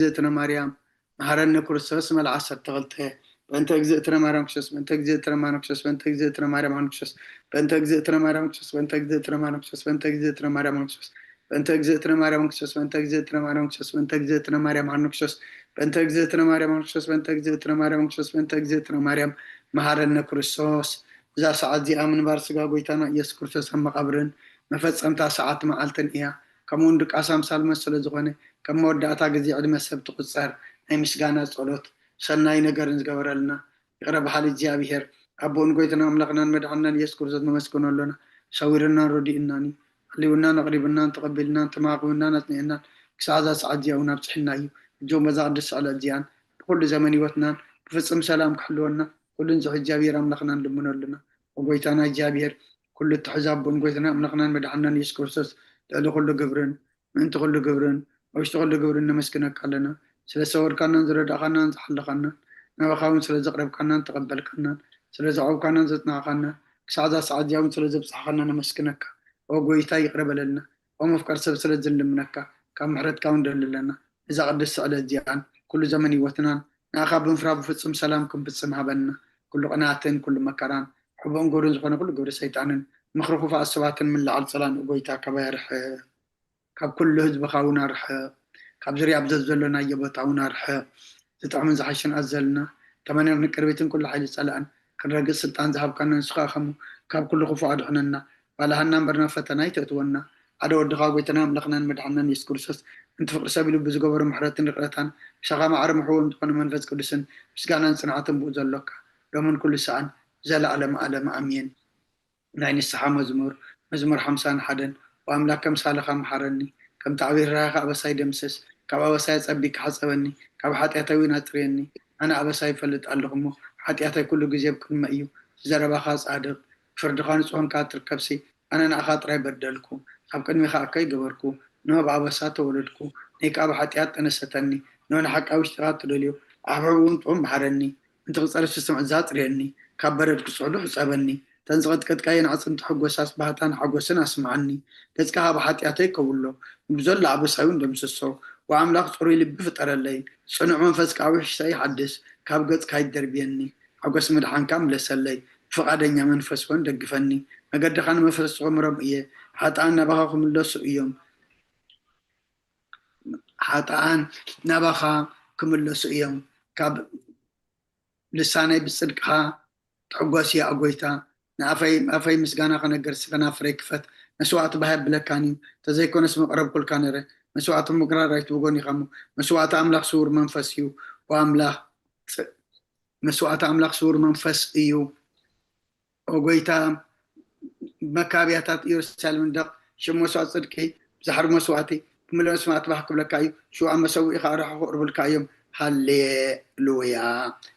እግዝእትነ ማርያም መሐረነ ክርስቶስ መልዓ ዓሰርተ ክልተ በእንተ እግዝእትነ ማርያም ክርስቶስ በእንተ እግዝእትነ ማርያም ክርስቶስ በእንተ እግዝእትነ ማርያም ክርስቶስ በእንተ እግዝእትነ ማርያም ክርስቶስ በእንተ እግዝእትነ ማርያም ክርስቶስ በእንተ እግዝእትነ ማርያም ክርስቶስ በእንተ እግዝእትነ ማርያም ክርስቶስ በእንተ እግዝእትነ ማርያም ክርስቶስ በእንተ እግዝእትነ ማርያም ክርስቶስ በእንተ እግዝእትነ ማርያም ክርስቶስ በእንተ እግዝእትነ ማርያም ክርስቶስ በእንተ እግዝእትነ ማርያም መሐረነ ክርስቶስ። እዛ ሰዓት እዚኣ ምንባር ስጋ ጎይታና ኢየሱስ ክርስቶስ ኣብ መቓብርን መፈጸምታ ሰዓት መዓልትን እያ። ከምኡውን ድቃስ ኣምሳል መሰሎ ዝኾነ ከም መወዳእታ ግዜ ዕድመ ሰብ ትቑጸር ናይ ምስጋና ጸሎት ሰናይ ነገርን ዝገበረልና ይቕረ በሓሊ እግዚኣብሔር ኣቦን ጎይታና ኣምላኽናን መድሓንናን ኢየሱስ ክርስቶስ ነመስግኖ ኣሎና። ሰዊርናን ረዲኡናን እዩ። ሓልዩናን ኣቕሪቡናን ተቐቢልናን ተማኺቡናን ኣጽኒዕናን ክሳዕ እዛ ሰዓት እዚኣ እውን ኣብጽሕና እዩ። እጆም በዛ ቅድስቲ ዕለት እዚኣን ብኩሉ ዘመን ህይወትናን ብፍጹም ሰላም ክሕልወና ኩሉን ዝሕ እግዚኣብሔር ኣምላኽና ንልምኖ ኣለና። ኦጎይታና እግዚኣብሔር ኩሉ እትሕዝ ኣቦን ጎይታና ኣምላኽናን መድሓንናን ኢየሱስ ክርስቶስ ልዕሊ ኩሉ ግብርን ምእንቲ ኩሉ ግብርን ኣብ ውሽጢ ኩሉ ግብርን ነመስግነካ ኣለና። ስለ ዝሰወርካናን ዝረዳእካናን ዝሓለኻናን ናባኻ እውን ስለ ዘቕረብካናን ተቐበልካናን ስለ ዘዕቆብካናን ዘጽናዕካናን ክሳዕ እዛ ሰዓት እዚኣ እውን ስለ ዘብጻሕካና ነመስግነካ። ኦ ጎይታ ይቕረ በለልና። ኦ መፍቀር ሰብ ስለ ዝንልምነካ ካብ ምሕረትካ እውን ደሊ ኣለና። እዛ ቅድስቲ ዕለት እዚኣን ኩሉ ዘመን ህይወትናን ንኣኻ ብምፍራ ብፍጹም ሰላም ክንፍጽም ሃበና። ኩሉ ቅንኣትን ኩሉ መከራን ሕቡእን ግብርን ዝኾነ ኩሉ ግብሪ ሰይጣንን ምኽሪ ክፉኣት ሰባትን ምልዓል ጸላን ኦ ጎይታ ካባይ ኣርሕቕ። ካብ ኩሉ ህዝብኻ እውን ኣርሕቕ። ካብ ዙርያ ኣብ ዘዘሎናዮ ቦታ እውን ኣርሕቕ። ዝጥዕምን ዝሓሽን ኣዘልና ተመነር ንቅርቢትን ኩሉ ሓይሊ ጸላእን ክንረግጽ ስልጣን ዝሃብካና ንስኻ ኢኻ እሞ ካብ ኩሉ ክፉእ ኣድሕነና። ባልሃና እምበር ናብ ፈተና ኣይተእትወና። ሓደ ወድኻ ጎይታና ኣምላኽናን መድሓንናን የሱስ ክርስቶስ ምእንቲ ፍቕሪ ሰብ ኢሉ ብዝገበሮ ምሕረትን ይቕረታን ምሳኻ ማዕረ ምሕውም ዝኾነ መንፈስ ቅዱስን ምስጋናን ጽንዓትን ብኡ ዘሎካ ሎምን ኩሉ ሰዓን ዘለኣለም ኣለም ኣሜን። ናይ ንስሓ መዝሙር። መዝሙር ሓምሳን ሓደን። ኦ ኣምላክ ከምሳልኻ ምሓረኒ፣ ከምቲ ዓብዪ ርህራሄኻ ኣበሳይ ደምስስ፣ ካብ ኣበሳይ ኣጸቢካ ሓጸበኒ፣ ካብ ሓጢኣተይ እውን ኣጽርየኒ። ኣነ ኣበሳይ እፈልጥ ኣለኹ እሞ፣ ሓጢኣተይ ኩሉ ግዜ ኣብ ቅድመይ እዩ። ብዘረባኻ ጻድቕ፣ ብፍርድኻ ንጹህ ኾንካ ትርከብሲ፣ ኣነ ንኣኻ ጥራይ በደልኩ፣ ኣብ ቅድሜኻ እከይ ገበርኩ፣ እንሆ ብኣበሳ ተወለድኩ፣ ነይ ከኣ ብሓጢኣት ጠነሰተኒ፣ እንሆ ንሓቂ ኣብ ውሽጥኻ እትደልዮ፣ ኣብ ሕብኡ እውን ጥዑም ምሓረኒ፣ ምእንቲ ክጸርፍ ዝስምዕ ኣጽርየኒ፣ ካብ በረድ ክጽዕዱ ሕጸበኒ፣ እተን ዝቐጥቀጥካየን ኣዕጽምቲ ሕጎሳስ ባህታን ሓጎስን ኣስምዓኒ። ገጽካ ካብ ሓጢኣተይ ከውሎ፣ ንብዘሎ ኣበሳይ እውን ደምስሶ። ወኣምላኽ ጽሩይ ልቢ ፍጠረለይ፣ ጽኑዕ መንፈስ ከኣ ውሽጠይ ሓድስ። ካብ ገጽካ ኣይትደርብየኒ፣ ሓጎስ ምድሓንካ ምለሰለይ። ብፍቓደኛ መንፈስ እውን ደግፈኒ፣ መገድኻ ንመፍረስቲ ከምህሮም እየ። ሓጥኣን ናባኻ ክምለሱ እዮም። ሓጥኣን ናባኻ ክምለሱ እዮም። ካብ ልሳነይ ብጽድቅኻ ትሕጎስ እያ፣ ኦ ጐይታ። ንኣፈይ ኣፈይ ምስጋና ክነግር፣ እስኺ ከናፍረይ ክፈት። መስዋእቲ ባህ የብለካን እዩ፣ እንተዘይኮነስ ምቐረብኩልካ ነይረ። መስዋእቲ ምቕራብ ኣይትብጎን ኢኻ እሞ፣ መስዋእቲ ኣምላኽ ስዉር መንፈስ እዩ። ኦ ኣምላኽ፣ ጽ- መስዋእቲ ኣምላኽ ስዉር መንፈስ እዩ። ኦ ጐይታ፣ መካብያታት ኢየሩሳሌም እንዳ ሽም መስዋእቲ ጽድቂ ብዛሕሪ መስዋእቲ ብምልኦ መስዋእቲ ባህ ክብለካ እዩ። ሽዋ መሰውኢ ኸኣ ርሑቕ ክቕርቡልካ እዮም። ሃሌሉያ።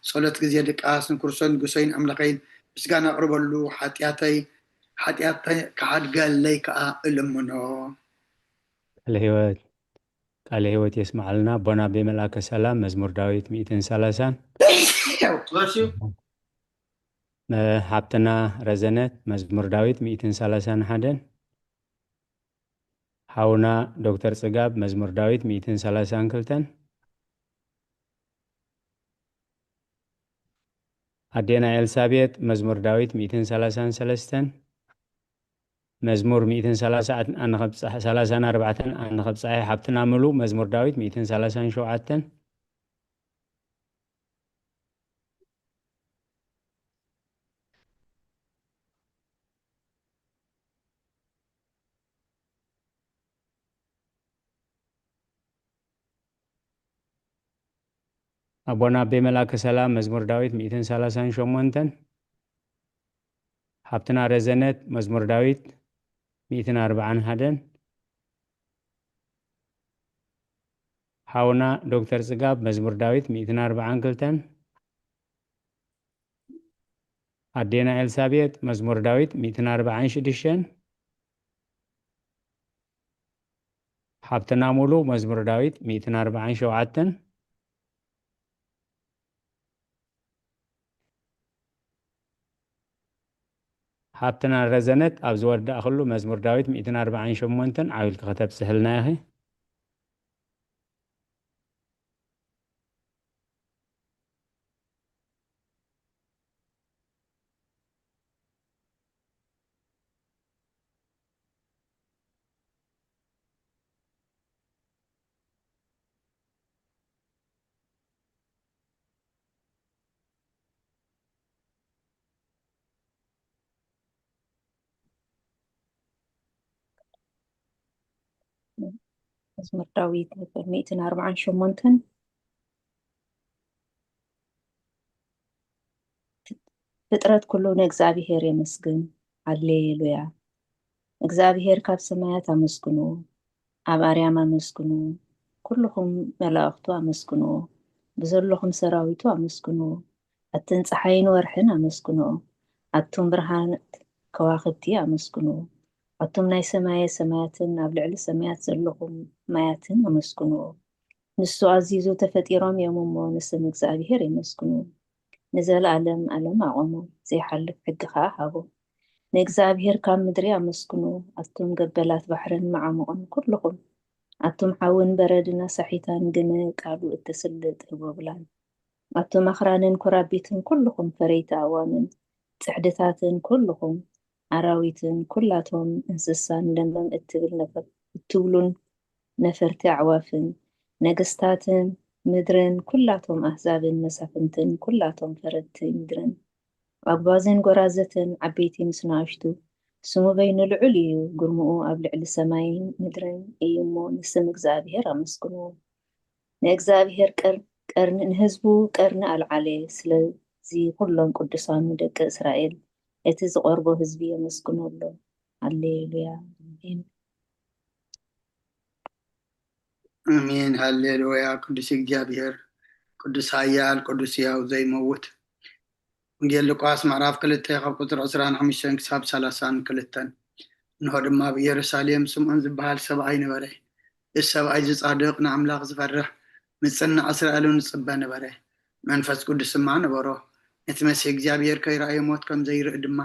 ጸሎት ግዜ ድቃስ ንክርስቶስ ንጉሰይን ኣምላኸይን ምስጋና ኣቕርበሉ። ሓጢኣተይ ሓጢኣተይ ክሓድገለይ ከኣ እልምኖ። ቃለ ህይወት ቃለ ህይወት የስምዓልና። ኣቦና ኣቤ መልኣከ ሰላም መዝሙር ዳዊት ሚእትን ሰላሳን። ሓብትና ረዘነት መዝሙር ዳዊት ሚእትን ሰላሳን ሓደን። ሓውና ዶክተር ጽጋብ መዝሙር ዳዊት ሚእትን ሰላሳን ክልተን። ኣዴና ኤልሳቤጥ መዝሙር ዳዊት ሚእትን ሰላሳን ሰለስተን። መዝሙር ሚእትን ሰላሳን ኣንኸብጻሕ-፣ ሰላሳን ኣርባዕተን ኣንኸብጻሒ ሓብትና ምሉ መዝሙር ዳዊት ሚእትን ሰላሳን ሸውዓተን። ኣቦና ኣቤ መልኣከ ሰላም መዝሙር ዳዊት ሚእትን ሰላሳን ሸሞንተን። ሓብትና ረዘነት መዝሙር ዳዊት ሚእትን ኣርባዓን ሓደን። ሓውና ዶክተር ጽጋብ መዝሙር ዳዊት ሚእትን ኣርባዓን ክልተን። ኣዴና ኤልሳቤጥ መዝሙር ዳዊት ሚእትን ኣርባዓን ሽዱሽተን። ሓብትና ሙሉ መዝሙር ዳዊት ሚእትን ኣርባዓን ሸውዓተን። ሓብትና ረዘነት ኣብ ዝወዳእክሉ መዝሙር ዳዊት ሚእትን ኣርባዓን ሸሞንተን ዓው ኢልኪ ከተብጽሕልና ኢኺ። መዝሙር ዳዊት መበል ሚእትን ኣርባዓን ሸሞንተን። ፍጥረት ኩሉ ንእግዚኣብሔር የመስግን። ሃሌሉያ። እግዚኣብሔር ካብ ሰማያት ኣመስግኑ፣ ኣብ ኣርያም ኣመስግኑ፣ ኩልኹም መላእኽቱ ኣመስግኑ፣ ብዘለኹም ሰራዊቱ ኣመስግኑ። ኣትን ጸሓይን ወርሕን ኣመስግኑ፣ ኣቱም ብርሃናት ከዋኽብቲ ኣመስግኑ፣ ኣቱም ናይ ሰማየ ሰማያትን ኣብ ልዕሊ ሰማያት ዘለኹም ማያትን ኣመስግኑ። ንሱ ኣዚዙ ተፈጢሮም እዮም እሞ ንስም እግዚኣብሔር የመስግኑ። ንዘለኣለም ኣለም ኣቖሞ፣ ዘይሓልፍ ሕጊ ኸኣ ሃቦ። ንእግዚኣብሔር ካብ ምድሪ ኣመስግኑ፣ ኣቱም ገበላት ባሕርን መዓሙቕን ኩልኹም። ኣቱም ሓውን በረድን ኣሳሒታን ግመ ቃሉ እተስልጥ ህቦብላን። ኣቱም ኣኽራንን ኮራቢትን ኩልኹም ፈረይቲ ኣእዋምን ጽሕድታትን ኩልኹም ኣራዊትን ኩላቶም እንስሳን ለመም እትብል ነፈ-፣ እትብሉን ነፈርቲ ኣዕዋፍን፣ ነገስታትን ምድርን ኩላቶም ኣህዛብን መሳፍንትን ኩላቶም ፈረድቲ ምድርን፣ ኣጉባዝን ጎራዘትን ዓበይቲ ምስ ንኣሽቱ፣ ስሙ በይኑ ልዑል እዩ፣ ግርምኡ ኣብ ልዕሊ ሰማይን ምድርን እዩ እሞ ንስም እግዚኣብሔር ኣመስግንዎ። ንእግዚኣብሔር ቀር-፣ ቀርኒ፣ ንህዝቡ ቀርኒ ኣልዓለ፣ ስለዚ ኩሎም ቅዱሳኑ ደቂ እስራኤል እቲ ዝቐርቦ ህዝቢ የመስግኖ ኣሎ። ሃሌሉያ። ኣሜን። ኣሜን። ሃሌሉያ። ቅዱስ እግዚኣብሔር፣ ቅዱስ ኃያል፣ ቅዱስ ሕያው ዘይመውት። ወንጌል ሉቃስ ምዕራፍ ክልተ ካብ ቁጽሪ ዕስራን ሓሙሽተን ክሳብ ሰላሳን ክልተን። እንሆ ድማ ኣብ ኢየሩሳሌም ስምዖን ዝበሃል ሰብኣይ ነበረ። እዚ ሰብኣይ እዚ ጻድቕ፣ ንኣምላኽ ዝፈርሕ፣ ምጽናዕ እስራኤል እውን ዝጽበ ነበረ። መንፈስ ቅዱስ ድማ ነበሮ። ነቲ መሲሕ እግዚኣብሔር ከይረኣየ ሞት ከም ዘይርኢ ድማ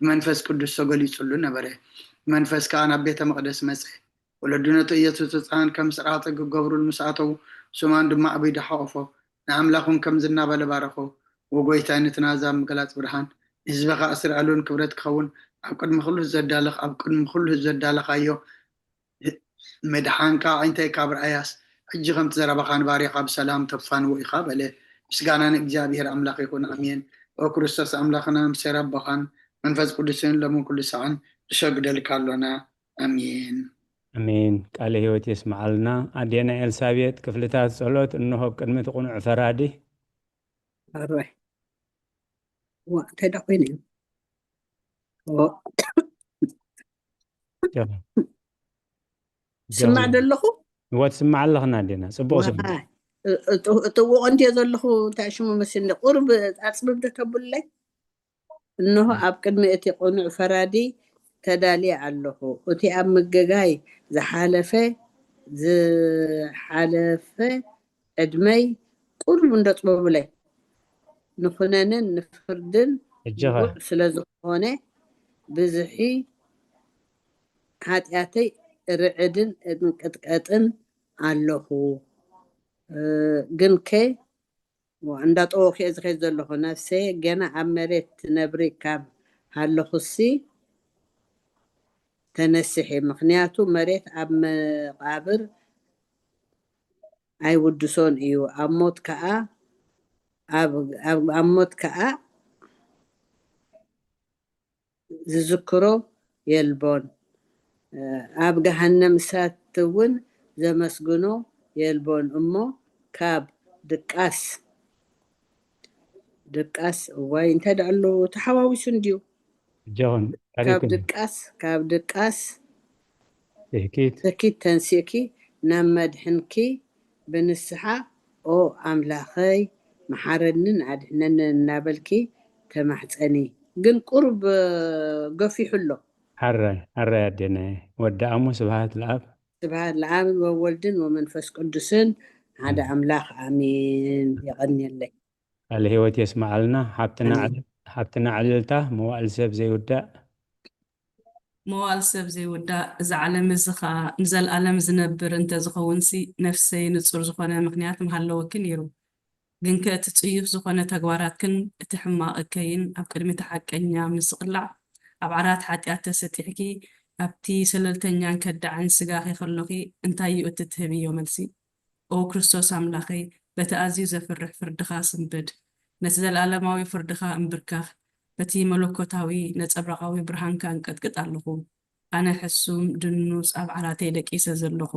ብመንፈስ ቅዱስ ተገሊጹሉ ነበረ። ብመንፈስ ከኣ ናብ ቤተ መቕደስ መጸ። ወለዱ ነቲ ኢየሱስ ህጻን ከም ስርዓተ ክገብሩሉ ምስ ኣተዉ፣ ስምዖን ድማ ኣብ ኢዱ ሓቖፎ፣ ንኣምላኽ እውን ከምዚ እናበለ ባረኾ፣ "ወጎይታይ፣ ነቲ ናዛ ኣብ ምግላጽ ብርሃን፣ ንህዝብኻ እስራኤል እውን ክብረት ክኸውን፣ ኣብ ቅድሚ ኩሉ ዘዳለኽ-፣ ኣብ ቅድሚ ኩሉ ዘዳለኻዮ መድሓንካ ኣዒንተይ ካብ ረኣያስ፣ ሕጂ ከምቲ ዘረባኻ ንባርያኻ ብሰላም ተፋንዎ ኢኻ" በለ። ምስጋና ንእግዚኣብሔር ኣምላኽ ይኹን፣ ኣሜን። ኦ ክርስቶስ ኣምላኽና፣ ምስ ሴር ኣቦኻን መንፈስ ቅዱስን ሎምን ኩሉ ሰዓን ንሰግደልካ ኣሎና፣ ኣሜን። ኣሜን። ቃለ ህይወት የስምዓልና። ኣዴና ኤልሳቤጥ፣ ክፍልታት ጸሎት እንሆ ኣብ ቅድሚ እቲ ቅኑዕ ፈራዲ። ኣረ ዋ፣ እንታይ ደኣ ኮይኑ እዩ? ኦ፣ ጀም-፣ ስማዕ ጀም-፣ ዘለኹ? እወ፣ ትስማዕ ኣለኽና ኣዴና። ጽቡቕ ስምዒት። ዋይ፣ እ-፣ እጥ-፣ እጥውቖ እንድየ ዘለኹ፣ እንታይ ሽሙ መሲልኒ። ቁሩብ ኣጽብብ ዶ ተብሉለይ? እንሆ፣ ኣብ ቅድሚ እቲ ቅኑዕ ፈራዲ ተዳልየ ኣለኹ። እቲ ኣብ ምግጋይ ዝሓለፈ፣ ዝሓለፈ ዕድመይ ቁሩብ እንዶ ጽበቡለይ። ንኹነንን ንፍርድን ሕጂ ኸ? ንቡዕ ስለ ዝኾነ፣ ብዝሒ ሓጢኣተይ ርዕድን እንቅጥቀጥን ኣለኹ። እ፣ ግንከ፣ ዋ፣ እንዳጠወኹ እየ ዝኸይድ ዘለኹ። ነፍሰየ ገና ኣብ መሬት ትነብሪ ካብ ሃለኹሲ ተነስሒ። ምኽንያቱ መሬት ኣብ መቓብር ኣይውድሶን እዩ። ኣብ ሞት ከኣ፣ ኣብ፣ ኣብ፣ ኣብ ሞት ከኣ ዝዝክሮ የልቦን። ኣብ ገሃነም እሳት እውን ዘመስግኖ የልቦን እሞ ካብ ድቃስ፣ ድቃስ፣ እዋይ፣ እንታይ ደኣ ኣሎ ተሓዋዊሱ እንድዩ። እጆኹም ካብ ታሪኽን ድቃስ፣ ካብ ድቃስ ትህኪት ትህኪት ተንሲእኪ ናብ መድሕንኪ ብንስሓ፣ "ኦ ኣምላኸይ፣ መሓረንን ኣድሕነንን" እናበልኪ ተማሕጸኒ። ግን ቁሩብ፣ እ፣ ገፊሑ ኣሎ። ሓራይ፣ ሓራይ ኣዴናየ። ወዲ ኣሙ ስብሃት ለኣብ። ስብሃት ለኣብ ወወልድን ወመንፈስ ቅዱስን ሓደ ኣምላኽ ኣሜን። የቐንየለይ። ቃለ ህይወት የስምዓልና። ሓብትና ኣሜን። ዕል-፣ ሓብትና ዕልልታ፣ መዋእል ሰብ ዘይውዳእ። መዋእል ሰብ ዘይውዳእ፣ እዚ ዓለም እዚ ኸኣ ንዘለኣለም ዝነብር እንተ ዝኸውንሲ፣ ነፍሰይ ንጹር ዝኾነ ምኽንያት ምሃለወኪ ነይሩ። ግንከ እቲ ጽዩፍ ዝኾነ ተግባራትክን እቲ ሕማቕ እከይን ኣብ ቅድሚ እቲ ሓቀኛ ምስቕላዕ ኣብ ዓራት ሓጢኣት ተሰጢሕኪ፣ ኣብቲ ሰለልተኛን ከዳዕን ስጋኺ ከሎኺ እንታይ እዩ እቲ ትህብዮ መልሲ? ኦ ክርስቶስ ኣምላኸይ፣ በቲ ኣዝዩ ዘፍርሕ ፍርድኻ ስንብድ፣ ነቲ ዘለኣለማዊ ፍርድኻ እምብርከኽ፣ በቲ መለኮታዊ ነጸብራቓዊ ብርሃንካ እንቀጥቅጥ ኣለኹ። ኣነ ሕሱም ድኑስ ኣብ ዓራተይ ደቂሰ ዘለኹ፣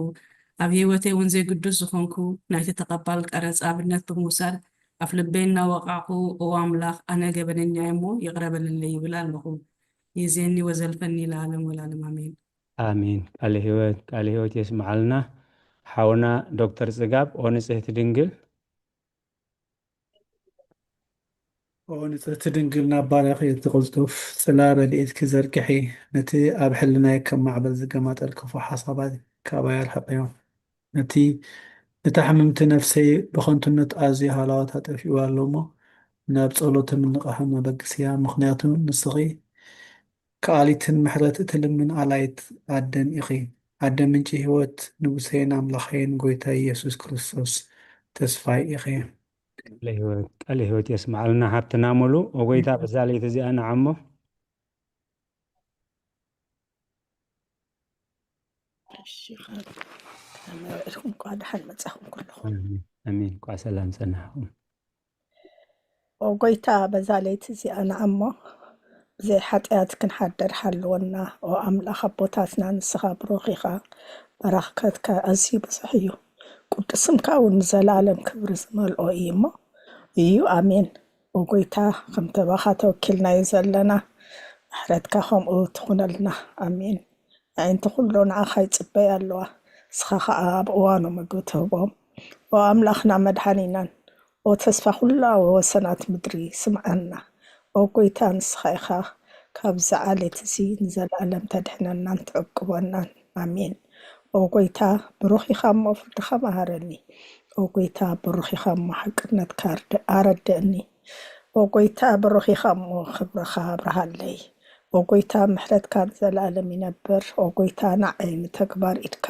ኣብ ህይወተይ እውን ዘይግዱስ ዝኾንኩ ናይቲ ተቐባል ቀረጽ ኣብነት ብምውሳድ ኣፍ ልበይ እናወቓዕኩ፣ "እዎ ኣምላኽ፣ ኣነ ገበነኛ እየ እሞ ይቕረ በለለይ" ይብል ኣለኹ። ይእዜኒ ወዘልፈኒ ለዓለም ወለዓለም ኣሜን። ኣሜን። ቃለ ህይወት፣ ቃለ ህይወት የስምዓልና። ሓውና ዶክተር ጽጋብ፣ ኦ ንጽህቲ ድንግል። ኦ ንጽህቲ ድንግል፣ ናብ ባርያኺ እቲ ቅልጡፍ ጽላ ረድኤትኪ ዘርግሒ፣ ነቲ ኣብ ሕልናይ ከም ማዕበል ዝገማጠል ክፉእ ሓሳባት ካባይ ኣርሕቕዮ። ነቲ፣ ነታ ሕምምቲ ነፍሰይ ብኸንቱነት ኣዝዩ ሃለዋታ ጠፊኡ ኣሎ እሞ፣ ናብ ጸሎትን ንቕሓን ኣበግስያ፣ ምኽንያቱ ንስኺ ከኣሊትን ምሕረት እትልምን ኣላይት ኣደን ኢኺ። ኣደ ምንጪ ህይወት፣ ንጉሰይን ኣምላኸይን ጎይታይ ኢየሱስ ክርስቶስ ተስፋይ ኢኺ። ቃለ ህይወት፣ ቃለ ህይወት የስምዓልና ሓብትና ሙሉ። ኦ ጎይታ፣ በዛ ለይቲ እዚኣ ንዓሞ። እሺ፣ ካብ ተመረጥኩም እንኳዕ ደሓን መጻኹም ኩልኹም። ኣሜን፣ ኣሜን። እንኳዕ ሰላም ጸናሕኩም። ኦ ጎይታ፣ በዛ ለይቲ እዚኣ ንዓሞ ብዘይ ሓጢኣት ክንሓድር ሓልወና። ኦ ኣምላኽ ኣቦታትና፣ ንስኻ ብሩኽ ኢኻ፣ በረኸትካ ኣዝዩ ብዙሕ እዩ፣ ቅዱስ ስምካ እውን ንዘለኣለም ክብሪ ዝመልኦ እዩ እሞ፣ እዩ፣ ኣሜን። ኦ ጎይታ፣ ከምቲ ኣባኻ ተወኪልናዮ ዘለና፣ ምሕረትካ ከምኡ ትኹነልና። ኣሜን። ኣዒንቲ ኩሉ ንዓኻ ይጽበያ ኣለዋ፣ ንስኻ ኸኣ ኣብ እዋኑ ምግቢ ትህቦም። ኦ ኣምላኽና መድሓኒናን፣ ኦ ተስፋ ኩላ ወሰናት ምድሪ፣ ስምዓና። ኦ ጎይታ፣ ንስኻ ኢኻ ካብዚ ዓሌት እዚ ንዘለኣለም ተድሕነናን ትዕቅበናን። ኣሜን። ኦ ጎይታ፣ ብሩኽ ኢኻ እሞ ፍርድኻ መሃረኒ። ኦ ጎይታ፣ ብሩኽ ኢኻ እሞ ሓቅነትካ ኣርድ-፣ ኣረድእኒ። ኦ ጎይታ፣ ብሩኽ ኢኻ እሞ ክብርኻ ኣብርሃለይ። ኦ ጎይታ፣ ምሕረትካ ንዘለኣለም ይነብር። ኦ ጎይታ፣ ንዓይ ንተግባር ኢድካ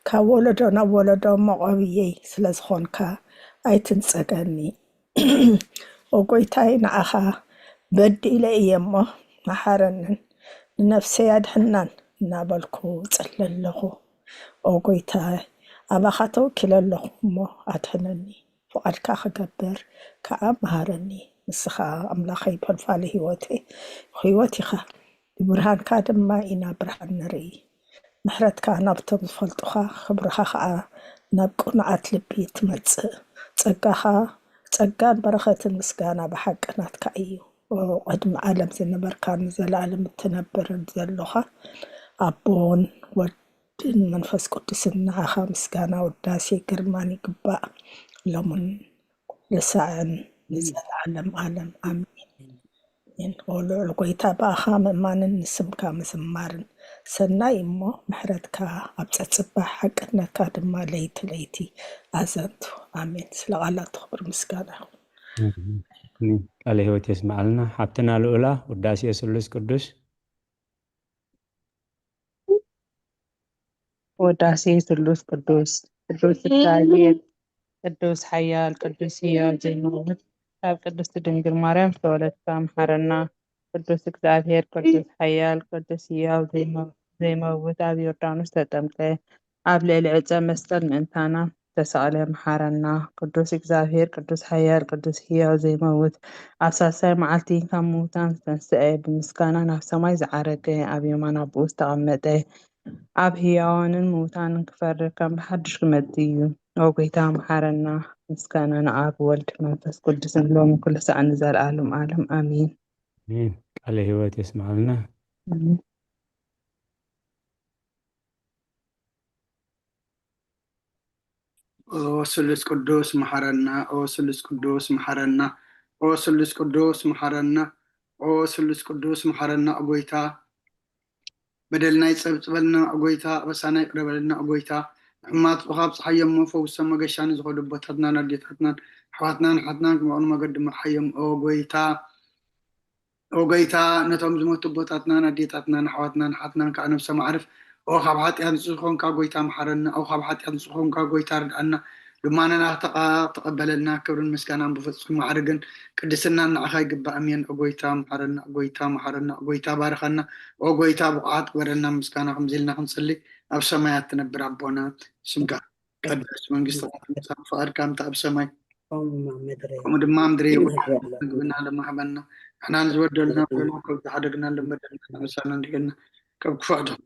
ካብ ወለዶ ናብ ወለዶ መቆብየይ ስለ ዝኾንካ ኣይትንጸገኒ። ኦ ጎይታይ፣ ንዓኻ በዲለ እየ እሞ መሓረንን ንነፍሰይ ኣድሕናን እናበልኩ እጽሊ ኣለኹ። ኦ ጎይታይ፣ ኣባኻ ተወኪለ ኣለኹ እሞ ኣድሕነኒ። ፍቓድካ ክገብር ከኣ መሃረኒ። ንስኻ ኣምላኸይ ፈልፋሊ ህይወተይ፣ ህይወት ኢኻ። ብብርሃንካ ድማ ኢና ብርሃን ንርኢ። ምሕረትካ ናብቶም ዝፈልጡኻ፣ ክብርኻ ኸኣ ናብ ቅኑዓት ልቢ ትመጽእ። ጸጋኻ፣ ጸጋን በረኸትን ምስጋና ብሓቂ ናትካ እዩ። ኦ፣ ቅድሚ ዓለም ዝነበርካ ንዘለኣለም እትነብርን ዘሎኻ ኣቦን ወድን መንፈስ ቅዱስን ንዓኻ ምስጋና፣ ውዳሴ፣ ግርማን ይግባእ። ሎምን ንሳዕን ንዘለዓለም ዓለም ኣሜን። ኦ ልዑል ጎይታ፣ ብኣኻ ምእማንን ንስምካ ምዝማርን ሰናይ እሞ፣ ምሕረትካ ኣብ ጸጽባሕ፣ ሓቅነትካ ድማ ለይቲ ለይቲ ኣዘንቱ። ኣሜን። ስለ ቃላቱ ክብሪ ምስጋና ይኹን። ኣሜን። ቃለ ህይወት የስምዓልና ሓብትና ልኡላ። ውዳሴ ስሉስ ቅዱስ። ወዳሴ ስሉስ ቅዱስ። ቅዱስ እግዚኣብሔር፣ ቅዱስ ሓያል፣ ቅዱስ ህያው ዘይመውት፣ ካብ ቅድስቲ ድንግል ማርያም ዝተወለድካ መሓረና። ቅዱስ እግዚኣብሔር፣ ቅዱስ ሓያል፣ ቅዱስ ህያው ዘይመ-፣ ዘይመውት፣ ኣብ ዮርዳኖስ ተጠምቀ፣ ኣብ ልዕሊ ዕፀ መስቀል ምእንታና ተሰቕለ፣ መሓረና። ቅዱስ እግዚኣብሔር፣ ቅዱስ ሓያል፣ ቅዱስ ህያው ዘይመውት፣ ኣብ ሳልሳይ መዓልቲ ካብ ምዉታን ዝተንስአ፣ ብምስጋና ናብ ሰማይ ዝዓረገ፣ ኣብ የማን ኣቦኡ ዝተቐመጠ፣ ኣብ ህያዋንን ምዉታንን ክፈርድ ከም ብሓድሽ ክመጽእ እዩ። ኦ ጐይታ፣ መሓረና። ምስጋና ንኣብ፣ ወልድ፣ መንፈስ ቅዱስን ሎሚ ኩሉ ሳዕ ንዘለኣለም ዓለም። ኣሜን። ኣሜን። ቃለ ህይወት የስምዓልና። ኣሜን። ኦ ስሉስ ቅዱስ መሓረና፣ ኦ ስሉስ ቅዱስ መሓረና፣ ኦ ስሉስ ቅዱስ መሓረና፣ ኦ ስሉስ ቅዱስ መሓረና፣ ኦ ጐይታ፣ በደልና ይጸብጽበልና፣ ኦ ጐይታ፣ ኣበሳና ይቕረ በለልና፣ ኦ ጐይታ፣ ንሕሙማት ጾኻ ኣብጽሓዮም እሞ ፈውሶም፣ መገሻ ንዝኸዱ ኣቦታትናን ኣዴታትናን፣ ኣሕዋትናን ኣሓትናን ክመቕሉ መገዲ ምርሓዮም፣ ኦ ጐይታ። ኦ ጐይታ፣ ነቶም ዝሞቱ ኣቦታትናን ኣዴታትናን ኣሕዋትናን ኣሓትናን ከኣ ነብሶም ኣዕርፍ። ኦ ካብ ሓጢኣት ንጹህ ዝኾንካ ጐይታ መሓረና። ኦ ካብ ሓጢኣት ንጹህ ዝኾንካ ጐይታ ርድኣና። ልማናና ክተቓ-፣ ተቐበለልና። ክብርን ምስጋናን ብፍጹም ማዕርግን ቅድስናን ንዓኻ ይግባእ። ኣሜን። ኦ ጐይታ መሓረና፣ ኦ ጐይታ መሓረና፣ ኦ ጐይታ ባርኸና። ኦ ጐይታ ብቑዓት ግበረልና። ምስጋና ከምዚ ኢልና ክንጽሊ፣ ኣብ ሰማያት ትነብር ኣቦና፣ ስምካ ይትቀደስ፣ መንግስትኻ ትምጻእ፣ ፍቓድካ ከምቲ ኣብ ሰማይ ከምኡ ድማ ምድሪ ይኹን። መግብና ለማህበና፣ ንሕና ንዝበደሉና በደልና ከም ዝሓደግና፣ ለመደልና ንዕሳና እንዲገና፣ ካብ ክፉእ ኣድሕነና።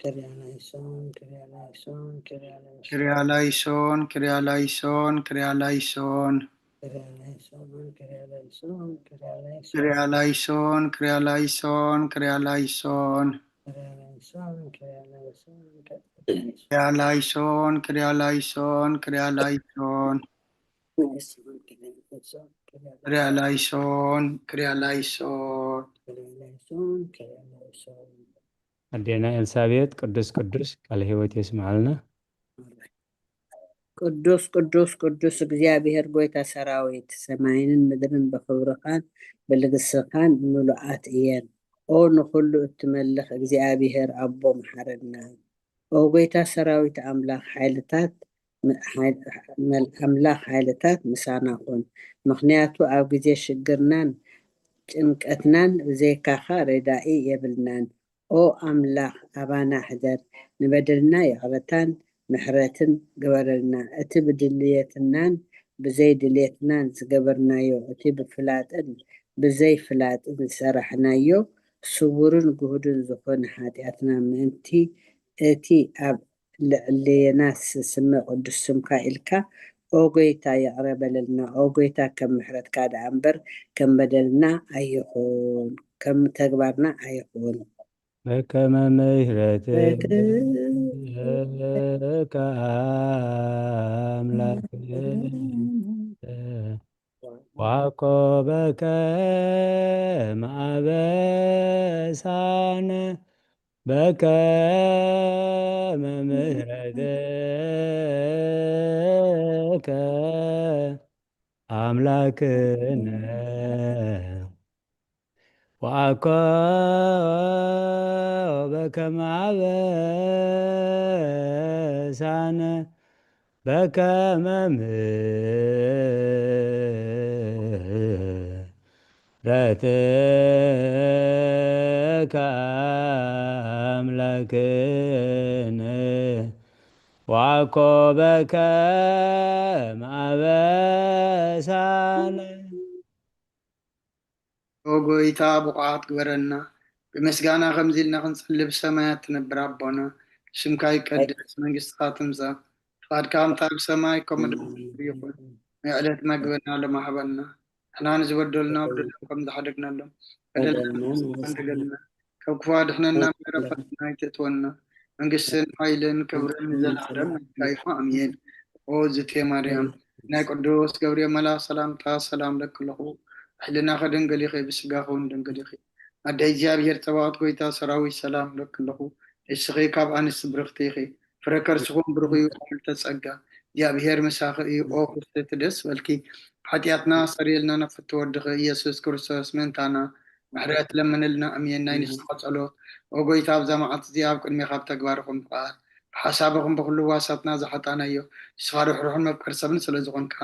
ክርያ ላይሶን፣ ክርያ ላይሶን፣ ክርያ ላይሶን። ክርያ ላይሶን፣ ክርያ ላይሶን፣ ክርያ ላይሶን። ክርያ ላይሶን፣ ክርያ ላይሶን፣ ክርያ ላይሶን። ክርያ ላይሶን፣ ክርያ ላይሶን፣ ክርያ ላይሶን። ክርያ ላይሶን፣ ክርያ ላይሶን፣ ክርያ ላይሶን፣ ክርያ ላይሶን፣ ክርያ ላይሶን። ላይሶን፣ ክርያ ላይሶን፣ ክርያ ላይሶን፣ ክርያ ላይሶን። ክርያ ላይሶን፣ ክርያ ላይሶን። ኣዴና ኤልሳቤጥ ቅዱስ ቅዱስ ቃለ ሕይወት የስምዓልና። ቅዱስ ቅዱስ ቅዱስ እግዚኣብሔር ጎይታ ሰራዊት፣ ሰማይንን ምድርን ብኽብርኻን ብልግስኻን ምሉኣት እየን። ኦ ንኹሉ እትመልኽ እግዚኣብሔር ኣቦ፣ መሓረና። ኦ ጎይታ ሰራዊት ኣምላኽ፣ ሓይልታት ኣምላኽ ሓይልታት ምሳና ኩን። ምኽንያቱ ኣብ ግዜ ሽግርናን ጭንቀትናን ብዘይካኻ ረዳኢ የብልናን። ኦ ኣምላኽ፣ ኣባና ሕደር፣ ንበደልና ይቕረታን ምሕረትን ግበረልና። እቲ ብድልየትናን ብዘይ ድልየትናን ዝገበርናዮ፣ እቲ ብፍላጥን ብዘይ ፍላጥን ዝሰራሕናዮ፣ ስውርን ግሁድን ዝኾነ ሓጢኣትና ምእንቲ እቲ ኣብ ልዕሌና ዝስመ ቅዱስ ስምካ ኢልካ፣ ኦ ጎይታ፣ ይቕረ በለልና። ኦ ጎይታ፣ ከም ምሕረትካ ደኣ እምበር ከም በደልና ኣይኹን፣ ከም ተግባርና ኣይኹን። በከመ ምሕረትከ ኣምላክ ዋኮ በከመ ኣበሳነ በከመ ምሕረትከ ኣምላክነ ዋኮ በከመ ኣበሳነ በከመ ምሕረትከ ኣምላክነ ዋኮ በከመ ኣበሳነ። ኦ ጎይታ፣ ብቑዓት ግበረና። ብምስጋና ከምዚ ኢልና ክንጽሊ ብሰማያት ትነብር ኣቦና፣ ስምካ ይቀደስ፣ መንግስትኻ ትምጻእ፣ ፍቓድካ ከምታ ኣብ ሰማይ ከምኡ ድማ ኣብ ምድሪ ይኹን። ናይ ዕለት መግብና ሎሚ ሃበና። ንሕና ንዝበደሉና በደሎም ከም ዝሓደግናሎም በደልና ንስኻ ንገልና። ካብ ክፉእ ኣድሕነና እምበር ኣብ ፈተና ኣይተእትወና። መንግስትን ሓይልን ክብርን ንዘለዓለም ናትካ ይኹን። ኣሜን። ኦ ዝቴ ማርያም፣ ናይ ቅዱስ ገብርኤል መልኣኽ ሰላምታ ሰላም እለኪ ኣለኹ። ብሕልናኺ ድንግል ኢኺ፣ ብስጋኺ እውን ድንግል ኢኺ። ኣደ እግዚኣብሔር ጸባኦት ጎይታ ሰራዊት ሰላም እለኪ ኣለኹ። ንስኺ ካብ ኣንስቲ ብርኽቲ ኢኺ፣ ፍረ ከርስኺ እውን ብሩኽ እዩ። ምልዕተ ጸጋ እግዚኣብሔር ምሳኺ እዩ። ኦ ፍስሕቲ ደስ በልኪ፣ ሓጢኣትና ኣስተሰርየልና ናብ ፍትው ወድኺ ኢየሱስ ክርስቶስ ምእንታና ምሕረት ለምንልና። ኣሜን። ናይ ንስኻ ጸሎት ኦ ጎይታ ኣብዛ መዓልቲ እዚኣ ኣብ ቅድሜኻ ብተግባር ይኹን ብቃል ብሓሳብ ይኹን ብኹሉ ዋሳትና ዝሓጣናዮ ንስኻ ርሕሩሕን መፍቀር ሰብን ስለ ዝኾንካ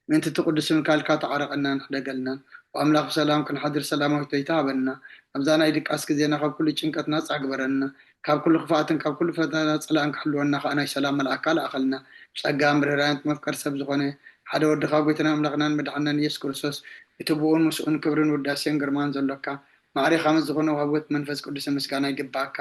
ምእንቲ እቲ ቅዱስ ስምካ ኢልካ ተዓረቐናን ሕደገልናን። ኦ ኣምላኽ ብሰላም ክንሓድር ሰላማዊት ጎይታ ሃበና። ኣብዛ ናይ ድቃስ ግዜና ካብ ኩሉ ጭንቀት ናጻ ግበረና። ካብ ኩሉ ክፍኣትን ካብ ኩሉ ፈተና ጸላእን ክሕልወና ከኣ ናይ ሰላም መልኣካ ለኣኸልና። ብጸጋን ብርህራን መፍቀር ሰብ ዝኾነ ሓደ ወድኻ ጎይታና ኣምላኽናን መድሓናን ኢየሱስ ክርስቶስ እቲ ብኡን ምስኡን ክብርን ውዳሴን ግርማን ዘሎካ ማዕሪኻ ምስ ዝኾነ ውሃብወት መንፈስ ቅዱስ ምስጋና ይግባኣካ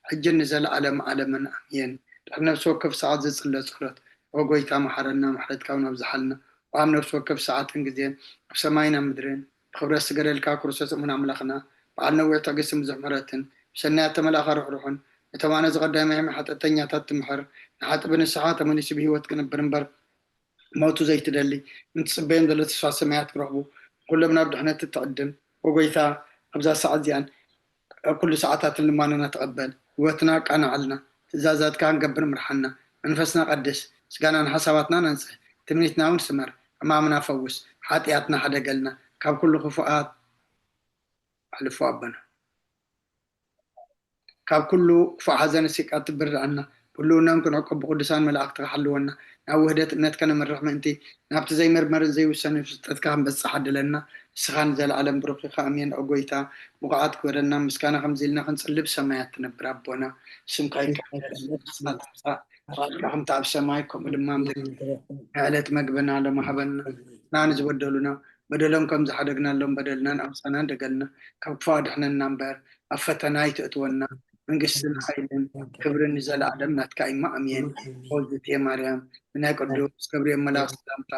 ሕጅን ንዘለኣለም ዓለምን ኣሜን። ድሕሪ ነፍሲ ወከፍ ሰዓት ዝጽለ ጸሎት ኦ ጎይታ መሓረና ምሕረትካ እውን ኣብዝሓልና። ኦ ኣብ ነፍሲ ወከፍ ሰዓትን ግዜን ኣብ ሰማይን ኣብ ምድርን ብኽብረት ዝገደልካ ክርስቶስ እሙን ኣምላኽና በዓል ነዊሕ ትዕግስትን ብዙሕ ምሕረትን ብሰናያት ተመላእኻ ርሕሩሕን ነቶም ኣነ ዝቐዳማይ ሕማም ሓጢኣተኛታት ትምሕር ንሓጢ ብንስሓ ተመሊሱ ብህይወት ክነብር እምበር ሞቱ ዘይትደሊ ንትጽበዮም ዘሎ ተስፋ ሰማያት ክረኽቡ ንኹሎም ናብ ድሕነት እትዕድም ኦ ጎይታ ኣብዛ ሰዓት እዚኣን ኣብ ኩሉ ሰዓታትን ልማኖና ተቐበል ህይወትና ኣቃንዓልና ትእዛዛትካ ክንገብር ምርሓና መንፈስና ቀድስ ስጋናን ሓሳባትናን ኣንጽህ ትምኒትና እውን ስመር ሕማምና ፈውስ ሓጢኣትና ሓደገልና ካብ ኩሉ ክፉኣት ኣሕልፎ ኣቦና ካብ ኩሉ ክፉእ ሓዘን ስቃት ትብርኣና ብህልውናን ክንዕቆብ ብቅዱሳን መላእክትካ ሓልወና ናብ ውህደት እምነትካ ነምርሕ ምእንቲ ናብቲ ዘይምርመርን ዘይውሰንን ፍልጠትካ ክንበጽሕ ዓድለና ንስኻ ንዘለኣለም ብሩኽ ኢኻ ኣሜን ኦ ጎይታ ብቑዓት ግበረና ምስጋና ከምዚ ኢልና ክንጽሊ ብሰማያት ትነብር ኣቦና ስምካ ይቀደስ መንግስትካ ትምጻእ ፍቓድካ ከምቲ ኣብ ሰማይ ከምኡ ድማ ምድሪ ናይ ዕለት መግብና ሎሚ ሃበና ንሕና ንዝበደሉና በደሎም ከም ዝሓደግናሎም በደልናን ኣምሳናን ደገልና ካብ ክፉእ ኣድሕነና እምበር ኣብ ፈተና ኣይተእትወና መንግስትን ሓይልን ክብርን ንዘለኣለም ናትካ እዩ። ኣሜን። ኦዝቴ ማርያም፣ ብናይ ቅዱስ ገብርኤል መልኣክ ሰላምታ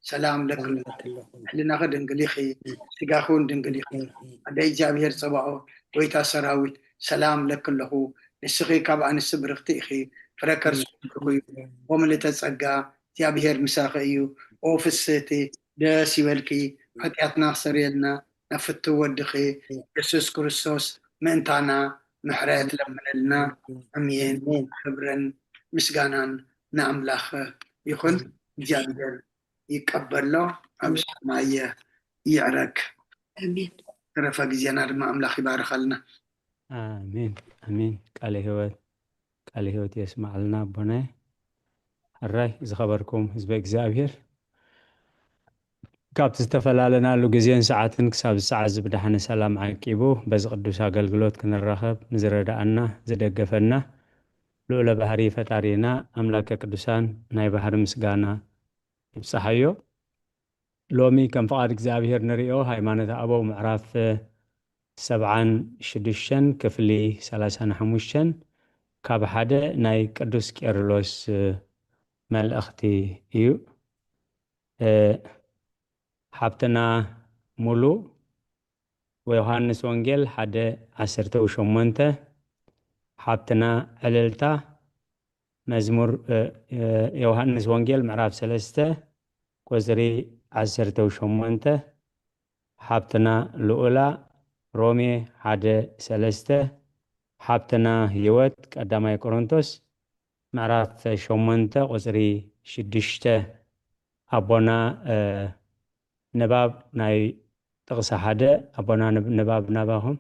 ሰላም ለክሎ፣ ሕልናኺ ድንግል ኢኺ፣ ስጋኺ እውን ድንግል ኢኺ። ኣደ እግዚኣብሔር ጸባኦት፣ ጎይታ ሰራዊት፣ ሰላም ለክለኹ። ንስኺ ካብ ኣንስቲ ብርኽቲ ኢኺ፣ ፍረ ከርስኺ ብሩኽ እዩ። ኦ ምልእተ ጸጋ፣ እግዚኣብሔር ምሳኺ እዩ። ኦ ፍስህቲ፣ ደስ ይበልኪ፣ ሓጢኣትና ክሰርየልና ናብ ፍትው ወድኺ የሱስ ክርስቶስ ምእንታና ምሕረት ለምነልና። ኣሜን። ክብርን ምስጋናን ንኣምላኽ ይኹን። እግዚኣብሔር ይቀበሎ፣ ኣብ ሰማይ ይዕረግ። ኣሜን። ተረፈ ግዜና ድማ ኣምላኽ ይባርኸልና። ኣሜን ኣሜን። ቃለ ህይወት ቃለ ህይወት የስማዕልና ኣቦናይ። ሕራይ ዝኸበርኩም ህዝበ እግዚኣብሔር፣ ካብቲ ዝተፈላለናሉ ግዜን ሰዓትን ክሳብ ሰዓት እዚ ብደሓነ ሰላም ዓቂቡ በዚ ቅዱስ ኣገልግሎት ክንራኸብ ንዝረዳኣና ዝደገፈና ልዑለ ባህሪ ፈጣሪና ኣምላከ ቅዱሳን ናይ ባህሪ ምስጋና ይብጻሓዮ። ሎሚ ከም ፍቓድ እግዚኣብሔር ንሪኦ ሃይማኖተ ኣበው ምዕራፍ ሰብዓን ሽዱሽተን ክፍሊ ሰላሳን ሓሙሽተን ካብ ሓደ ናይ ቅዱስ ቄርሎስ መልእኽቲ እዩ። ሓብትና ሙሉ ዮሃንስ ወንጌል ሓደ ዓሰርተ ሸሞንተ፣ ሓብትና ዕልልታ መዝሙር ዮሃንስ ወንጌል ምዕራፍ ሰለስተ ቁፅሪ ዓሰርተ ሸሞንተ፣ ሓብትና ልኡላ ሮሜ ሓደ ሰለስተ፣ ሓብትና ህይወት ቀዳማይ ቆሮንቶስ ምዕራፍ ሸሞንተ ቁፅሪ ሽዱሽተ። ኣቦና ንባብ ናይ ጥቕሲ ሓደ፣ ኣቦና ንባብ ናባኹም።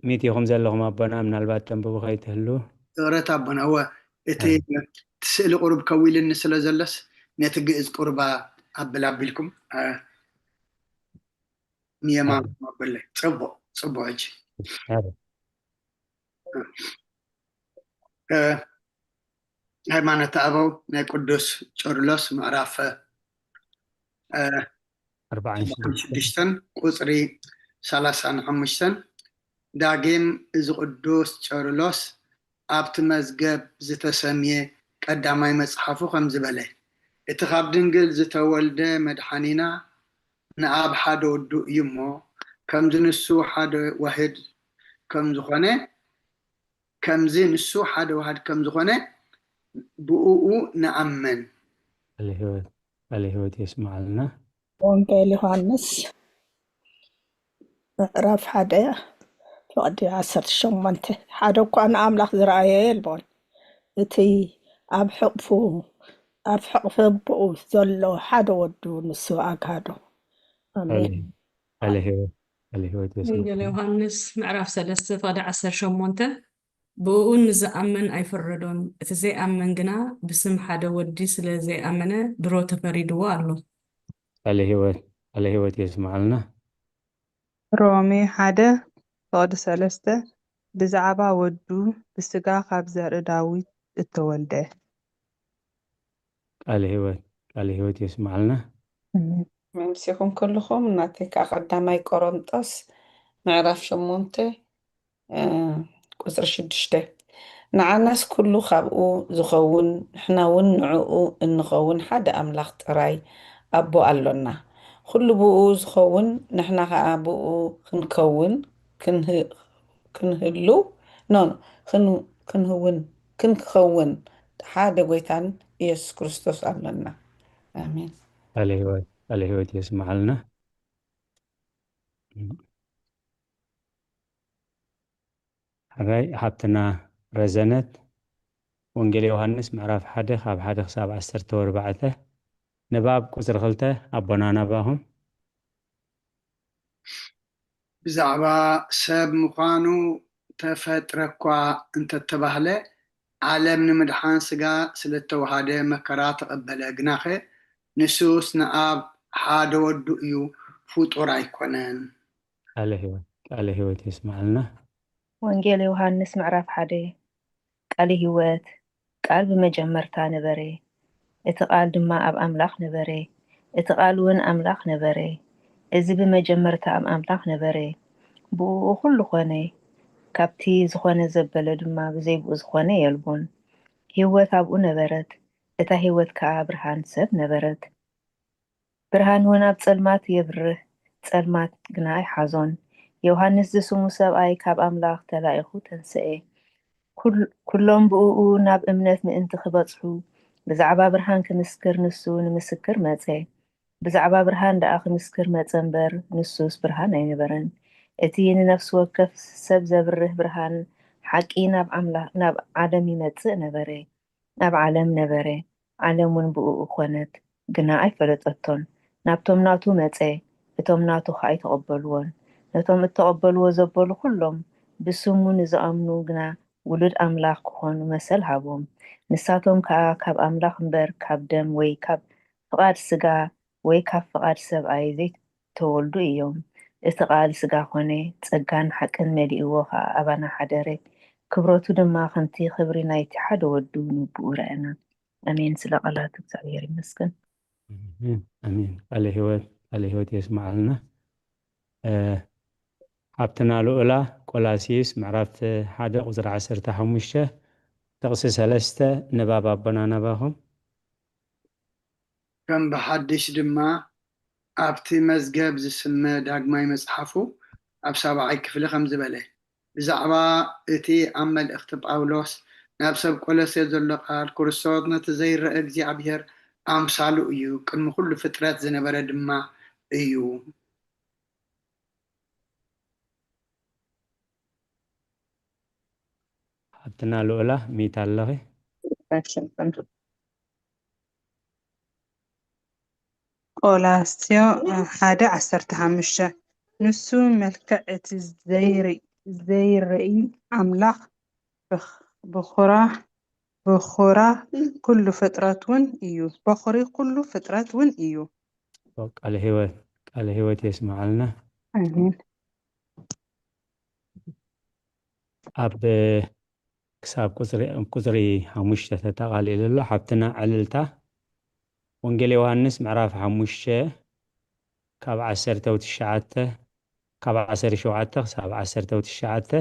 ሚት ኢኹም ዘለኹም ኣቦና፣ ምናልባት ተንብቡ ከይትህሉ። ይቕረታ ኣቦና፣ እወ እቲ ስእሊ ቁሩብ ከዊልኒ ስለ ዘሎስ ነቲ ግእዝ ቁሩብ ኣብል ኣቢልኩም ንየማን ኣበለይ። ጽቡቕ ጽቡቕ። ሕጂ ሃይማኖተ ኣበው ናይ ቅዱስ ቄርሎስ ምዕራፍ ኣርባዓን ሽዱሽተን ቁፅሪ ሰላሳን ሓሙሽተን። ዳግም እዚ ቅዱስ ቄርሎስ ኣብቲ መዝገብ ዝተሰምየ ቀዳማይ መጽሓፉ ከምዚ በለ፣ እቲ ካብ ድንግል ዝተወልደ መድሓኒና ንኣብ ሓደ ወዱ እዩ እሞ፣ ከምዚ ንሱ ሓደ ዋህድ ከምዝኾነ፣ ከምዚ ንሱ ሓደ ዋህድ ከምዝኾነ ብእኡ ንኣምን። ቃለ ህይወት፣ ቃለ ህይወት የስምዓልና። ወንጌል ዮሃንስ ምዕራፍ ሓደ ፍቕዲ ዓሰርተ ሸሞንተ፣ ሓደ እኳ ንኣምላኽ ዝረኣዮ የልቦን። እቲ ኣብ ሕቕፉ፣ ኣብ ሕቕፊ ኣቦኡ ዘሎ ሓደ ወዱ ንሱ ኣግሃዶ። ኣሜን። ቃለ ህይወት፣ ቃለ ህይወት የስምዓልና። ወንጌል ዮሃንስ ምዕራፍ ሰለስተ ፍቕዲ ዓሰርተ ሸሞንተ፣ ብእኡ ንዝኣምን ኣይፍረዶን፣ እቲ ዘይኣምን ግና ብስም ሓደ ወዲ ስለ ዘይኣመነ ድሮ ተፈሪድዎ ኣሎ። ቃለ ህይወት፣ ቃለ ህይወት የስምዓልና። ሮሜ ሓደ ፍቕዲ ሰለስተ፣ ብዛዕባ ወዱ ብስጋ ካብ ዘርኢ ዳዊት እተወልደ። ቃለ ህይወት፣ ቃለ ህይወት የስምዓልና። ኣሜን። መምሲኹም ከለኹም ናተይ ከዓ ቀዳማይ ቆሮንጦስ ምዕራፍ ሸሞንተ ቁፅሪ ሽዱሽተ፣ ንዓናስ ኩሉ ካብኡ ዝኸውን ንሕና እውን ንዕኡ እንኸውን ሓደ ኣምላኽ ጥራይ ኣቦ ኣሎና። ኩሉ ብኡ ዝኸውን ንሕና ከዓ ብኡ ክንከውን ክንህ- ክንህሉ ኖ ክንህውን ክንክኸውን ሓደ ጎይታን ኢየሱስ ክርስቶስ ኣሎና። ኣሜን። ቃለ ህይወት፣ ቃለ ህይወት የስምዓልና። ሕራይ ሓብትና ረዘነት፣ ወንጌል ዮሃንስ ምዕራፍ ሓደ ካብ ሓደ ክሳብ ዓሰርተ ኣርባዕተ፣ ንባብ ቁፅሪ ክልተ ኣቦና ናባኹም። ብዛዕባ ሰብ ምዃኑ ተፈጥረ እኳ እንተተባህለ፣ ዓለም ንምድሓን ስጋ ስለተዋሃደ መከራ ተቐበለ። ግናኸ ንሱስ ንኣብ ሓደ ወዱ እዩ፣ ፍጡር ኣይኮነን። ቃለ ህይወት፣ ቃለ ህይወት የስምዓልና። ወንጌል ዮሃንስ ምዕራፍ ሓደ። ቃለ ህይወት ቃል ብመጀመርታ ነበረ፣ እቲ ቃል ድማ ኣብ ኣምላኽ ነበረ፣ እቲ ቃል እውን ኣምላኽ ነበረ። እዚ ብመጀመርታ ኣብ ኣምላኽ ነበረ። ብእኡ ኩሉ ኾነ። ካብቲ ዝኾነ ዘበለ ድማ ብዘይ ብኡ ዝኾነ የልቦን። ህይወት ኣብኡ ነበረት፣ እታ ህይወት ከኣ ብርሃን ሰብ ነበረት። ብርሃን እውን ኣብ ጸልማት የብርህ፣ ጸልማት ግና ኣይሓዞን። ዮሃንስ ዝስሙ ሰብኣይ ካብ ኣምላኽ ተላኢኹ ተንስኤ። ኩል- ኩሎም ብእኡ ናብ እምነት ምእንቲ ክበጽሑ፣ ብዛዕባ ብርሃን ክምስክር ንሱ ንምስክር መጸ። ብዛዕባ ብርሃን ደኣ ክምስክር መጸ እምበር፣ ንሱስ ብርሃን ኣይነበረን። እቲ ንነፍሲ ወከፍ ሰብ ዘብርህ ብርሃን ሓቂ ናብ ኣምላ- ናብ ዓለም ይመጽእ ነበረ። ኣብ ዓለም ነበረ፣ ዓለም እውን ብእኡ ኾነት፣ ግና ኣይፈለጠቶን። ናብቶም ናቱ መጸ፣ እቶም ናቱ ኸኣ ኣይተቐበልዎን። ነቶም እተቐበልዎ ዘበሉ ኩሎም፣ ብስሙ ንዝኣምኑ ግና ውሉድ ኣምላኽ ክኾኑ መሰል ሃቦም። ንሳቶም ከኣ ካብ ኣምላኽ እምበር ካብ ደም ወይ ካብ ፍቓድ ስጋ ወይ ካብ ፍቓድ ሰብኣይ ዘይተወልዱ እዮም። እቲ ቃል ስጋ ኾነ፣ ጸጋን ሓቅን መሊእዎ ኸኣ ኣባና ሓደረ። ክብረቱ ድማ ከምቲ ክብሪ ናይቲ ሓደ ወዱ ንብኡ ረኣና። ኣሜን። ስለ ቃላት እግዚኣብሔር ይመስገን። ኣሜን፣ ኣሜን። ቃለ ህይወት፣ ቃለ ህይወት የስምዓልና። እ፣ ሓብትና ልኡላ፣ ቆላሲስ ምዕራፍ ሓደ ቁጽሪ ዓሰርተ ሓሙሽተ ጥቕሲ ሰለስተ ንባብ ኣቦና ናባኹም። ከም ብሓድሽ ድማ ኣብቲ መዝገብ ዝስመ ዳግማይ መጽሓፉ ኣብ ሳብዓይ ክፍሊ ከምዚ በለ፣ ብዛዕባ እቲ ኣብ መልእኽቲ ጳውሎስ ናብ ሰብ ቆሎሴ ዘሎ ቃል፣ ክርስቶስ ነቲ ዘይረአ እግዚኣብሔር ኣምሳሉ እዩ፣ ቅድሚ ኩሉ ፍጥረት ዝነበረ ድማ እዩ። ሓብትና ልኡላ፣ ሚት ኣለኺ። እሺ፣ ቆላስዮ ሓደ ዓሰርተ ሓሙሽተ ንሱ መልክዕ እቲ ዘይርኢ ዘይርኢ ኣምላኽ ብኽ- ብኹራ ብኹራ ኩሉ ፍጥረት እውን እዩ። በኹሪ ኩሉ ፍጥረት እውን እዩ። ቃለ ህይወት፣ ቃለ ህይወት የስምዓልና። ኣሜን። ኣብ ክሳብ ቁፅሪ ቁፅሪ ሓሙሽተ ተጠቓሊሉ ኣሎ። ሓብትና ዕልልታ ወንጌል ዮሃንስ ምዕራፍ ሓሙሽተ ካብ ዓሰርተው ትሽዓተ ካብ ዓሰርተ ሸውዓተ ክሳብ ዓሰርተው ትሽዓተ።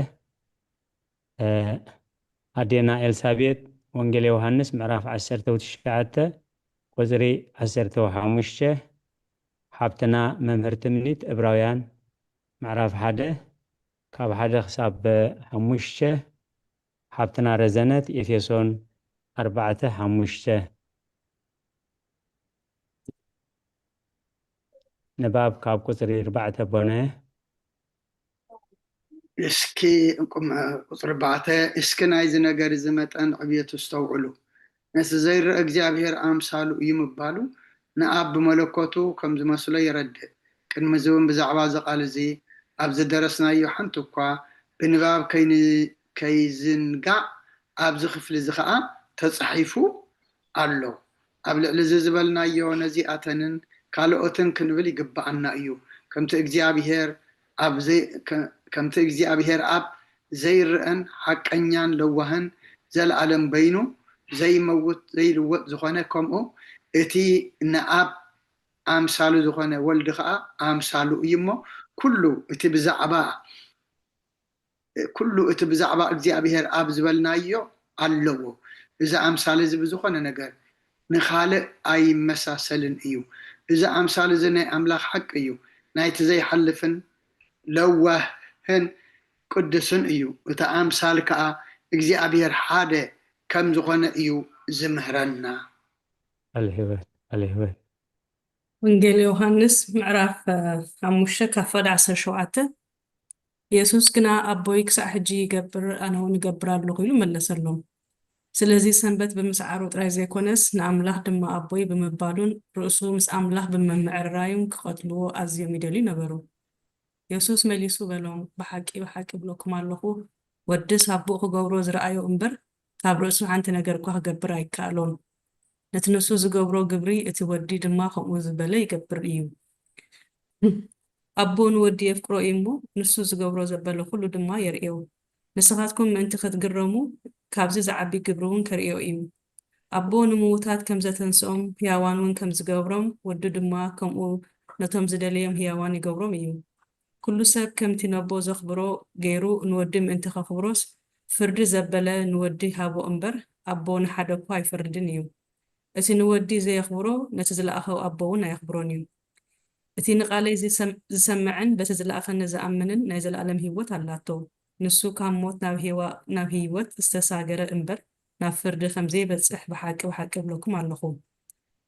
ኣዴና ኤልሳቤጥ ወንጌል ዮሃንስ ምዕራፍ ዓሰርተው ትሽዓተ ቁፅሪ ዓሰርተው ሓሙሽተ። ሓብትና መምህር ትምኒት ዕብራውያን ምዕራፍ ሓደ ካብ ሓደ ክሳብ ሓሙሽተ። ሓብትና ረዘነት ኤፌሶን ኣርባዕተ ሓሙሽተ። ንባብ ካብ ቁፅሪ ኣርባዕተ ቦነ። እስኪ ቁም- ቁፅሪ ኣርባዕተ እስኪ ናይዚ ነገር እዚ መጠን ዕብየቱ ኣስተውዕሉ። ነቲ ዘይረአ እግዚኣብሔር ኣምሳሉ እዩ ምባሉ ንኣብ ብመለኮቱ ከም ዝመስሎ የረድእ። ቅድሚ እዚ እውን ብዛዕባ እዚ ቃል እዚ ኣብ ዝደረስናዮ ሓንቲ እኳ ብንባብ ከይን- ከይዝንጋዕ ኣብዚ ክፍሊ እዚ ኸዓ ተፃሒፉ ኣሎ። ኣብ ልዕሊ እዚ ዝበልናዮ ነዚኣተንን ካልኦትን ክንብል ይግብኣና እዩ። ከምቲ እግዚኣብሔር ኣብ ዘይ- ከ- ከምቲ እግዚኣብሔር ኣብ ዘይረኣን ሓቀኛን ለዋህን ዘለኣለም በይኑ ዘይመውት ዘይልወጥ ዝኾነ ከምኡ እቲ ንኣብ ኣምሳሉ ዝኾነ ወልዲ ኸዓ ኣምሳሉ እዩ እሞ ኩሉ እቲ ብዛዕባ ኩሉ እቲ ብዛዕባ እግዚኣብሔር ኣብ ዝበልናዮ ኣለዎ። እዚ ኣምሳል እዚ ብዝኾነ ነገር ንኻልእ ኣይመሳሰልን እዩ። እዚ ኣምሳል እዚ ናይ ኣምላኽ ሓቂ እዩ። ናይቲ ዘይሓልፍን ለዋህን ቅዱስን እዩ። እቲ ኣምሳል ከኣ እግዚኣብሔር ሓደ ከም ዝኾነ እዩ ዝምህረና። ኣልህበት ኣልህበት ወንጌል ዮሃንስ ምዕራፍ ሓሙሽተ ካብ ፍቕዲ ዓሰርተ ሸውዓተ። የሱስ ግና ኣቦይ ክሳዕ ሕጂ ይገብር ኣነ እውን እገብር ኣለኹ ኢሉ መለሰሎም። ስለዚ ሰንበት ብምስዓሩ ጥራይ ዘይኮነስ ንኣምላኽ ድማ ኣቦይ ብምባሉን ርእሱ ምስ ኣምላኽ ብምምዕርራዩን ክቐትልዎ ኣዝዮም ይደልዩ ነበሩ። የሱስ መሊሱ በሎም፣ ብሓቂ ብሓቂ እብለኩም ኣለኹ፣ ወድስ ኣቦኡ ክገብሮ ዝረኣዮ እምበር ካብ ርእሱ ሓንቲ ነገር እኳ ክገብር ኣይከኣሎን። ነቲ ንሱ ዝገብሮ ግብሪ እቲ ወዲ ድማ ከምኡ ዝበለ ይገብር እዩ። ኣቦ ንወዲ የፍቅሮ እዩ እሞ ንሱ ዝገብሮ ዘበለ ኩሉ ድማ የርእዮ። ንስኻትኩም ምእንቲ ክትግረሙ ካብዚ ዝዓቢ ግብሪ እውን ከርእዮ እዩ። ኣቦ ንምዉታት ከም ዘተንስኦም፣ ህያዋን እውን ከም ዝገብሮም፣ ወዱ ድማ ከምኡ ነቶም ዝደለዮም ህያዋን ይገብሮም እዩ። ኩሉ ሰብ ከምቲ ነቦ ዘኽብሮ ገይሩ ንወዲ ምእንቲ ከኽብሮስ፣ ፍርዲ ዘበለ ንወዲ ሃቦ እምበር፣ ኣቦ ንሓደ እኳ ኣይፈርድን እዩ። እቲ ንወዲ ዘየኽብሮ፣ ነቲ ዝለኣኸ ኣቦ እውን ኣየኽብሮን እዩ። እቲ ንቓለይ ዝሰም-፣ ዝሰምዕን በቲ ዝለኣኸኒ ዝኣምንን ናይ ዘለኣለም ህይወት ኣላቶ። ንሱ ካብ ሞት ናብ ህዋ-፣ ናብ ህይወት ዝተሳገረ እምበር፣ ናብ ፍርዲ ከም ዘይበጽሕ ብሓቂ፣ ብሓቂ እብለኩም ኣለኹ።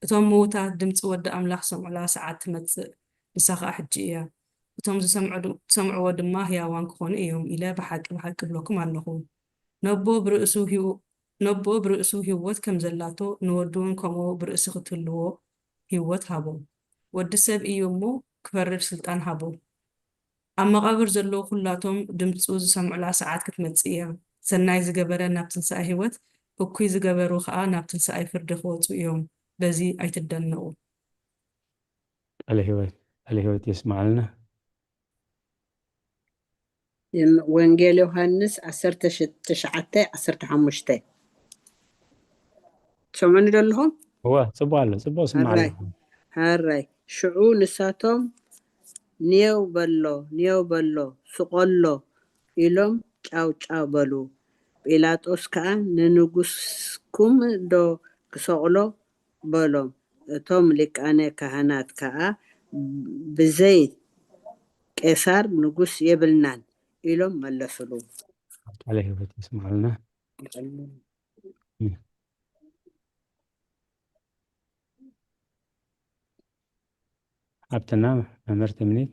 እቶም ምዉታት ድምጺ ወዲ ኣምላኽ ዝሰምዑላ ሰዓት ትመጽእ፣ ንሳ ኸኣ ሕጂ እያ። እቶም ዝሰምዑ ድ-፣ ዝሰምዕዎ ድማ ህያዋን ክኾኑ እዮም ኢለ ብሓቂ፣ ብሓቂ እብለኩም ኣለኹ። ነቦ ብርእሱ ህይወ-፣ ነቦ ብርእሱ ህይወት ከም ዘላቶ፣ ንወዱ እውን ከምኡ ብርእሲ ክትህልዎ ህይወት ሃቦ። ወዲ ሰብ እዩ እሞ፣ ክፈርድ ስልጣን ሃቦ። ኣብ መቓብር ዘለዉ ኹላቶም ድምጹ ዝሰምዑላ ሰዓት ክትመጽእ እያ። ሰናይ ዝገበረ ናብ ትንሳኤ ህይወት፣ እኩይ ዝገበሩ ኸኣ ናብ ትንሳኤ ፍርዲ ክወጹ እዮም። በዚ ኣይትደነቑ። ቃለ ህይወት፣ ቃለ ህይወት የስምዓልና። የም-፣ ወንጌል ዮሃንስ ዓሰርተ ትሽዓተ ዓሰርተ ሓሙሽተ። ትሰምዑኒ ዶ ኣለኹም? እወ፣ ጽቡቕ ኣሎ፣ ጽቡቕ ስምዓ ሃራይ፣ ኣለኹ። ሃራይ። ሽዑ ንሳቶም፣ "ንየው በሎ፣ ንየው በሎ፣ ስቐሎ" ኢሎም ጫው ጫው በሉ። ጲላጦስ ከኣ፣ "ንንጉስኩም ዶ ክሰቕሎ?" በሎም። እቶም ሊቃነ ካህናት ከኣ፣ "ብዘይ ቄሳር ንጉስ የብልናን" ኢሎም መለሱሉ። ቃለ ህይወት የስምዓልና። ሓብትና መምህር ትምኒት።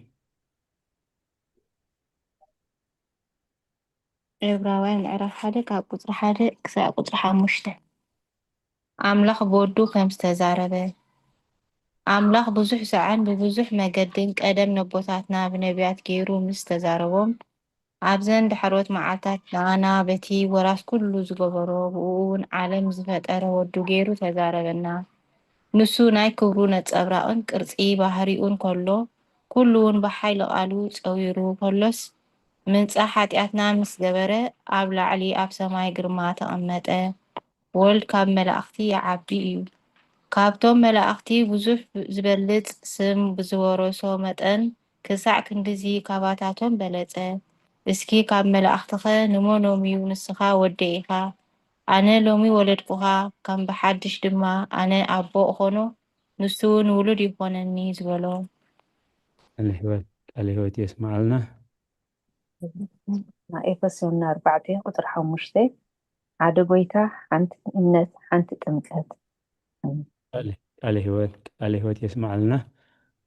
ዕብራውያን ምዕራፍ ሓደ ካብ ቁጽሪ ሓደ ክሳብ ቁጽሪ ሓሙሽተ። ኣምላኽ ብወዱ ከም ዝተዛረበ። ኣምላኽ ብዙሕ ሰዓን ብብዙሕ መገድን ቀደም ነቦታትና ብነቢያት ገይሩ ምስ ተዛረቦም፣ ኣብዘን ዳሕሮት መዓልታት ንኣና በቲ ወራስ ኩሉ ዝገበሮ፣ ብእኡ እውን ዓለም ዝፈጠረ ወዱ ገይሩ ተዛረበና። ንሱ ናይ ክብሩ ነጸብራቕን ቅርጺ ባህሪኡን ከሎ፣ ኩሉ እውን ብሓይሊ ቃሉ ጸዊሩ ከሎስ፣ ምንጻሕ ሓጢኣትና ምስ ገበረ፣ ኣብ ላዕሊ ኣብ ሰማይ ግርማ ተቐመጠ። ወልድ ካብ መላእኽቲ ይዓቢ እዩ። ካብቶም መላእኽቲ ብዙሕ ዝበልጽ ስም ብዝወረሶ መጠን፣ ክሳዕ ክንድዚ ካባታቶም በለጸ። እስኪ ካብ መላእኽትኸ ንመኖም'ዩ ንስኻ ወደይ ኢኻ፣ ኣነ ሎሚ ወለድኩኻ፣ ከም ብሓድሽ ድማ ኣነ ኣቦ እኾኖ፣ ንሱ እውን ውሉድ ይኾነኒ ዝበሎ። ቃለ ህይወት፣ ቃለ ህይወት የስምዓልና። ናይ ኤፌሶን ኣርባዕተ ቁጽሪ ሓሙሽተ፣ ሓደ ጎይታ፣ ሓንቲ እምነት፣ ሓንቲ ጥምቀት። ኣሜን። ቃለ፣ ቃለ ህይወት፣ ቃለ ህይወት የስምዓልና።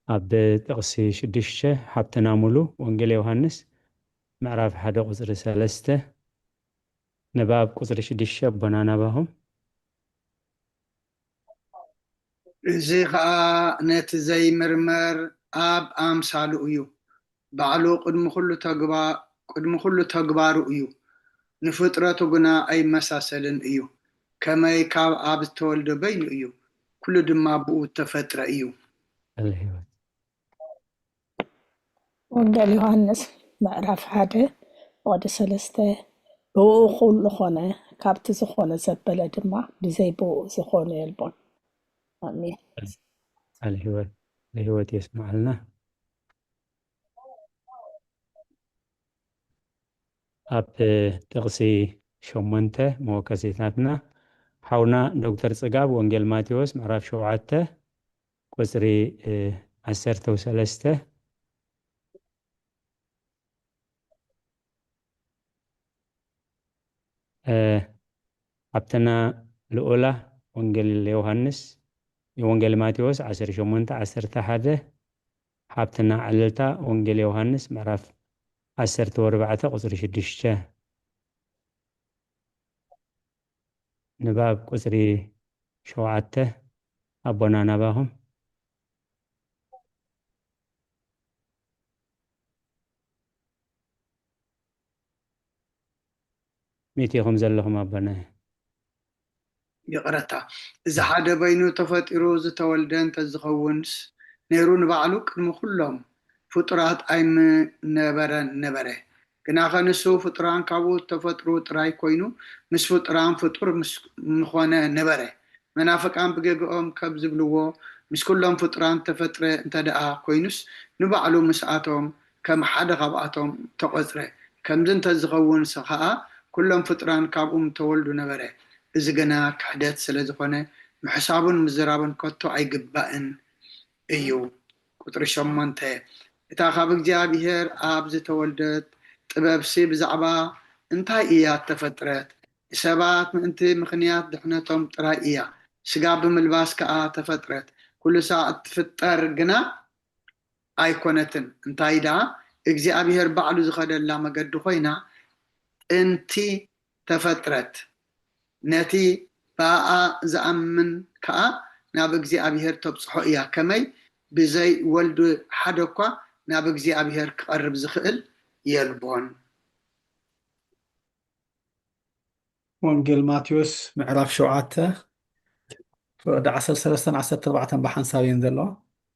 ኣብ ጥቕሲ ሽዱሽተ ሓብትና ሙሉ ወንጌል ዮሃንስ ምዕራፍ ሓደ ቁጽሪ ሰለስተ፣ ንባብ ቁጽሪ ሽዱሽተ ኣቦና ናባኹም። እዚ ኸኣ ነቲ ዘይምርመር ኣብ ኣምሳሉ እዩ። ባዕሉ ቅድሚ ኹሉ ተግባ-፣ ቅድሚ ኹሉ ተግባሩ እዩ። ንፍጥረቱ ግና ኣይመሳሰልን እዩ። ከመይ ካብ ኣብ ዝተወልደ በይኑ እዩ። ኩሉ ድማ ብኡ እተፈጥረ እዩ። ቃለ ህይወት። ወንጌል ዮሃንስ ምዕራፍ ሓደ ወዲ ሰለስተ፣ ብኡ ኩሉ ኾነ፣ ካብቲ ዝኾነ ዘበለ ድማ ብዘይ ብኡ ዝኾነ የልቦን። ኣሜን። ቃለ ህይወት፣ ቃለ ህይወት የስምዓልና። ኣብ ጥቕሲ ሸሞንተ መወከሲታትና ሓውና ዶክተር ጽጋብ ወንጌል ማቴዎስ ምዕራፍ ሸውዓተ ቁጽሪ፣ እ፣ ዓሰርተ ወሰለስተ፣ እ፣ ሓብትና ልኡላ ወንጌል ዮሃንስ፣ ወንጌል ማቴዎስ ዓሰርተ ሸሞንተ ዓሰርተ ሓደ፣ ሓብትና ዕልልታ ወንጌል ዮሃንስ ምዕራፍ ዓሰርተ ወርባዕተ ቁጽሪ ሽዱሽተ። ንባብ ቁጽሪ ሸውዓተ ኣቦና ናባኹም። ሚት ኢኹም ዘለኹም ኣቦና። ይቕረታ፣ እዚ ሓደ በይኑ ተፈጢሩ ዝተወልደ እንተዝኸውንስ ነይሩ ንባዕሉ ቅድሚ ኩሎም ፍጡራት ኣይምነበረን ነበረ። ግናኸ ንሱ ፍጡራን ካብኡ እተፈጥሩ ጥራይ ኮይኑ፣ ምስ ፍጡራን ፍጡር ምስ ምኾነ ነበረ። መናፍቃን ብገግኦም ከም ዝብልዎ፣ ምስ ኩሎም ፍጡራን እተፈጥረ እንተ ደኣ ኮይኑስ፣ ንባዕሉ ምስኣቶም ከም ሓደ ካብኣቶም ተቖጽረ። ከምዚ እንተ ዝኸውን ኸኣ፣ ኩሎም ፍጡራን ካብኡ ምተወልዱ ነበረ። እዚ ግና ክሕደት ስለ ዝኾነ፣ ምሕሳቡን ምዝራቡን ከቶ ኣይግባእን እዩ። ቁጽሪ ሸሞንተ፣ እታ ካብ እግዚኣብሔር ኣብ ዝተወልደት ጥበብሲ ብዛዕባ እንታይ እያ እተፈጥረት? ንሰባት ምእንቲ ምኽንያት ድሕነቶም ጥራይ እያ። ስጋ ብምልባስ ከኣ ተፈጥረት። ኩሉ ሳዕ እትፍጠር ግና ኣይኮነትን። እንታይ ደኣ እግዚኣብሔር ባዕሉ ዝኸደላ መገዲ ኮይና ጥንቲ ተፈጥረት። ነቲ ብኣኣ ዝኣምን ከኣ ናብ እግዚኣብሔር ተብጽሖ እያ። ከመይ? ብዘይ ወልዲ ሓደ እኳ ናብ እግዚኣብሔር ክቐርብ ዝኽእል የልቦን። ወንጌል ማቴዎስ ምዕራፍ ሸውዓተ ፍቕዲ ዓሰርተ ሰለስተን ዓሰርተ ኣርባዕተን ብሓንሳብ እየን ዘለዋ።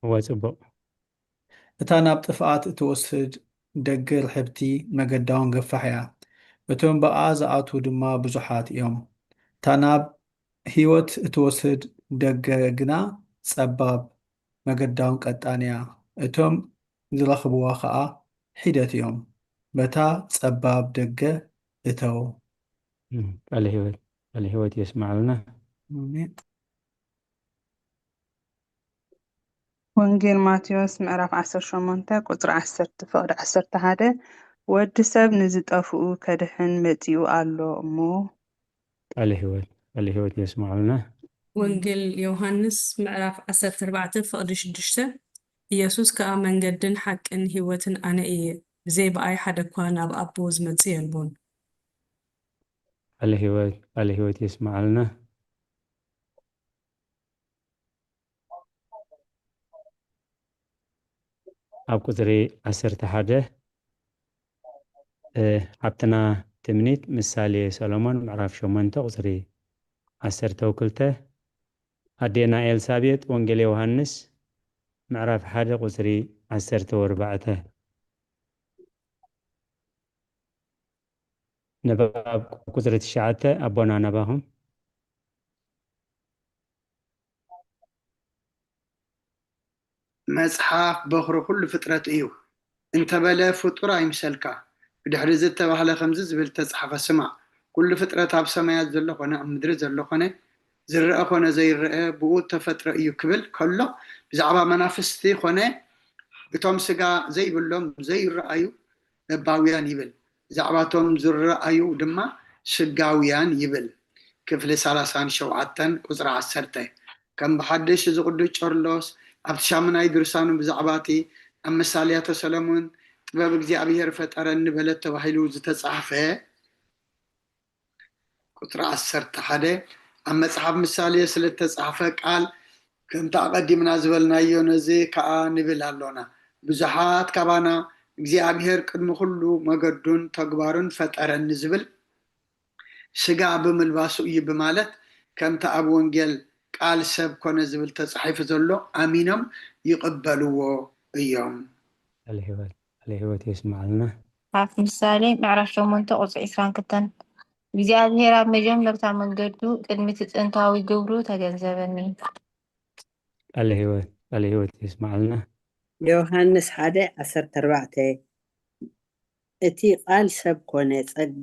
እወ፣ ጽቡቕ። እታ ናብ ጥፍኣት እትወስድ ደገ ርሕብቲ መገዳውን ገፋሕ እያ፣ እቶም ብኣ ዝኣትዉ ድማ ብዙሓት እዮም። እታ ናብ ህይወት እትወስድ ደገ ግና ጸባብ፣ መገዳውን ቀጣን እያ፣ እቶም ዝረኽብዋ ኸኣ ሒደት እዮም። በታ ጸባብ ደገ እተው። እም፣ ቃለ ህይወት፣ ቃለ ህይወት የስማዕልና። ኣሜን። ወንጌል ማቴዎስ ምዕራፍ ዓሰርተ ሸሞንተ ቁጽሪ ዓሰርተ ፍቕዲ ዓሰርተ ሓደ፣ ወዲ ሰብ ንዝጠፍኡ ከድሕን መጺኡ ኣሎ እሞ። ቃለ ህይወት፣ ቃለ ህይወት የስማዕልና። ወንጌል ዮሃንስ ምዕራፍ ዓሰርተ ኣርባዕተ ፍቕዲ ሽዱሽተ፣ ኢየሱስ ከኣ መንገድን ሓቅን ህይወትን ኣነ እየ፣ ብዘይ ብኣይ ሓደ እኳ ናብ ኣቦ ዝመጽእ የልቦን። ቃለ ህይወት፣ ቃለ ህይወት የስማዕልና። ኣብ ቁጽሪ ዓሰርተ ሓደ፣ እ፣ ሓብትና ትምኒት ምሳሌ ሰሎሞን ምዕራፍ ሸሞንተ ቁጽሪ ዓሰርተ ወክልተ፣ ኣዴና ኤልሳቤጥ ወንጌል ዮሃንስ ምዕራፍ ሓደ ቁጽሪ ዓሰርተ ወርባዕተ። ንባብ ቁጽሪ ትሽዓተ ኣቦና ናባኹም። መጽሓፍ በኹሪ ኩሉ ፍጥረት እዩ እንተበለ ፍጡር ኣይምሰልካ። ብድሕሪ እዚ እተባህለ ከምዚ ዝብል ተጻሕፈ፣ ስማዕ፣ ኩሉ ፍጥረት ኣብ ሰማያት ዘሎ ኾነ ኣብ ምድሪ ዘሎ ኾነ ዝረአ ኾነ ዘይረአ ብኡ እተፈጥረ እዩ ክብል ከሎ ብዛዕባ መናፍስቲ ኾነ እቶም ስጋ ዘይብሎም ዘይረኣዩ ለባውያን ይብል። ብዛዕባቶም ዝረኣዩ ድማ ስጋውያን ይብል። ክፍሊ ሰላሳን ሸውዓተን ቁጽሪ ዓሰርተ። ከም ብሓድሽ እዚ ቅዱስ ጨርሎስ ኣብቲ ሻሙናይ ድርሳኑ ብዛዕባ እቲ ኣብ መሳልያተ ሰለሙን ጥበብ እግዚኣብሔር ፈጠረኒ በለት ተባሂሉ ዝተጻሕፈ ቁጽሪ ዓሰርተ ሓደ ኣብ መጽሓፍ ምሳሌ ስለ እተጻሕፈ ቃል ከምቲ ኣቐዲምና ዝበልናዮ ነዚ ከኣ ንብል ኣሎና። ብዙሓት ካባና እግዚኣብሔር ቅድሚ ኩሉ መገዱን ተግባሩን ፈጠረኒ ዝብል ስጋ ብምልባሱ እዩ ብማለት ከምቲ ኣብ ወንጌል ቃል ሰብ ኮነ ዝብል ተጻሒፉ ዘሎ ኣሚኖም ይቕበልዎ እዮም። ቃለ ህይወት፣ ቃለ ህይወት የስማዕልና። ኣብ ምሳሌ ምዕራፍ ሸሞንተ ቁጽሪ ዕስራን ክልተን እግዚኣብሔር ኣብ መጀመርታ መንገዱ ቅድሚ እቲ ጥንታዊ ግብሩ ተገንዘበኒ። ቃለ ህይወት፣ ቃለ ህይወት የስማዕልና። ዮሃንስ ሓደ ዓሰርተ ኣርባዕተ፣ እቲ ቃል ሰብ ኮነ፣ ጸግ-፣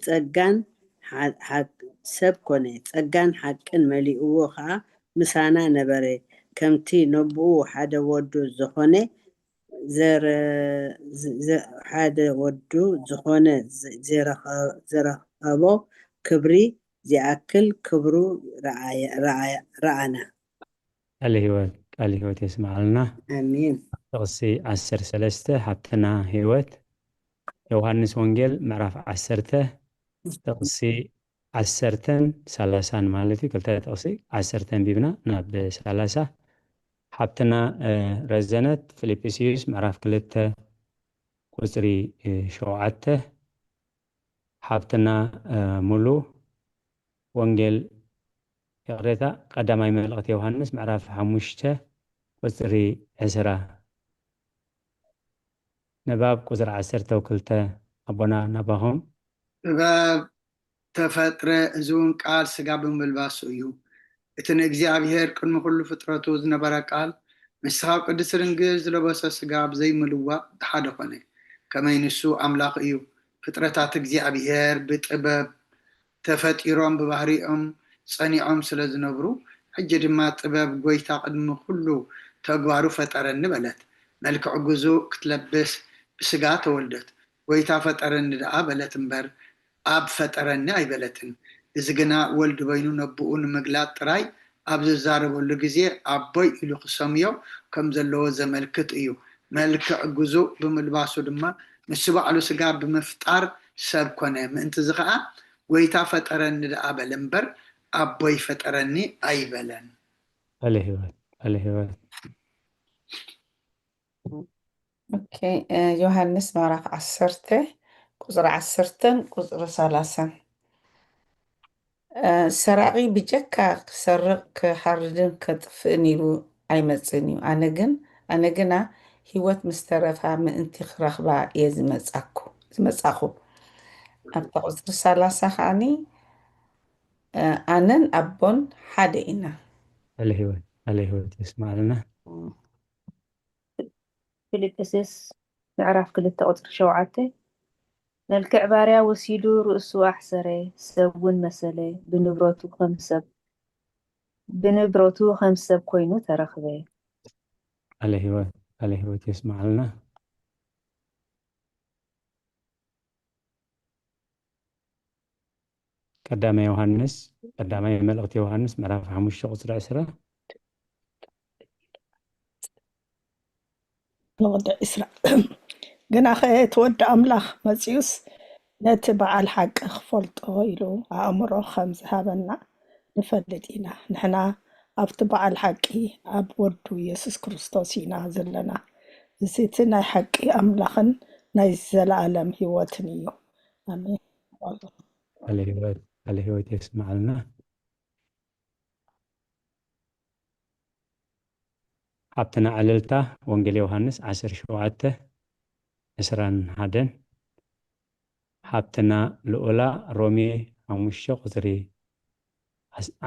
ጸጋን ሓ-፣ ሓቅ-፣ ሰብ ኮነ፣ ጸጋን ሓቅን መሊእዎ ኸኣ ምሳና ነበረ፣ ከምቲ ነብኡ ሓደ ወዱ ዝኾነ ዘረ-፣ ዘ-፣ ሓደ ወዱ ዝኾነ ዘ-፣ ዘረኸ-፣ ዘረኸቦ ክብሪ ዚኣክል ክብሩ ረኣየ-፣ ረኣየ-፣ ረኣና። ቃለ ህይወት፣ ቃለ ህይወት የስምዓልና። ኣሜን። ጥቕሲ ዓሰርተ ሰለስተ ሓብትና ህይወት፣ ዮሃንስ ወንጌል ምዕራፍ ዓሰርተ ጥቕሲ ዓሰርተን ሰላሳን ማለት እዩ። ክልተ ጥቕሲ ዓሰርተ ኣንቢብና ናብ ሰላሳ። ሓብትና፣ እ፣ ረዘነት ፊልጵስዩስ ምዕራፍ ክልተ ቁጽሪ፣ እ፣ ሸውዓተ። ሓብትና፣ እ፣ ሙሉ ወንጌል፣ ይቕሬታ፣ ቀዳማይ መልእኽቲ ዮሃንስ ምዕራፍ ሓሙሽተ ቁጽሪ ዕስራ። ንባብ ቁጽሪ ዓሰርተ ክልተ ኣቦና ናባኹም። ጥበብ ተፈጥረ፣ እዚ እውን ቃል ስጋ ብምልባሱ እዩ። እቲ ንእግዚኣብሔር ቅድሚ ኩሉ ፍጥረቱ ዝነበረ ቃል፣ ምስቲ ካብ ቅድስቲ ድንግል ዝለበሶ ስጋ ብዘይምልዋጥ ሓደ ኮነ። ከመይ ንሱ ኣምላኽ እዩ። ፍጥረታት እግዚኣብሔር ብጥበብ ተፈጢሮም ብባህሪኦም ጸኒዖም ስለ ዝነብሩ፣ ሕጂ ድማ ጥበብ ጎይታ ቅድሚ ኩሉ ተግባሩ ፈጠረኒ በለት። መልክዕ ግዙእ ክትለብስ ብስጋ ተወልደት። ጎይታ ፈጠረኒ ደኣ በለት እምበር፣ ኣብ ፈጠረኒ ኣይበለትን። እዚ ግና ወልድ በይኑ ነብኡ ንምግላጥ ጥራይ ኣብ ዝዛረበሉ ግዜ ኣቦይ ኢሉ ክሰምዮ ከም ዘለዎ ዘመልክት እዩ። መልክዕ ግዙእ ብምልባሱ ድማ ንሱ ባዕሉ ስጋ ብምፍጣር ሰብ ኮነ። ምእንቲ እዚ ኸኣ ጎይታ ፈጠረኒ ደኣ በለ እምበር ኣቦይ ፈጠረኒ ኣይበለን። ቃለ ህይወት ቃለ ህይወት ኦኬ፣ ዮሃንስ ምዕራፍ ዓሰርተ ቁፅሪ ዓሰርተን ቁፅሪ ሰላሳን። ሰራቒ ብጀካ ክሰርቕ ክሓርድን ከጥፍእን ኢሉ ኣይመፅእን እዩ። ኣነ ግን ኣነ ግና ህይወት ምስ ተረፋ ምእንቲ ክረኽባ እየ ዝመፃኩ ዝመፃኹ። ኣብታ ቁፅሪ ሰላሳ ከዓኒ ኣነን ኣቦን ሓደ ኢና። ቃለ ህይወት ቃለ ህይወት የስማዕልና። ፊልጵስዩስ ምዕራፍ ክልተ ቁፅሪ ሸውዓተ። መልክዕ ባርያ ወሲዱ ርእሱ ኣሕሰረ፣ ሰብ እውን መሰለ፣ ብንብረቱ ከም ሰብ ብንብረቱ ከም ሰብ ኮይኑ ተረኽበ። ቃለ ህይወት ቃለ ህይወት የስማዕልና። ቀዳማይ ዮሃንስ ቀዳማይ መልእኽቲ ዮሃንስ ምዕራፍ ሓሙሽተ ቁፅሪ ዕስራ። ንቕድዕ ኢስራ ግናኸ እቲ ወዲ ኣምላኽ መጺኡስ ነቲ በዓል ሓቂ ክፈልጦ ኢሉ ኣእምሮ ከም ዝሃበና ንፈልጥ ኢና። ንሕና ኣብቲ በዓል ሓቂ ኣብ ወዱ የሱስ ክርስቶስ ኢና ዘለና። እዚ እቲ ናይ ሓቂ ኣምላኽን ናይ ዘለኣለም ህይወትን እዩ። ኣሜን። ቃለ ህይወት ቃለ ህይወት የስማዕልና። ሓብትና ዕልልታ ወንጌል ዮሃንስ ዓሰርተ ሸውዓተ ዕስራን ሓደን። ሓብትና ልኡላ ሮሜ ሓሙሽተ ቁፅሪ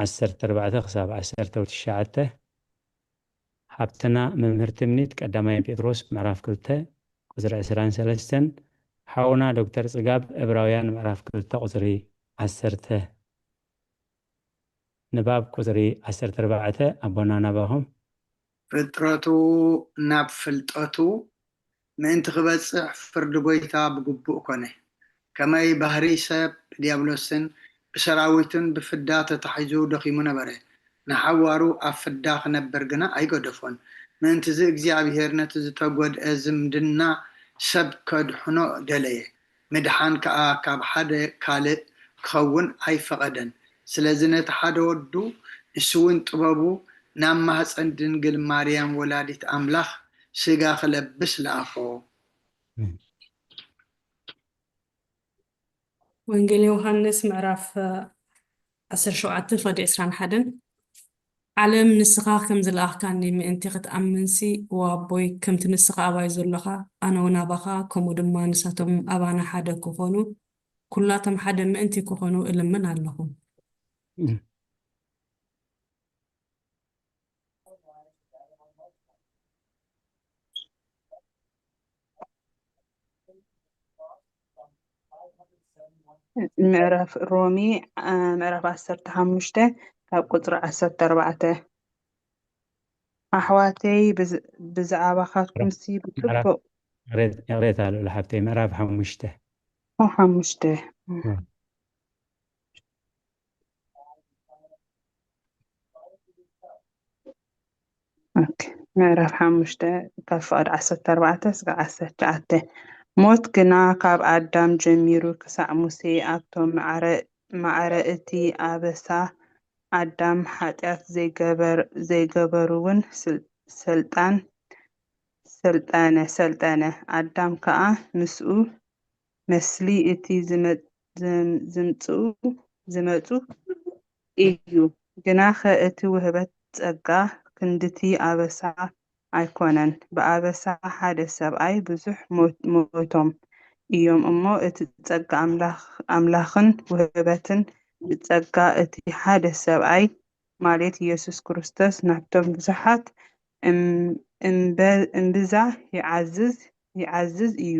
ዓሰርተ ኣርባዕተ ክሳብ ዓሰርተ ትሽዓተ። ሓብትና መምህር ትምኒት ቀዳማይ ጴጥሮስ ምዕራፍ ክልተ ቁፅሪ ዕስራን ሰለስተን። ሓውና ዶክተር ፅጋብ ዕብራውያን ምዕራፍ ክልተ ቁፅሪ ዓሰርተ። ንባብ ቁፅሪ ዓሰርተ ኣርባዕተ ኣቦና ናባኹም። ፍጥረቱ ናብ ፍልጠቱ ምእንቲ ክበጽሕ ፍርዲ ጎይታ ብግቡእ ኮነ። ከመይ ባህሪ ሰብ ብዲያብሎስን ብሰራዊቱን ብፍዳ ተታሒዙ ደኺሙ ነበረ። ንሓዋሩ ኣብ ፍዳ ክነብር ግና ኣይገደፎን። ምእንትዚ እግዚኣብሔር ነቲ ዝተጎድአ ዝምድና ሰብ ከድሕኖ ደለየ። ምድሓን ከኣ ካብ ሓደ ካልእ ክኸውን ኣይፈቐደን። ስለዚ ነቲ ሓደ ወዱ፣ ንሱ እውን ጥበቡ ናብ ማህፀን ድንግል ማርያም ወላዲት ኣምላኽ ስጋ ክለብስ ለኣኾ። ወንጌል ዮሃንስ ምዕራፍ ዓሰርተ ሸውዓተ ፍቕዲ ዕስራን ሓደን። ዓለም ንስኻ ከም ዝለኣኽካኒ ምእንቲ ክትኣምንሲ፣ ወ ኣቦይ፣ ከምቲ ንስኻ ኣባይ ዘሎኻ ኣነ እውን ኣባኻ፣ ከምኡ ድማ ንሳቶም ኣባና ሓደ ክኾኑ፣ ኩላቶም ሓደ ምእንቲ ክኾኑ እልምን ኣለኹ። ምዕራፍ ሮሜ ምዕራፍ ዓሰርተ ሓሙሽተ ካብ ቁፅሪ ዓሰርተ ኣርባዕተ። ኣሕዋተይ ብዛዕባኻትኩምሲ ብፅቡቅ። ይቕሬታ ልኡል ሓብተይ ምዕራፍ ሓሙሽተ። ሓሙሽተ። ምዕራፍ ሓሙሽተ ካብ ፍቕዲ ዓሰርተ ኣርባዕተ እስከ ዓሰርተ ትሽዓተ። ሞት ግና ካብ ኣዳም ጀሚሩ ክሳዕ ሙሴ ኣብቶም ማዕረ እቲ ኣበሳ ኣዳም ሓጢኣት ዘይገበሩ እውን ሰልጣን ሰልጠነ ሰልጠነ። ኣዳም ከኣ ምስኡ መስሊ እቲ ዝምፅኡ ዝመፁ እዩ። ግናኸ እቲ ውህበት ጸጋ ክንድቲ ኣበሳ ኣይኮነን። ብኣበሳ ሓደ ሰብኣይ ብዙሕ ሞቶም፣ እዮም እሞ፣ እቲ ጸጋ ኣምላኽ-፣ ኣምላኽን ውህበትን ብጸጋ እቲ ሓደ ሰብኣይ፣ ማለት ኢየሱስ ክርስቶስ፣ ናብቶም ብዙሓት እም-፣ እምበ-፣ እምብዛ ይዓዝዝ፣ ይዓዝዝ እዩ።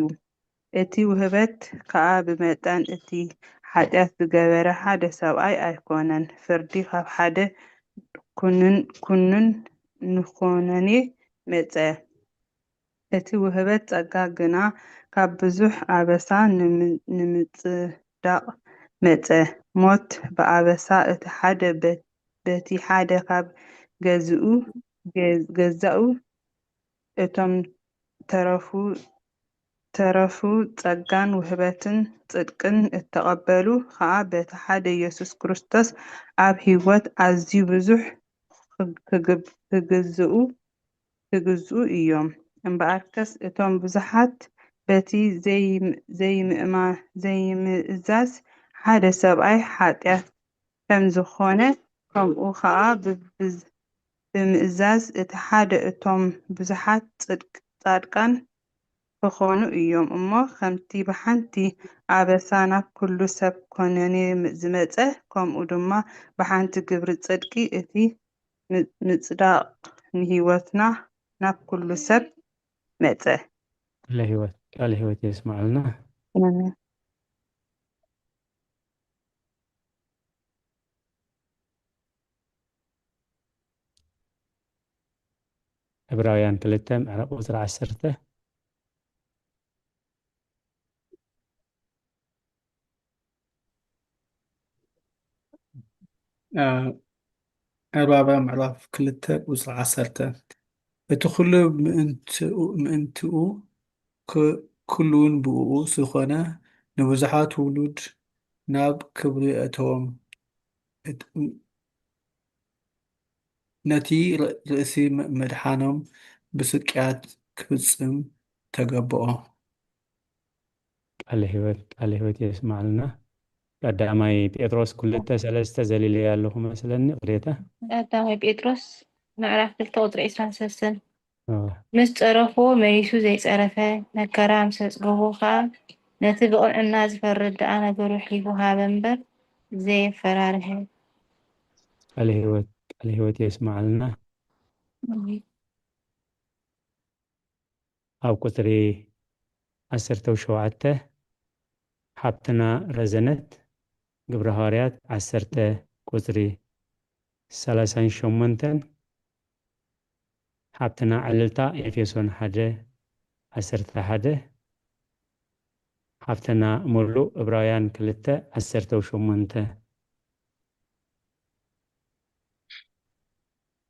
እቲ ውህበት ከኣ ብመጠን እቲ ሓጢኣት ዝገበረ ሓደ ሰብኣይ ኣይኮነን፣ ፍርዲ ካብ ሓደ ኩንን-፣ ኩንን ንኾነኔ መጸ። እቲ ውህበት ጸጋ ግና ካብ ብዙሕ ኣበሳ ንም-፣ ንምጽዳቕ መጸ። ሞት ብኣበሳ እቲ ሓደ በ-፣ በቲ ሓደ ካብ ገዝኡ፣ ገ-፣ ገዛኡ እቶም ተረፉ፣ ተረፉ ጸጋን ውህበትን ጽድቅን እተቐበሉ ኸኣ በቲ ሓደ ኢየሱስ ክርስቶስ ኣብ ህይወት ኣዝዩ ብዙሕ ክግ-፣ ክግብ-፣ ክግዝኡ፣ ክግዝኡ እዮም። እምበኣርከስ እቶም ብዙሓት በቲ ዘይም-፣ ዘይምእማ-፣ ዘይምእዛዝ ሓደ ሰብኣይ ሓጢኣት ከም ዝኾነ፣ ከምኡ ኸኣ ብብዝ-፣ ብምእዛዝ እቲ ሓደ እቶም ብዙሓት ጽድቅ-፣ ጻድቃን ክኾኑ እዮም። እሞ ከምቲ ብሓንቲ ኣበሳ ናብ ኩሉ ሰብ ኮነኔ ዝመጸ፣ ከምኡ ድማ ብሓንቲ ግብሪ ጽድቂ እቲ ም-፣ ምጽዳቕ ንህይወትና ናብ ኩሉ ሰብ መጸ። ቃለ ህይወት፣ ቃለ ህይወት የስምዓልና። ኣሜን። ዕብራውያን ክልተ ምዕራፍ ቁጽሪ ዓሰርተ። እ፣ ዕብራውያን ምዕራፍ ክልተ ቁጽሪ ዓሰርተ። እቲ ኩሉ ምእንትኡ፣ ምእንትኡ ክ-፣ ኩሉውን ብእኡ ዝኾነ ንብዙሓት ውሉድ ናብ ክብሪ ኣእተዎም። እት-፣ ነቲ ር-፣ ርእሲ መ-፣ መድሓኖም ብስቅያት ክፍጽም ተገብኦ። ቃለ ህይወት፣ ቃለ ህይወት የስማዕልና። ቀዳማይ ጴጥሮስ ክልተ ሰለስተ ዘሊለያ ኣለኹ መስለኒ፣ ቅሬታ። ቀዳማይ ጴጥሮስ ምዕራፍ ክልተ ቁጽሪ ዕስራን ሰለስተን። ኣዎ። ምስ ጸረፍዎ መሊሱ ዘይጸረፈ፣ መከራ ምስ ኣጽገቦ ኸኣ ነቲ ብቕንዕና ዝፈርድ ደኣ ነገሩ ኣሕሊፉ ሃበ እምበር ዘየፈራርሀ። ቃለ ህይወት፣ ቃለ ህይወት የስማዕልና። ኣሜን። ኣብ ቁጽሪ ዓሰርተ ሸውዓተ፣ ሓብትና ረዘነት፣ ግብረ ሃዋርያት ዓሰርተ ቁጽሪ ሰላሳን ሸሞንተን፣ ሓብትና ዕልልታ ኤፌሶን ሓደ ዓሰርተ ሓደ፣ ሓብትና ሙሉእ ዕብራውያን ክልተ ዓሰርተ ሸሞንተ።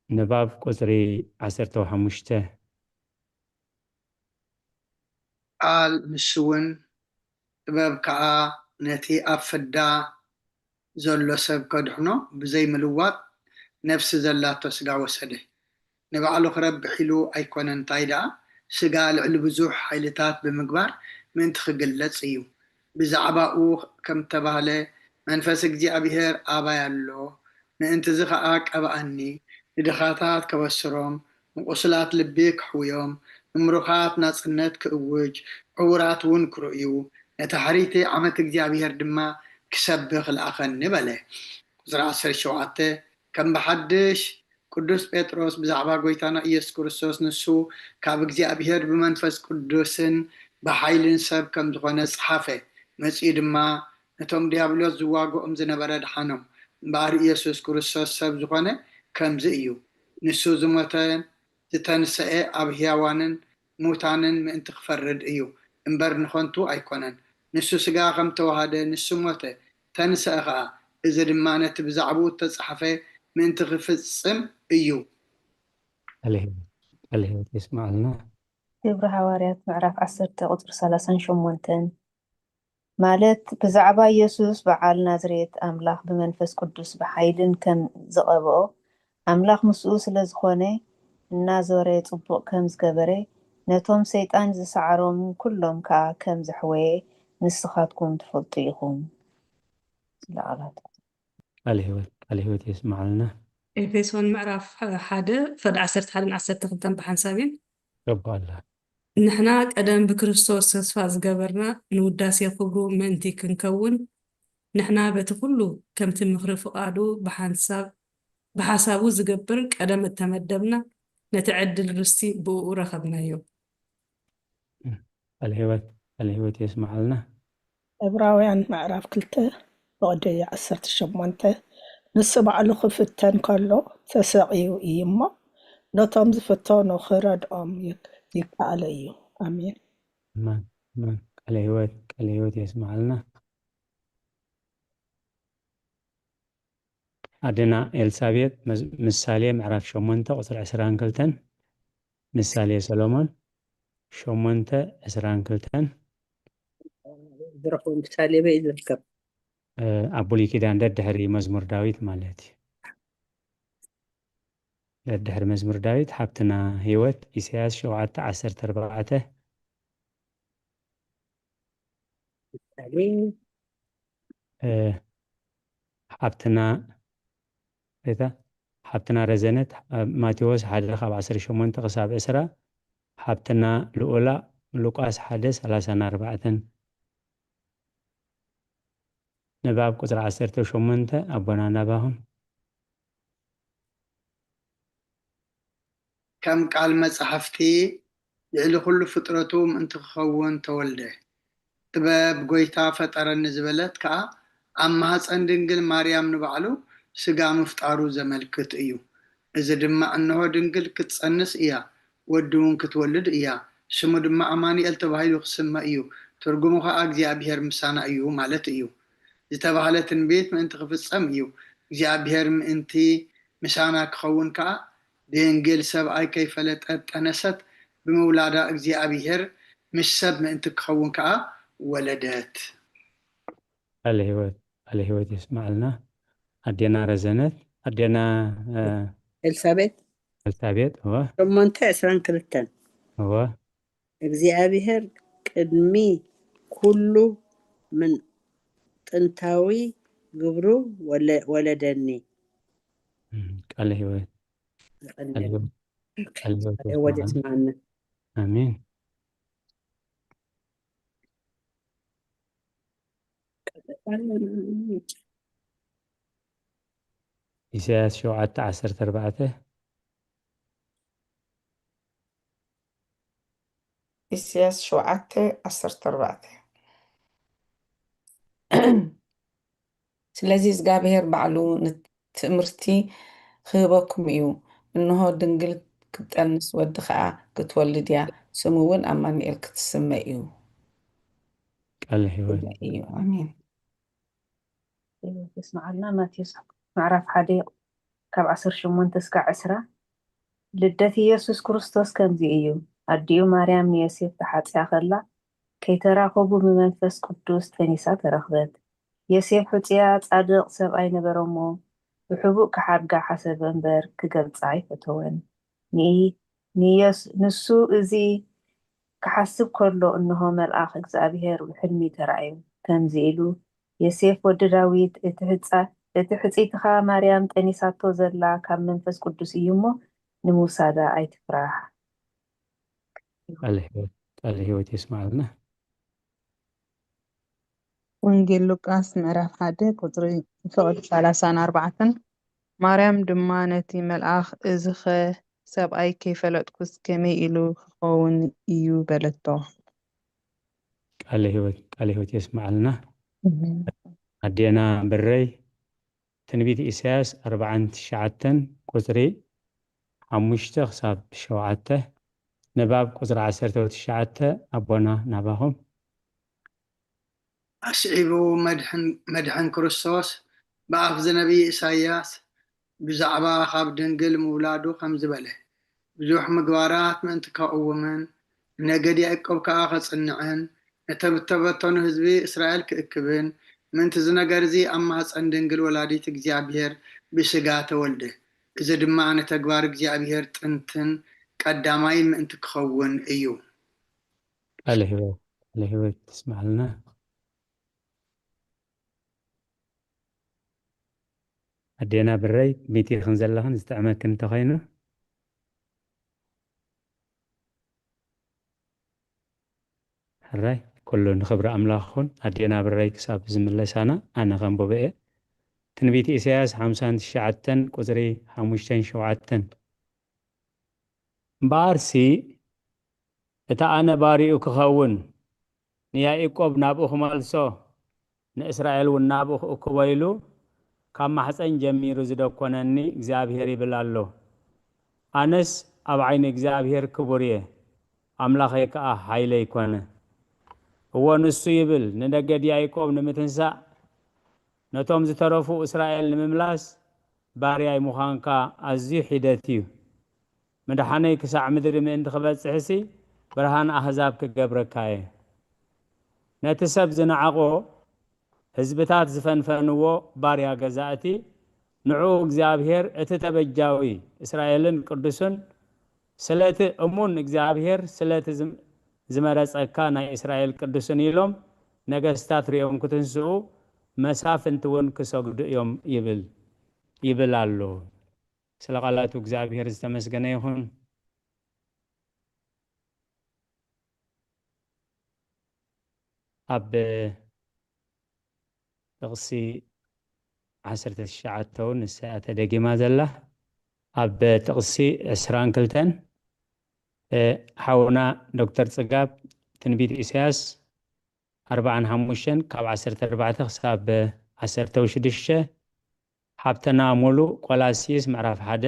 ንባብ ቁጽሪ ዓሰርተ ሓሙሽተ። ቃል ንሱ እውን ጥበብ ከኣ ነቲ ኣብ ፍዳ ዘሎ ሰብ ከድሕኖ ብዘይ ምልዋጥ ነፍሲ ዘላቶ ስጋ ወሰደ። ንባዕሉ ክረብሕ ኢሉ ኣይኮነን፣ እንታይ ደኣ ስጋ ልዕሊ ብዙሕ ሓይልታት ብምግባር ምእንቲ ክግለጽ እዩ። ብዛዕባኡ ከም እተባህለ፣ መንፈስ እግዚኣብሄር ኣባይ ኣሎ፣ ምእንትዚ ኸኣ ቀብኣኒ፣ ንድኻታት ከበስሮም፣ ምቑስላት ልቢ ክሕውዮም፣ ንምሩኻት ናጽነት ክእውጅ፣ ዕዉራት እውን ክርእዩ፣ ነታ ሕርይቲ ዓመት እግዚኣብሄር ድማ ክሰብኽ ለኣኸኒ በለ። ቁጽሪ ዓሰርተ ሸውዓተ፣ ከም ብሓድሽ ቅዱስ ጴጥሮስ ብዛዕባ ጐይታና ኢየሱስ ክርስቶስ፣ ንሱ ካብ እግዚኣብሄር ብመንፈስ ቅዱስን ብሓይልን ሰብ ከም ዝኾነ ጸሓፈ። መጺኡ ድማ ነቶም ዲያብሎስ ዝዋግኦም ዝነበረ ደሓኖም። እምበኣር ኢየሱስ ክርስቶስ ሰብ ዝኾነ ከምዚ እዩ። ንሱ ዝሞተን ዝተንሰኤ ኣብ ህያዋንን ሙታንን ምእንቲ ክፈርድ እዩ እምበር ንኸንቱ ኣይኮነን። ንሱ ስጋ ከም ተዋሃደ፣ ንሱ ሞተ፣ ተንሰአ ኸኣ። እዚ ድማ ነቲ ብዛዕባኡ እተጻሕፈ ምእንቲ ክፍጽም እዩ። ቃለ ህይወት፣ ቃለ ህይወት የስምዓልና። ግብሪ ሃዋርያት ምዕራፍ ዓሰርተ ቁጽሪ ሰላሳን ሸሞንተን፣ ማለት ብዛዕባ ኢየሱስ በዓል ናዝሬት ኣምላኽ ብመንፈስ ቅዱስ ብሓይልን ከም ዝቐብኦ፣ ኣምላኽ ምስኡ ስለ ዝኾነ፣ እናዞረ ጽቡቕ ከም ዝገበረ፣ ነቶም ሰይጣን ዝሰዓሮም ኩሎም ከኣ ከም ዘሕወየ ንስኻትኩም ትፈልጡ ኢኹም። ስለ ቃላቱ። ቃለ ህይወት፣ ቃለ ህይወት የስምዓልና። ኤፌሶን ምዕራፍ ሓደ፣ ፍርዲ ዓሰርተ ሓደን ዓሰርተ ክልተን ብሓንሳብ እየን። ይገባላ። ንሕና ቀደም ብክርስቶስ ተስፋ ዝገበርና ንውዳሴ ክብሩ ምእንቲ ክንከውን፣ ንሕና በቲ ኩሉ ከምቲ ምኽሪ ፍቓዱ ብሓንሳብ ብሓሳቡ ዝገብር ቀደም እተመደብና፣ ነቲ ዕድል ርስቲ ብእኡ ረኸብናዮ። ቃለ ህይወት ቃለ ህይወት የስምዓልና። ዕብራውያን ምዕራፍ ክልተ ብቕዲ ዓሰርተ ሸሞንተ ንሱ ባዕሉ ክፍተን ከሎ ተሰቒዩ እዩ እሞ፣ ነቶም ዝፍተኑ ክረድኦም ይክ- ይከኣሎ እዩ። ኣሜን። ኣማን ኣማን። ቃለ ህይወት ቃለ ህይወት የስምዓልና። ኣደና ኤልሳቤጥ መዝ- ምሳሌ ምዕራፍ ሸሞንተ ቁፅሪ ዕስራን ክልተን። ምሳሌ ሰሎሞን ሸሞንተ ዕስራን ክልተን። ዝረኽቦ ምሳሌ በይ ዝርከብ። ኣብ ብሉይ ኪዳን ደድሕሪ መዝሙር ዳዊት ማለት እዩ። ደድሕሪ መዝሙር ዳዊት ሓብትና ህይወት ኢሳያስ ሸውዓተ ዓሰርተ ኣርባዕተ። ሓብትና ሬታ ሓብትና ረዘነት ኣብ ማቴዎስ ሓደ ካብ ዓሰርተ ሸሞንተ ክሳብ ዕስራ። ሓብትና ልኡላ ሉቃስ ሓደ ሰላሳን ኣርባዕተን። ንባብ ቁፅሪ ዓሰርተ ሸሞንተ ኣቦና ናባኹም። ከም ቃል መጻሕፍቲ ልዕሊ ኩሉ ፍጥረቱ ምእንቲ ክኸውን ተወልደ። ጥበብ ጎይታ ፈጠረኒ ዝበለት ከኣ ኣብ ማህጸን ድንግል ማርያም ንባዕሉ ስጋ ምፍጣሩ ዘመልክት እዩ። እዚ ድማ እንሆ ድንግል ክትጸንስ እያ፣ ወዲ እውን ክትወልድ እያ፣ ስሙ ድማ ኣማኑኤል ተባሂሉ ክስመ እዩ፣ ትርጉሙ ኸኣ እግዚኣብሔር ምሳና እዩ ማለት እዩ ዝተባህለ ትንቢት ምእንቲ ክፍጸም እዩ። እግዚኣብሔር ምእንቲ ምሳና ክኸውን ከኣ ድንግል ሰብኣይ ከይፈለጠት ጠነሰት፣ ብምውላዳ እግዚኣብሔር ምስ ሰብ ምእንቲ ክኸውን ከኣ ወለደት። ቃለ ህይወት ቃለ ህይወት የስማዕልና። ኣዴና ረዘነት ኣዴና እ፣ ኤልሳቤጥ ኤልሳቤጥ እወ ሸሞንተ ዕስራን ክልተን እወ እግዚኣብሔር ቅድሚ ኩሉ ምን ጥንታዊ ግብሩ ወለ- ወለደኒ። እም፣ ቃለ ህይወት ቃለ ይቐንየልና። ህይወት ቃለ ህይወት ወደ የስማዕልና። ስማዕና ኣሜን። ኢሳያስ ሸውዓተ ዓሰርተ ኣርባዕተ። ኢሳያስ ሸውዓተ ዓሰርተ ኣርባዕተ። ስለዚ እግዚኣብሔር ባዕሉ ንትእምርቲ ክህበኩም እዩ። እንሆ ድንግል ክትጠንስ ወዲ ኸኣ ክትወልድ እያ፣ ስሙ እውን ኣማኑኤል ክትስመ እዩ። ቃለ ህይወት እዩ። ኣሜን። የስምዓልና። ማቴዎስ ምዕራፍ ሓደ ካብ ዓሰርተ ሸሞንተ እስካብ ዕስራ። ልደት ኢየሱስ ክርስቶስ ከምዚ እዩ። ኣዲኡ ማርያም ንዮሴፍ ተሓጽያ ከላ ከይተራኸቡ ብመንፈስ ቅዱስ ጠኒሳ ተረኽበት። ዮሴፍ ሕጹያ ጻድቕ ሰብኣይ ነበረ እሞ ብሕቡእ ክሓድጋ ሓሰበ እምበር ክገልጻ ኣይፈተወን። ንኢ- ንዮስ- ንሱ እዚ ክሓስብ ከሎ እንሆ መልኣኽ እግዚኣብሔር ብሕልሚ ተራእዩ ከምዚ ኢሉ፣ ዮሴፍ ወዲ ዳዊት፣ እቲ ሕጻ- እቲ ሕጽይትኻ ማርያም ጠኒሳቶ ዘላ ካብ መንፈስ ቅዱስ እዩ እሞ ንምውሳዳ ኣይትፍራሕ። ቃለ ህይወት ቃለ ህይወት የስማዕልና። ወንጌል ሉቃስ ምዕራፍ ሓደ ቁጽሪ ፍቕዲ ሰላሳን ኣርባዕተን። ማርያም ድማ ነቲ መልኣኽ፣ እዚኸ ሰብኣይ ከይፈለጥኩስ ከመይ ኢሉ ክኸውን እዩ? በለቶ። ቃለ ህይወት ቃለ ህይወት የስማዕልና። ኣዴና ብረይ ትንቢት ኢሳያስ ኣርባዓን ትሽዓተን ቁጽሪ ሓሙሽተ ክሳብ ሸውዓተ። ንባብ ቁጽሪ ዓሰርተ ትሽዓተ ኣቦና ናባኹም። ኣስዒቡ መድሕን መድሕን ክርስቶስ ብኣፍ ዝነብይ ኢሳይያስ ብዛዕባ ካብ ድንግል ምውላዱ ከምዚ በለ፣ ብዙሕ ምግባራት ምእንቲ ከቕውምን ንነገድ ያዕቆብ ከኣ ከጽንዕን ነተብተበቶ ንህዝቢ እስራኤል ክእክብን ምእንቲ እዚ ነገር እዚ ኣብ ማህጸን ድንግል ወላዲት እግዚኣብሔር ብስጋ ተወልደ። እዚ ድማ ንተግባር እግዚኣብሔር ጥንትን ቀዳማይን ምእንቲ ክኸውን እዩ። ቃለ ህይወት ቃለ ህይወት ተስማዕልና። ኣዴና ብረይ ሚቲኽን ዘለኽን ዝጥዕመክን እንተኾይኑ። ሕራይ ኩሉ ንኽብሪ ኣምላኽ ይኹን። ኣዴና ብረይ ክሳብ ዝምለሳና ኣነ ከንብቦ እየ። ትንቢት ኢሳያስ ሓምሳን ትሽዓተን ቁጽሪ ሓሙሽተን ሸውዓተን። እምበኣርሲ፣ እቲ ኣነ ባሪኡ ክኸውን፣ ንያኢቆብ ናብኡ ክመልሶ፣ ንእስራኤል እውን ናብኡ ክእክቦ ኢሉ፣ ካብ ማሕፀን ጀሚሩ ዝደኮነኒ እግዚኣብሄር ይብል ኣሎ። ኣነስ ኣብ ዓይኒ እግዚኣብሄር ክቡር እየ፣ ኣምላኸይ ከኣ ሓይለይ ኮነ። እዎ ንሱ ይብል፣ ንነገድ ያኢቆብ ንምትንሳእ፣ ነቶም ዝተረፉ እስራኤል ንምምላስ፣ ባርያይ ምዃንካ ኣዝዩ ሒደት እዩ። ምድሓነይ ክሳዕ ምድሪ ምእንቲ ክበጽሕሲ፣ ብርሃን ኣህዛብ ክገብረካ እየ። ነቲ ሰብ ዝነዓቖ፣ ህዝብታት ዝፈንፈንዎ ባርያ ገዛእቲ፣ ንዕኡ እግዚኣብሄር እቲ ተበጃዊ እስራኤልን ቅዱስን፣ ስለቲ እሙን እግዚኣብሄር፣ ስለቲ ዝም-፣ ዝመረጸካ ናይ እስራኤል ቅዱስን ኢሎም ነገስታት ሪኦም ክትንስኡ፣ መሳፍንቲ እውን ክሰግዱ እዮም ይብል፣ ይብል ኣሎ። ስለ ቃላቱ እግዚኣብሄር ዝተመስገነ ይኹን። ኣብ ጥቕሲ ዓሰርተ ትሽዓተ እውን ንሳ እያ ተደጊማ ዘላ። ኣብ ጥቕሲ ዕስራን ክልተን፣ እ፣ ሓውና ዶክተር ጽጋብ ትንቢት ኢሳያስ ኣርባዓን ሓሙሽተን ካብ ዓሰርተ ኣርባዕተ ክሳብ ዓሰርተ ሽዱሽተ፣ ሓብተና ሙሉ ቆላስይስ ምዕራፍ ሓደ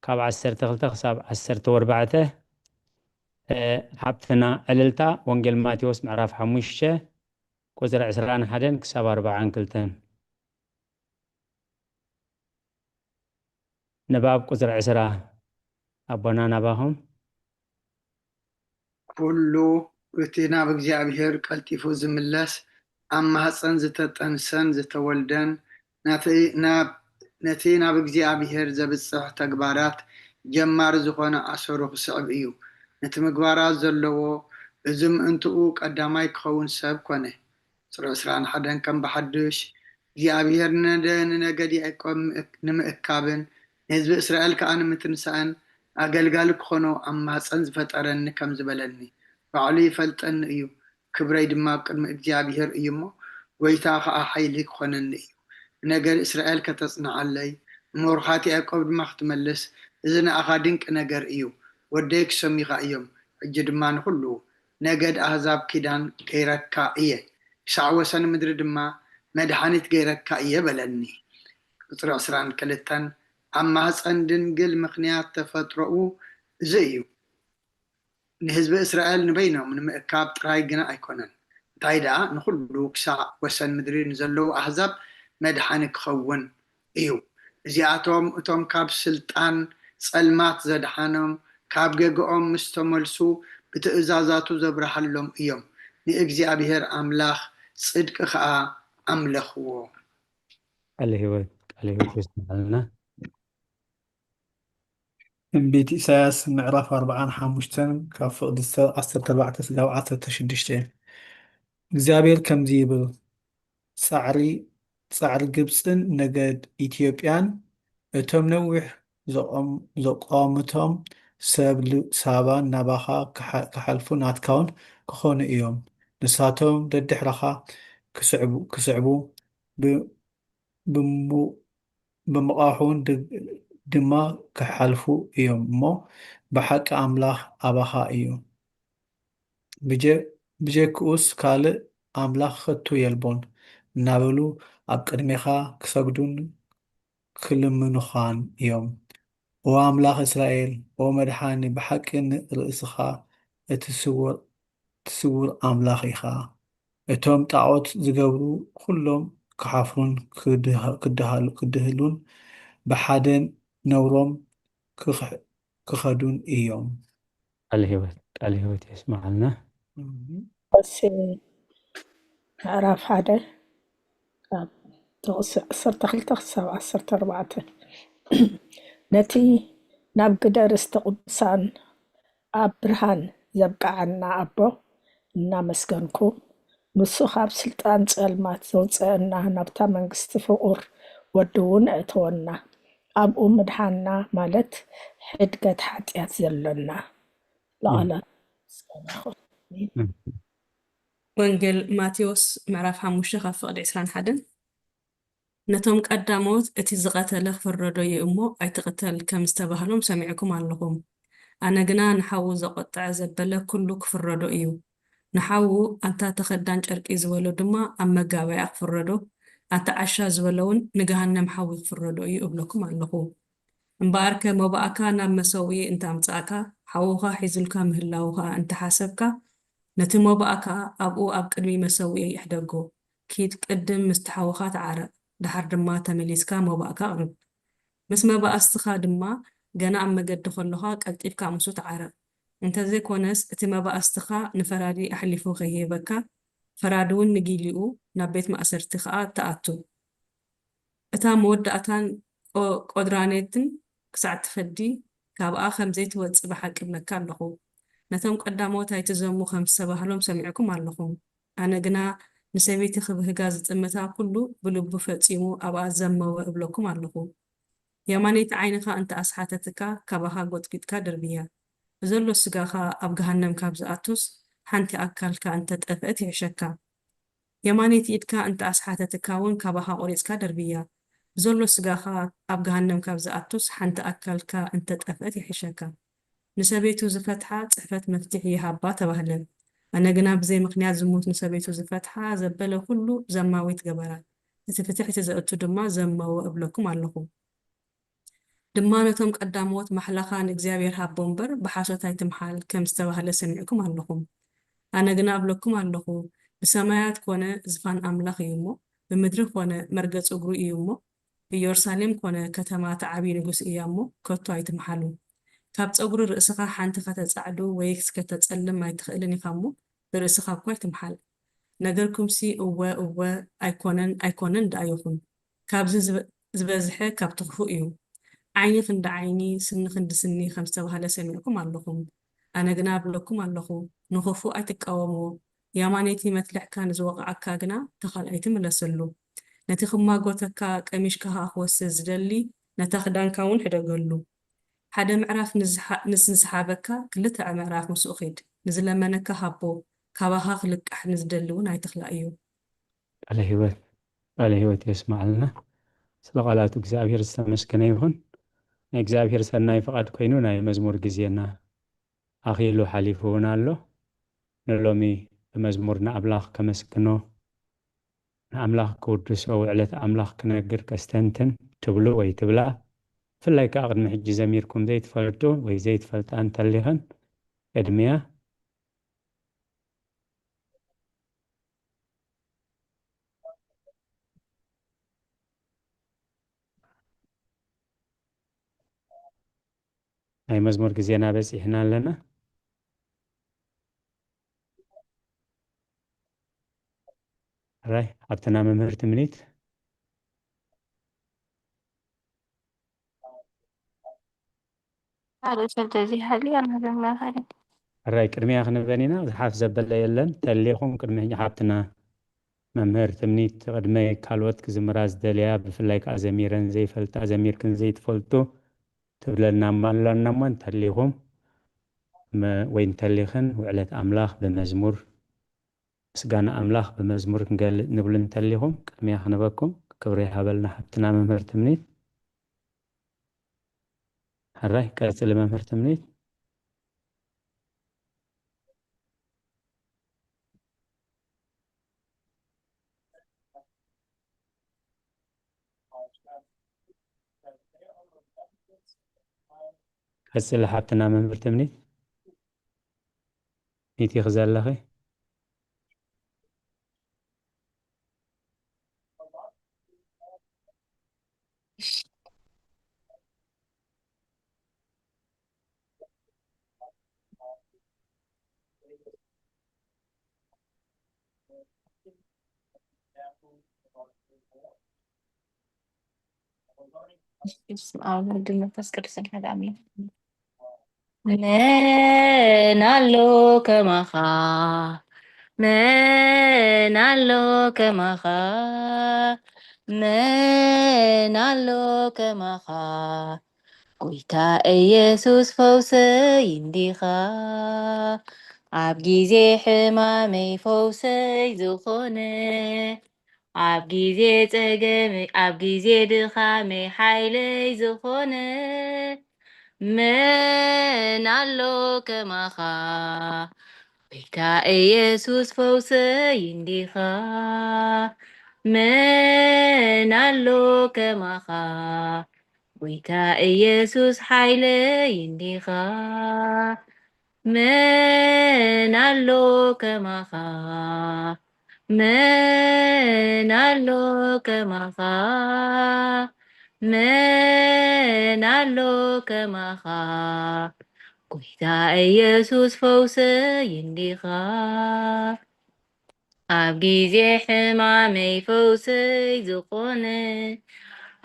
ካብ ዓሰርተ ክልተ ክሳብ ዓሰርተ ኣርባዕተ፣ እ፣ ሓብተና ዕልልታ ወንጌል ማቴዎስ ምዕራፍ ሓሙሽተ ቁጽሪ ዕስራን ሓደን ክሳብ ኣርባዓን ክልተን። ንባብ ቁጽሪ ዕስራ፣ ኣቦና ናባኹም። ኩሉ እቲ ናብ እግዚኣብሄር ቀልጢፉ ዝምለስ፣ ኣብ ማህፀን ዝተጠንሰን ዝተወልደን፣ ናቲ-፣ ናብ-፣ ነቲ ናብ እግዚኣብሄር ዘብጽሕ ተግባራት ጀማሪ ዝኾነ ኣሰሩ ክስዕብ እዩ። ነቲ ምግባራት ዘለዎ፣ እዚ ምእንትኡ ቀዳማይ ክኸውን ሰብ ኮነ። ቁጽሪ ዕስራን ሓደን ከም ብሓድሽ፣ እግዚኣብሄር ንነደ-፣ ንነገድ ያዕቆብ ምእክ-፣ ንምእካብን ንህዝቢ እስራኤል ከኣ ንምትንሳእን ኣገልጋሊ ክኾኖ ኣብ ማህፀን ዝፈጠረኒ ከም ዝበለኒ ባዕሉ ይፈልጠኒ እዩ። ክብረይ ድማ ኣብ ቅድሚ እግዚኣብሄር እዩ እሞ፣ ጐይታ ኸኣ ሓይሊ ክኾነኒ እዩ። ንነገድ እስራኤል ከተጽንዓለይ፣ ንመርዃት ያዕቆብ ድማ ክትመልስ፣ እዚ ንኣኻ ድንቂ ነገር እዩ። ወደይ ክሰሙኻ እዮም። ሕጂ ድማ ንኹሉ ነገድ ኣህዛብ ኪዳን ገይረካ እየ፣ ክሳዕ ወሰን ምድሪ ድማ መድሓኒት ገይረካ እየ በለኒ። ቁጽሪ ዕስራን ክልተን፣ ኣብ ማህፀን ድንግል ምኽንያት ተፈጥሮኡ እዚ እዩ። ንህዝቢ እስራኤል ንበይኖም ንምእካብ ጥራይ ግና ኣይኮነን፣ እንታይ ደኣ ንኹሉ ክሳዕ ወሰን ምድሪ ንዘለዉ ኣህዛብ መድሓኒ ክኸውን እዩ። እዚኣቶም እቶም ካብ ስልጣን ጸልማት ዘድሓኖም፣ ካብ ጌግኦም ምስ ተመልሱ ብትእዛዛቱ ዘብርሃሎም እዮም። ንእግዚኣብሄር ኣምላኽ ጽድቂ ኸኣ ኣምለኽዎ። ቃለ ህይወት፣ ቃለ ህይወት የስምዓልና። ትንቢት ኢሳያስ ምዕራፍ ኣርባዓን ሓሙሽተን ካብ ፍቕዲ ዓሰርተ ኣርባዕተ ስጋብ ዓሰርተ ሽዱሽተ። እግዚኣብሔር ከምዚ ይብል፣ ጻዕሪ፣ ጻዕሪ ግብጽን ነገድ ኢትዮጵያን፣ እቶም ነዊሕ ዘቖም-፣ ዘቋምቶም ሰብ ል-፣ ሳባን ናባኻ ክሓ-፣ ክሓልፉ ናትካውን ክኾኑ እዮም። ንሳቶም ደድሕረኻ ክስዕቡ፣ ክስዕቡ ብ-፣ ብሙ-፣ ብምቓሑን ድ-፣ ድማ ክሓልፉ እዮም እሞ፣ ብሓቂ ኣምላኽ ኣባኻ እዩ። ብጀ-፣ ብጀክኡስ ካልእ ኣምላኽ ከቶ የልቦን እናበሉ ኣብ ቅድሜኻ ክሰግዱን ክልምኑኻን እዮም። ኦ ኣምላኽ እስራኤል፣ ኦ መድሓኒ፣ ብሓቂ ንርእስኻ እትስውር፣ ትስውር ኣምላኽ ኢኻ። እቶም ጣዖት ዝገብሩ ኩሎም ክሓፍሩን ክድሃ-፣ ክድሃሉ-፣ ክድህሉን ብሓደ ነውሮም ክኽ-፣ ክኸዱን እዮም። ቃል ህይወት፣ ቃል ህይወት የስምዓልና። እም። እሲ ምዕራፍ ሓደ ካብ ጥቕሲ ዓሰርተ ክልተ ክሳብ ዓሰርተ ኣርባዕተ። ነቲ ናብ ግደ ርስቲ ቅዱሳን ኣብ ብርሃን ዘብቅዓና ኣቦ እናመስገንኩ፣ ንሱ ካብ ስልጣን ጸልማት ዘውጸአና ናብታ መንግስቲ ፍቑር ወዱ እውን ኣእተወና። ኣብኡ ምድሓንና ማለት ሕድገት ሓጢኣት ዘሎና። እም። ለዓለ ምስጋና ይኹን። እም። ወንጌል ማቴዎስ ምዕራፍ ሓሙሽተ ካብ ፍቕዲ ዕስራን ሓደን። ነቶም ቀዳሞት እቲ ዝቐተለ ክፍረዶ እዩ እሞ ኣይትቕተል ከም ዝተባህሎም ሰሚዕኩም ኣለኹም። ኣነ ግና ንሓዉ ዘቖጥዐ ዘበለ ኩሉ ክፍረዶ እዩ። ንሓዉ ኣንታ ተኸዳን ጨርቂ ዝበሎ ድማ ኣብ መጋበያ ክፍረዶ፣ ኣንታ ዓሻ ዝበሎ እውን ንገሃነም ሓዊ ክፍረዶ እዩ እብለኩም ኣለኹ። እምበኣርከ መባእካ ናብ መሰውኢ እንተ ኣምጻእካ፣ ሓውኻ ሒዙልካ ምህላዉ ኸኣ እንተ ሓሰብካ፣ ነቲ መባእካ ኣብኡ ኣብ ቅድሚ መሰውኢ ይሕደጎ። ኪድ ቅድም ምስቲ ሓውኻ ተዓረቕ፣ ደሓር ድማ ተመሊስካ መባእካ ኣቕርብ። ምስ መባእስትኻ ድማ ገና ኣብ መገዲ ከሎኻ ቀልጢፍካ ምስኡ ተዓረቕ። እንተ ዘይኮነስ እቲ መባእስትኻ ንፈራዲ ኣሕሊፉ ከይህበካ፣ ፈራዲ እውን ንጊሊኡ ናብ ቤት ማእሰርቲ ኸኣ ትኣቱ። እታ መወዳእታን ቆ- ቆድራኔትን ክሳዕ ትፈዲ፣ ካብኣ ከም ዘይትወጽእ ብሓቂ እብለካ ኣለኹ። ነቶም ቀዳሞት ኣይትዘሙ ከም ዝተባህሎም ሰሚዕኩም ኣለኹም። ኣነ ግና ንሰበይቲ ክብህጋ ዝጥምታ ኩሉ ብልቡ ፈጺሙ ኣብኣ ዘመወ እብለኩም ኣለኹ። የማነይቲ ዓይንኻ እንተ ኣስሓተትካ፣ ካባኻ ጎጥጒጥካ ደርብያ። ብዘሎ ስጋኻ ኣብ ገሃነም ካብ ዝኣቱስ፣ ሓንቲ ኣካልካ እንተ ጠፍአት ይሕሸካ። የማነይቲ ኢድካ እንተ ኣስሓተትካ እውን ካባኻ ቆሪጽካ ደርብያ። ብዘሎ ስጋኻ ኣብ ገሃነም ካብ ዝኣቱስ ሓንቲ ኣካልካ እንተ ጠፍአት ይሕሸካ። ንሰበይቱ ዝፈትሓ ጽሕፈት መፍትሒ ይሃባ ተባህለ። ኣነ ግና ብዘይ ምኽንያት ዝሙት ንሰበይቱ ዝፈትሓ ዘበለ ኩሉ ዘማዊት ገበራ። እቲ ፍትሕ እቲ ዘእቱ ድማ ዘመወ እብለኩም ኣለኹ። ድማ ነቶም ቀዳሞት ማሕላኻ ንእግዚኣብሔር ሃቦ እምበር ብሓሶት ኣይትምሓል ከም ዝተባህለ ሰሚዕኩም ኣለኹም። ኣነ ግና እብለኩም ኣለኹ፣ ብሰማያት ኮነ ዝፋን ኣምላኽ እዩ እሞ፣ ብምድሪ ኮነ መርገጽ እግሩ እዩ እሞ፣ ኢየሩሳሌም ኮነ ከተማ እቲ ዓብዪ ንጉስ እያ እሞ፣ ከቶ ኣይትምሓሉ። ካብ ጸጉሪ ርእስኻ ሓንቲ ከተጻዕዱ ወይስ ከተጸልም ኣይትኽእልን ኢኻ እሞ፣ ብርእስኻ እኳ ኣይትምሓል። ነገርኩምሲ እወ፣ እወ፣ ኣይኮነን፣ ኣይኮነን ደኣ ይኹን። ካብዚ ዝበ- ዝበዝሐ ካብቲ ክፉእ እዩ። ዓይኒ ክንዲ ዓይኒ፣ ስኒ ክንዲ ስኒ ከም ዝተባህለ ሰሚዕኩም ኣለኹም። ኣነ ግና እብለኩም ኣለኹ፣ ንኽፉእ ኣይትቃወምዎ። የማነይቲ መትልዕካ ንዝወቕዓካ ግና ተኻልኣይቲ ምለሰሉ። ነቲ ክማጎተካ ቀሚሽካ ኸኣ ክወስድ ዝደሊ፣ ነታ ክዳንካ እውን ሕደገሉ። ሓደ ምዕራፍ ንዝሓ- ንዝሰሓበካ ክልተ ምዕራፍ ምስኡ ኺድ። ንዝለመነካ ሃቦ፣ ካባኻ ክልቃሕ ንዝደሊ እውን ኣይትኽላእዮ። ቃለ ህይወት ቃለ ህይወት የስማዕልና። ስለ ቃላቱ እግዚኣብሔር ዝተመስገነ ይኹን። ናይ እግዚኣብሔር ሰናይ ፍቓድ ኮይኑ ናይ መዝሙር ግዜና ኣኺሉ ሓሊፉ እውን ኣሎ። ንሎሚ ብመዝሙር ንኣምላኽ ከመስግኖ፣ ንኣምላኽ ክውድሶ፣ ውዕለት ኣምላኽ ክነግር ከስተንትን ትብሉ ወይ ትብላ፣ ብፍላይ ከኣ ቅድሚ ሕጂ ዘሚርኩም ዘይትፈልጡ ወይ ዘይትፈልጣ እንተሊኽን ቅድሚያ ናይ መዝሙር ግዜና በጺሕና ኣለና። ሕራይ ኣብትና መምህር ትምኒት። ሓደ ሰልተ ዘይሃልያ ንዘምር ሓደ ሕራይ ቅድሚያ ክንበን ኢና። ዝሓፍ ዘበለ የለን። ተሊኹም ቅድሚ ሕጂ ሓብትና መምህር ትምኒት ቅድመይ ካልኦት ክዝምራ ዝደልያ ብፍላይ ከዓ ዘሚረን ዘይፈልጣ ዘሚርክን ዘይትፈልጡ ትብለና እማ ኣላና እሞ እንተሊኹም መ- ወይ እንተሊኽን ውዕለት ኣምላኽ ብመዝሙር ምስጋና ኣምላኽ ብመዝሙር ክንገልጽ ንብሉ እንተሊኹም ቅድሚያ ክንበኩም ክብሪ ይሃበልና ሓብትና መምህር ትምኒት። ሕራይ ቀጽሊ መምህር ትምኒት። ቀጽሊ ሓብትና መምህር ትምኒት። ሚቲኺ ዘለኺ። በስመ ኣብ ወወልድ ወመንፈስ ቅዱስ ኣሐዱ ኣምላክ። መን ኣሎ ከማኻ፣ መን ኣሎ ከማኻ፣ መን ኣሎ ከማኻ፣ ጎይታ ኢየሱስ ፈውሰይ እንዲኻ፣ ኣብ ግዜ ሕማመይ ፈውሰይ ዝኾነ፣ ኣብ ግዜ ጸገመይ፣ ኣብ ግዜ ድኻመይ ሓይለይ ዝኾነ፣ መን ኣሎ ከማኻ? ጎይታ ኢየሱስ ፈውሰይ እንዲኻ። መን ኣሎ ከማኻ? ጎይታ ኢየሱስ ሓይለይ እንዲኻ። መን ኣሎ ከማኻ? መን ኣሎ ከማኻ? መን ኣሎ ከማኻ? ጎይታ ኢየሱስ ፈውሰይ እንዲኻ። ኣብ ግዜ ሕማመይ ፈውሰይ ዝኾነ፣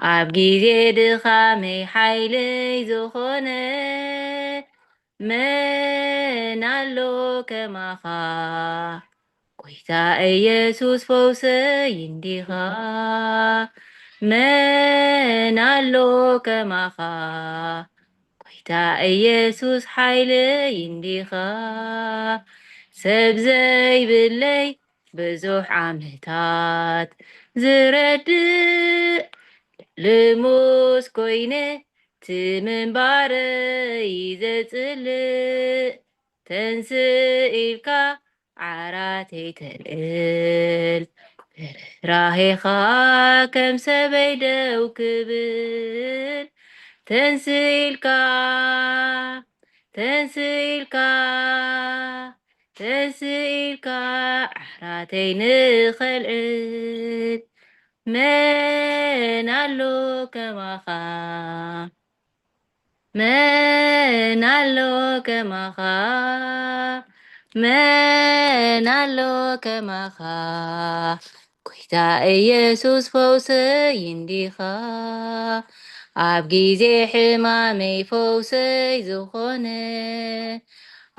ኣብ ግዜ ድኻመይ ሓይለይ ዝኾነ፣ መን ኣሎ ከማኻ? ጎይታ ኢየሱስ ፈውሰይ እንዲኻ። መን ኣሎ ከማኻ? ጎይታ ኢየሱስ ሓይለይ እንዲኻ። ሰብ ዘይብለይ ብዙሕ ዓመታት ዝረድእ፣ ልሙስ ኮይነ እቲ ምንባረይ ዘጽልእ፣ ተንስእ ኢልካ ዓራተይ ተልዕል፣ ብርህራሄኻ ከም ሰበይ ደው ክብል፣ ተንስእ ኢልካ፣ ተንስእ ኢልካ፣ ተንስእ ኢልካ ዓራተይ ንኸልዕል፣ መን ኣሎ ከማኻ? መን ኣሎ ከማኻ? መን ኣሎ ከማኻ? ጎይታ ኢየሱስ ፈውሰይ እንዲኻ። ኣብ ግዜ ሕማመይ ፈውሰይ ዝኾነ፣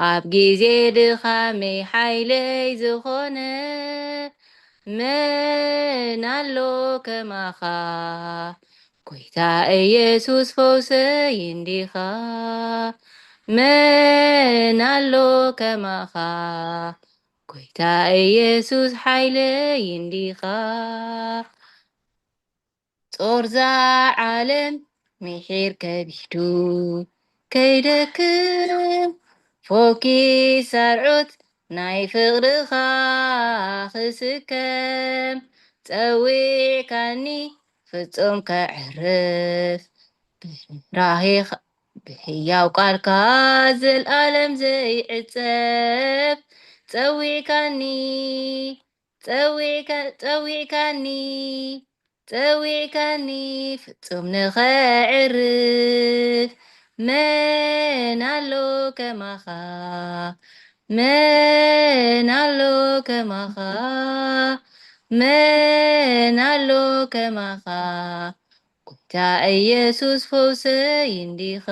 ኣብ ግዜ ድኻመይ ሓይለይ ዝኾነ፣ መን ኣሎ ከማኻ? ጎይታ ኢየሱስ ፈውሰይ እንዲኻ። መን ኣሎ ከማኻ? ጎይታ ኢየሱስ ሓይለይ እንዲኻ። ጾርዛ ዓለም ምሒር ከቢዱ ከይደክም፣ ፎኪስ ኣርዑት ናይ ፍቕርኻ ክስከም፣ ጸዊዕካኒ ፍጹም ከዕርፍ፣ ብራሄኻ ብህያው ቃልካ ዘልኣለም ዘይዕጸፍ፣ ጸዊዕካኒ፣ ጸዊዕካ-፣ ጸዊዕካኒ፣ ጸዊዕካኒ ፍጹም ንኸዕርፍ፣ መን ኣሎ ከማኻ? መን ኣሎ ከማኻ? መን ኣሎ ከማኻ? ጎይታ ኢየሱስ ፈውሰይ እንዲኻ።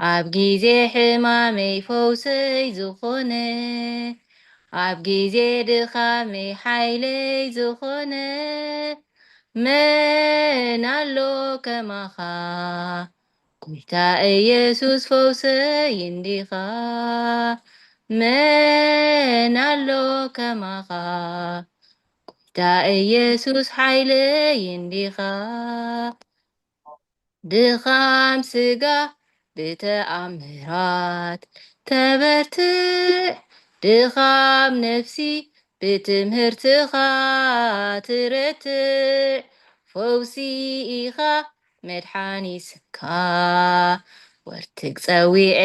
ኣብ ግዜ ሕማመይ ፈውሰይ ዝኾነ፣ ኣብ ግዜ ድኻመይ ሓይለይ ዝኾነ፣ መን ኣሎ ከማኻ? ጎይታ ኢየሱስ ፈውሰይ እንዲኻ። መን ኣሎ ከማኻ? ጎይታ ኢየሱስ ሓይለይ እንዲኻ። ድኻም ስጋ ብተኣምራት ተበርትዕ፣ ድኻም ነፍሲ ብትምህርትኻ ትረትዕ። ፈውሲ ኢኻ መድሓኒ ስምካ፣ ወርትግ ጸዊዐ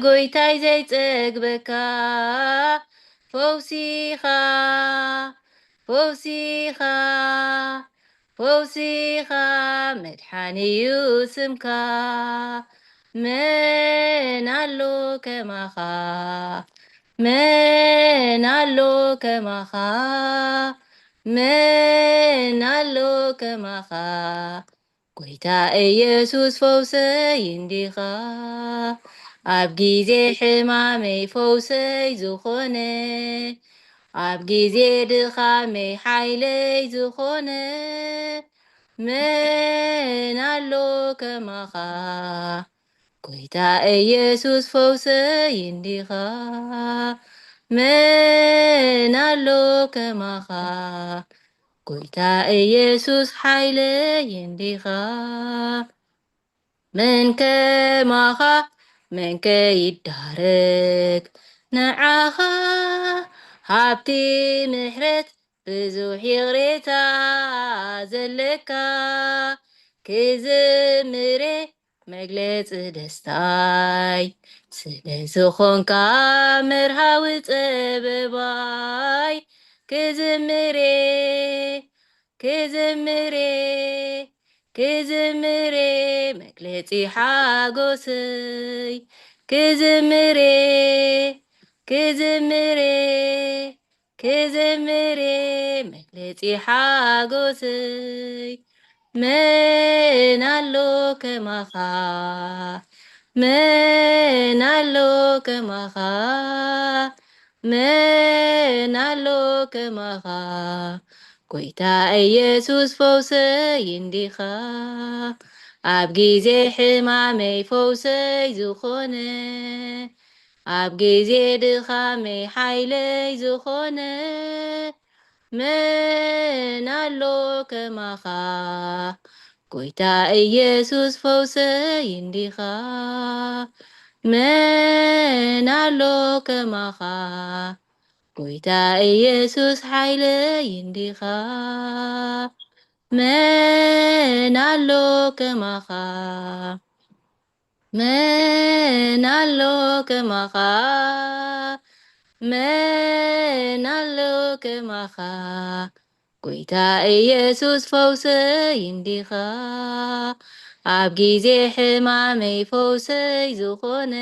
ጎይታይ ዘይጸግበካ። ፈውሲኻ፣ ፈውሲኻ፣ ፈውሲኻ መድሓኒ እዩ ስምካ። መን ኣሎ ከማኻ? መን ኣሎ ከማኻ? መን ኣሎ ከማኻ? ጎይታ ኢየሱስ ፈውሰይ እንዲኻ። ኣብ ግዜ ሕማመይ ፈውሰይ ዝኾነ፣ ኣብ ግዜ ድኻመይ ሓይለይ ዝኾነ፣ መን ኣሎ ከማኻ? ጎይታ ኢየሱስ ፈውሰይ እንዲኻ፣ መን ኣሎ ከማኻ? ጎይታ ኢየሱስ ሓይለይ እንዲኻ፣ መን ከማኻ? መን ከይዳረግ ንዓኻ? ሃብቲ ምሕረት ብዙሕ ይቕሬታ ዘለካ፣ ክዝምሬ መግለጺ ደስታይ፣ ስለ ዝኾንካ መርሃዊ ጸበባይ፣ ክዝምሬ፣ ክዝምሬ፣ ክዝምሬ መግለጺ ሓጎሰይ፣ ክዝምሬ፣ ክዝምሬ፣ ክዝምሬ መግለጺ ሓጎሰይ። መን ኣሎ ከማኻ? መን ኣሎ ከማኻ? መን ኣሎ ከማኻ? ጎይታ ኢየሱስ ፈውሰይ እንዲኻ፣ ኣብ ግዜ ሕማመይ ፈውሰይ ዝኾነ፣ ኣብ ግዜ ድኻመይ ሓይለይ ዝኾነ፣ መን ኣሎ ከማኻ? ጎይታ ኢየሱስ ፈውሰይ እንዲኻ፣ መን ኣሎ ከማኻ? ጎይታ ኢየሱስ ሓይለይ እንዲኻ፣ መን ኣሎ ከማኻ? መን ኣሎ ከማኻ? መን ኣሎ ከማኻ? ጎይታ ኢየሱስ ፈውሰይ እንዲኻ፣ ኣብ ግዜ ሕማመይ ፈውሰይ ዝኾነ፣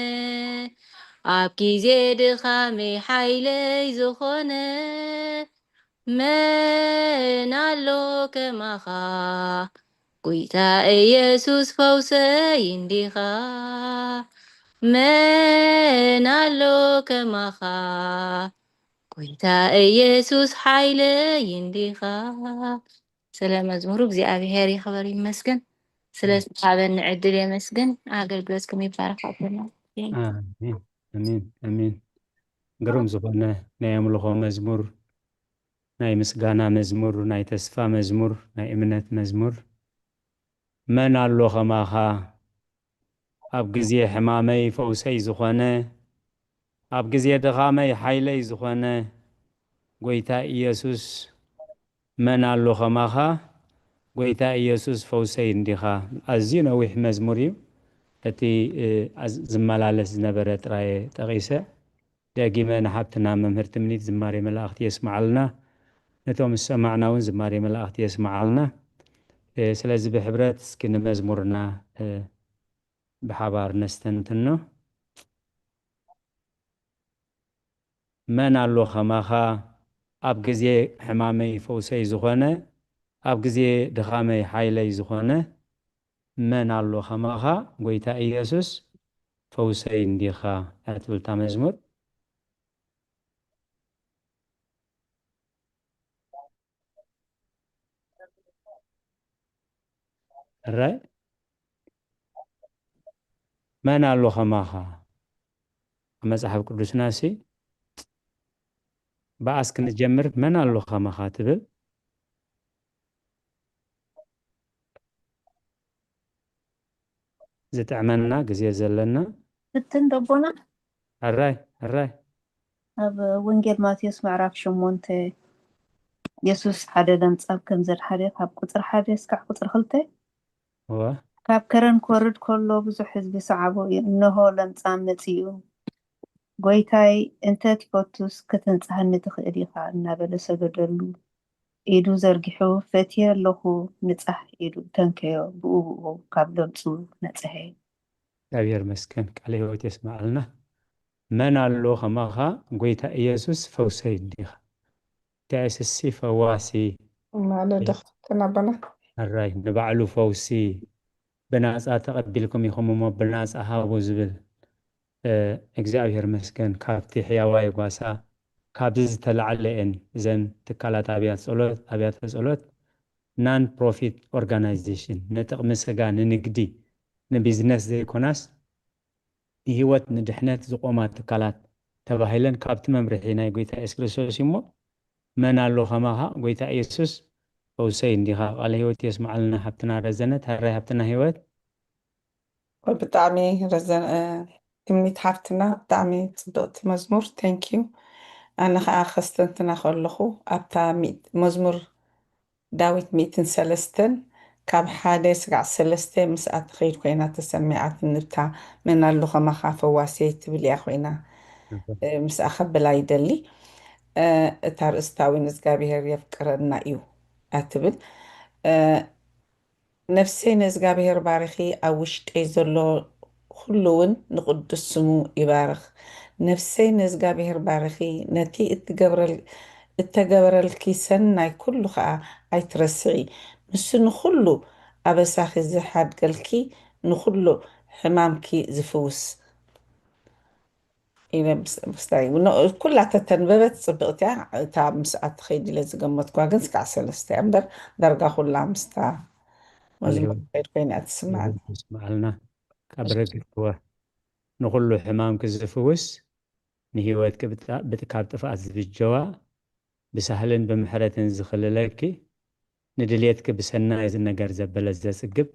ኣብ ግዜ ድኻመይ ሓይለይ ዝኾነ፣ መን ኣሎ ከማኻ? ጎይታ ኢየሱስ ፈውሰይ እንዲኻ፣ መን ኣሎ ከማኻ? ጎይታ ኢየሱስ ሓይለይ እንዲኻ። ስለ መዝሙሩ እግዚኣብሔር ይኽበር ይመስገን። ስለ ዝተሃበኒ ዕድል የመስግን። ኣገልግሎትኩም ይባረክ። ኣቦና። ኣሜን፣ ኣሜን፣ ኣሜን። ግሩም ዝኾነ ናይ ኣምልኾ መዝሙር፣ ናይ ምስጋና መዝሙር፣ ናይ ተስፋ መዝሙር፣ ናይ እምነት መዝሙር። መን ኣሎ ኸማኻ? ኣብ ግዜ ሕማመይ ፈውሰይ ዝኾነ፣ ኣብ ግዜ ድኻመይ ሓይለይ ዝኾነ ጎይታ ኢየሱስ፣ መን ኣሎ ኸማኻ? ጎይታ ኢየሱስ ፈውሰይ እንዲኻ። ኣዝዩ ነዊሕ መዝሙር እዩ። እቲ፣ እ፣ ኣዝ-፣ ዝመላለስ ዝነበረ ጥራየ ጠቒሰ። ደጊመ ንሓብትና መምህር ትምኒት ዝማሬ መላእኽቲ የስምዓልና። ነቶም ዝሰማዕና እውን ዝማሬ መላእኽቲ የስምዓልና። እ፣ ስለዚ ብሕብረት እስኪ ንመዝሙርና፣ እ፣ ብሓባር ነስተንትኖ። መን ኣሎ ኸማኻ? ኣብ ግዜ ሕማመይ ፈውሰይ ዝኾነ፣ ኣብ ግዜ ድኻመይ ሓይለይ ዝኾነ፣ መን ኣሎ ኸማኻ? ጎይታ ኢየሱስ ፈውሰይ እንዲኻ እያ ትብል እታ መዝሙር። ሕራይ? መን ኣሎ ኸማኻ? ኣብ መጽሓፍ ቅዱስና ሲ ብኣስ ክንጀምር፣ መን ኣሎ ኸማኻ ትብል? ዝጥዕመና ግዜ ዘለና። ፍትን ደቦና። ሕራይ፣ ሕራይ። ኣብ ወንጌል ማቴዎስ ምዕራፍ ሸሞንተ፣ የሱስ ሓደ ለምጻም ከም ዘድሓነ ካብ ቁጽሪ ሓደ እስካዕ ቁጽሪ ክልተ። እወ። ካብ ከረን ክወርድ ከሎ ብዙሕ ህዝቢ ሰዓቦ እዩ። እንሆ ለምጻም መጺኡ፣ "ጎይታይ፣ እንተ ትፈቱስ ከተንጽሃኒ ትኽእል ኢኻ" እናበለ ሰገደሉ። ኢዱ ዘርጊሑ፣ "ፈትየ ኣለኹ፣ ንጻሕ" ኢሉ ተንከዮ፣ ብኡ ብኡ ካብ ለምጹ ነጽሄ። እግዚኣብሔር መስገን፣ ቃለ ሕይወት የስምዓልና። መን ኣሎ ኸማኻ? ጎይታ ኢየሱስ ፈውሰይ እንዲኻ። እንታይ ስሲ ፈዋሲ። ማለዳ ኸፍትና ኣቦና። ሕራይ፣ ንባዕሉ ፈውሲ ብናጻ ተቐቢልኩም ኢኹም እሞ ብናጻ ሃቡ ዝብል፣ እ፣ እግዚኣብሔር መስገን፣ ካብቲ ሕያዋይ ጓሳ፣ ካብዚ ዝተላዕለ እየን እዘን ትካላት ኣብያተ ጸሎት፣ ኣብያተ ጸሎት ናን ፕሮፊት ኦርጋናይዜሽን፣ ንጥቕሚ ስጋ፣ ንንግዲ፣ ንቢዝነስ ዘይኮናስ፣ ንህይወት ንድሕነት ዝቖማ ትካላት ተባሂለን ካብቲ መምርሒ ናይ ጎይታ የሱስ ክርስቶስ እዩ እሞ፣ መን ኣሎ ከማኻ ጎይታ የሱስ ፈውሰይ እንዲኻ። ቃለ ህይወት የስምዓልና ሓብትና ረዘነ። ተራይ ሓብትና ህይወት። ብጣዕሚ ረዘን ትምኒት ሓፍትና ብጣዕሚ ፅብቅቲ መዝሙር። Thank you። ኣነ ከዓ ከስተንትና ከለኹ ኣብታ መዝሙር ዳዊት ሚእትን ሰለስተን ካብ ሓደ ስጋዕ ሰለስተ ምስኣ ትኸይድ ኮይና ተሰሚዓትኒ። እታ መን ኣሎ ከማኻ ፈዋሴ ትብል እያ ኮይና ምስኣ ከብላ ይደሊ። እታ ርእስታዊ ንእዝጋብሄር የፍቅረና እዩ ኣትብል። ነፍሰይ ንእዝጋብሄር ባርኺ፣ ኣብ ውሽጠይ ዘሎ ኩሉ እውን ንቕዱስ ስሙ ይባርኽ። ነፍሰይ ንእዝጋብሄር ባርኺ፣ ነቲ እትገብረል- እተገበረልኪ ሰናይ ኩሉ ኸኣ ኣይትረስዒ። ንሱ ንኹሉ ኣበሳኺ ዝሓድገልኪ፣ ንኹሉ ሕማምኪ ዝፍውስ። ኢለ ምስ- ምስታይ ኖ- ኩላ ተተንበበት ጽብቕቲ እያ። እታ ምስኣ ትኸይድ ኢለ ዝገመትኳ ግን ስጋዕ ሰለስተ እያ እምበር ዳርጋ ኩላ ምስታ መዝሙር ትኸይድ ኮይና እያ ትስማዕኒ። ስምዓልና ካብ ረግጥወ ንኹሉ ሕማምኪ ዝፍውስ ንህይወትኪ ብጣ- ብጥ- ካብ ጥፍኣት ዝብጀዋ ብሳህልን ብምሕረትን ዝኽልለኪ ንድልየትኪ ብሰናይ ነገር ዘበለ ዘጽግብ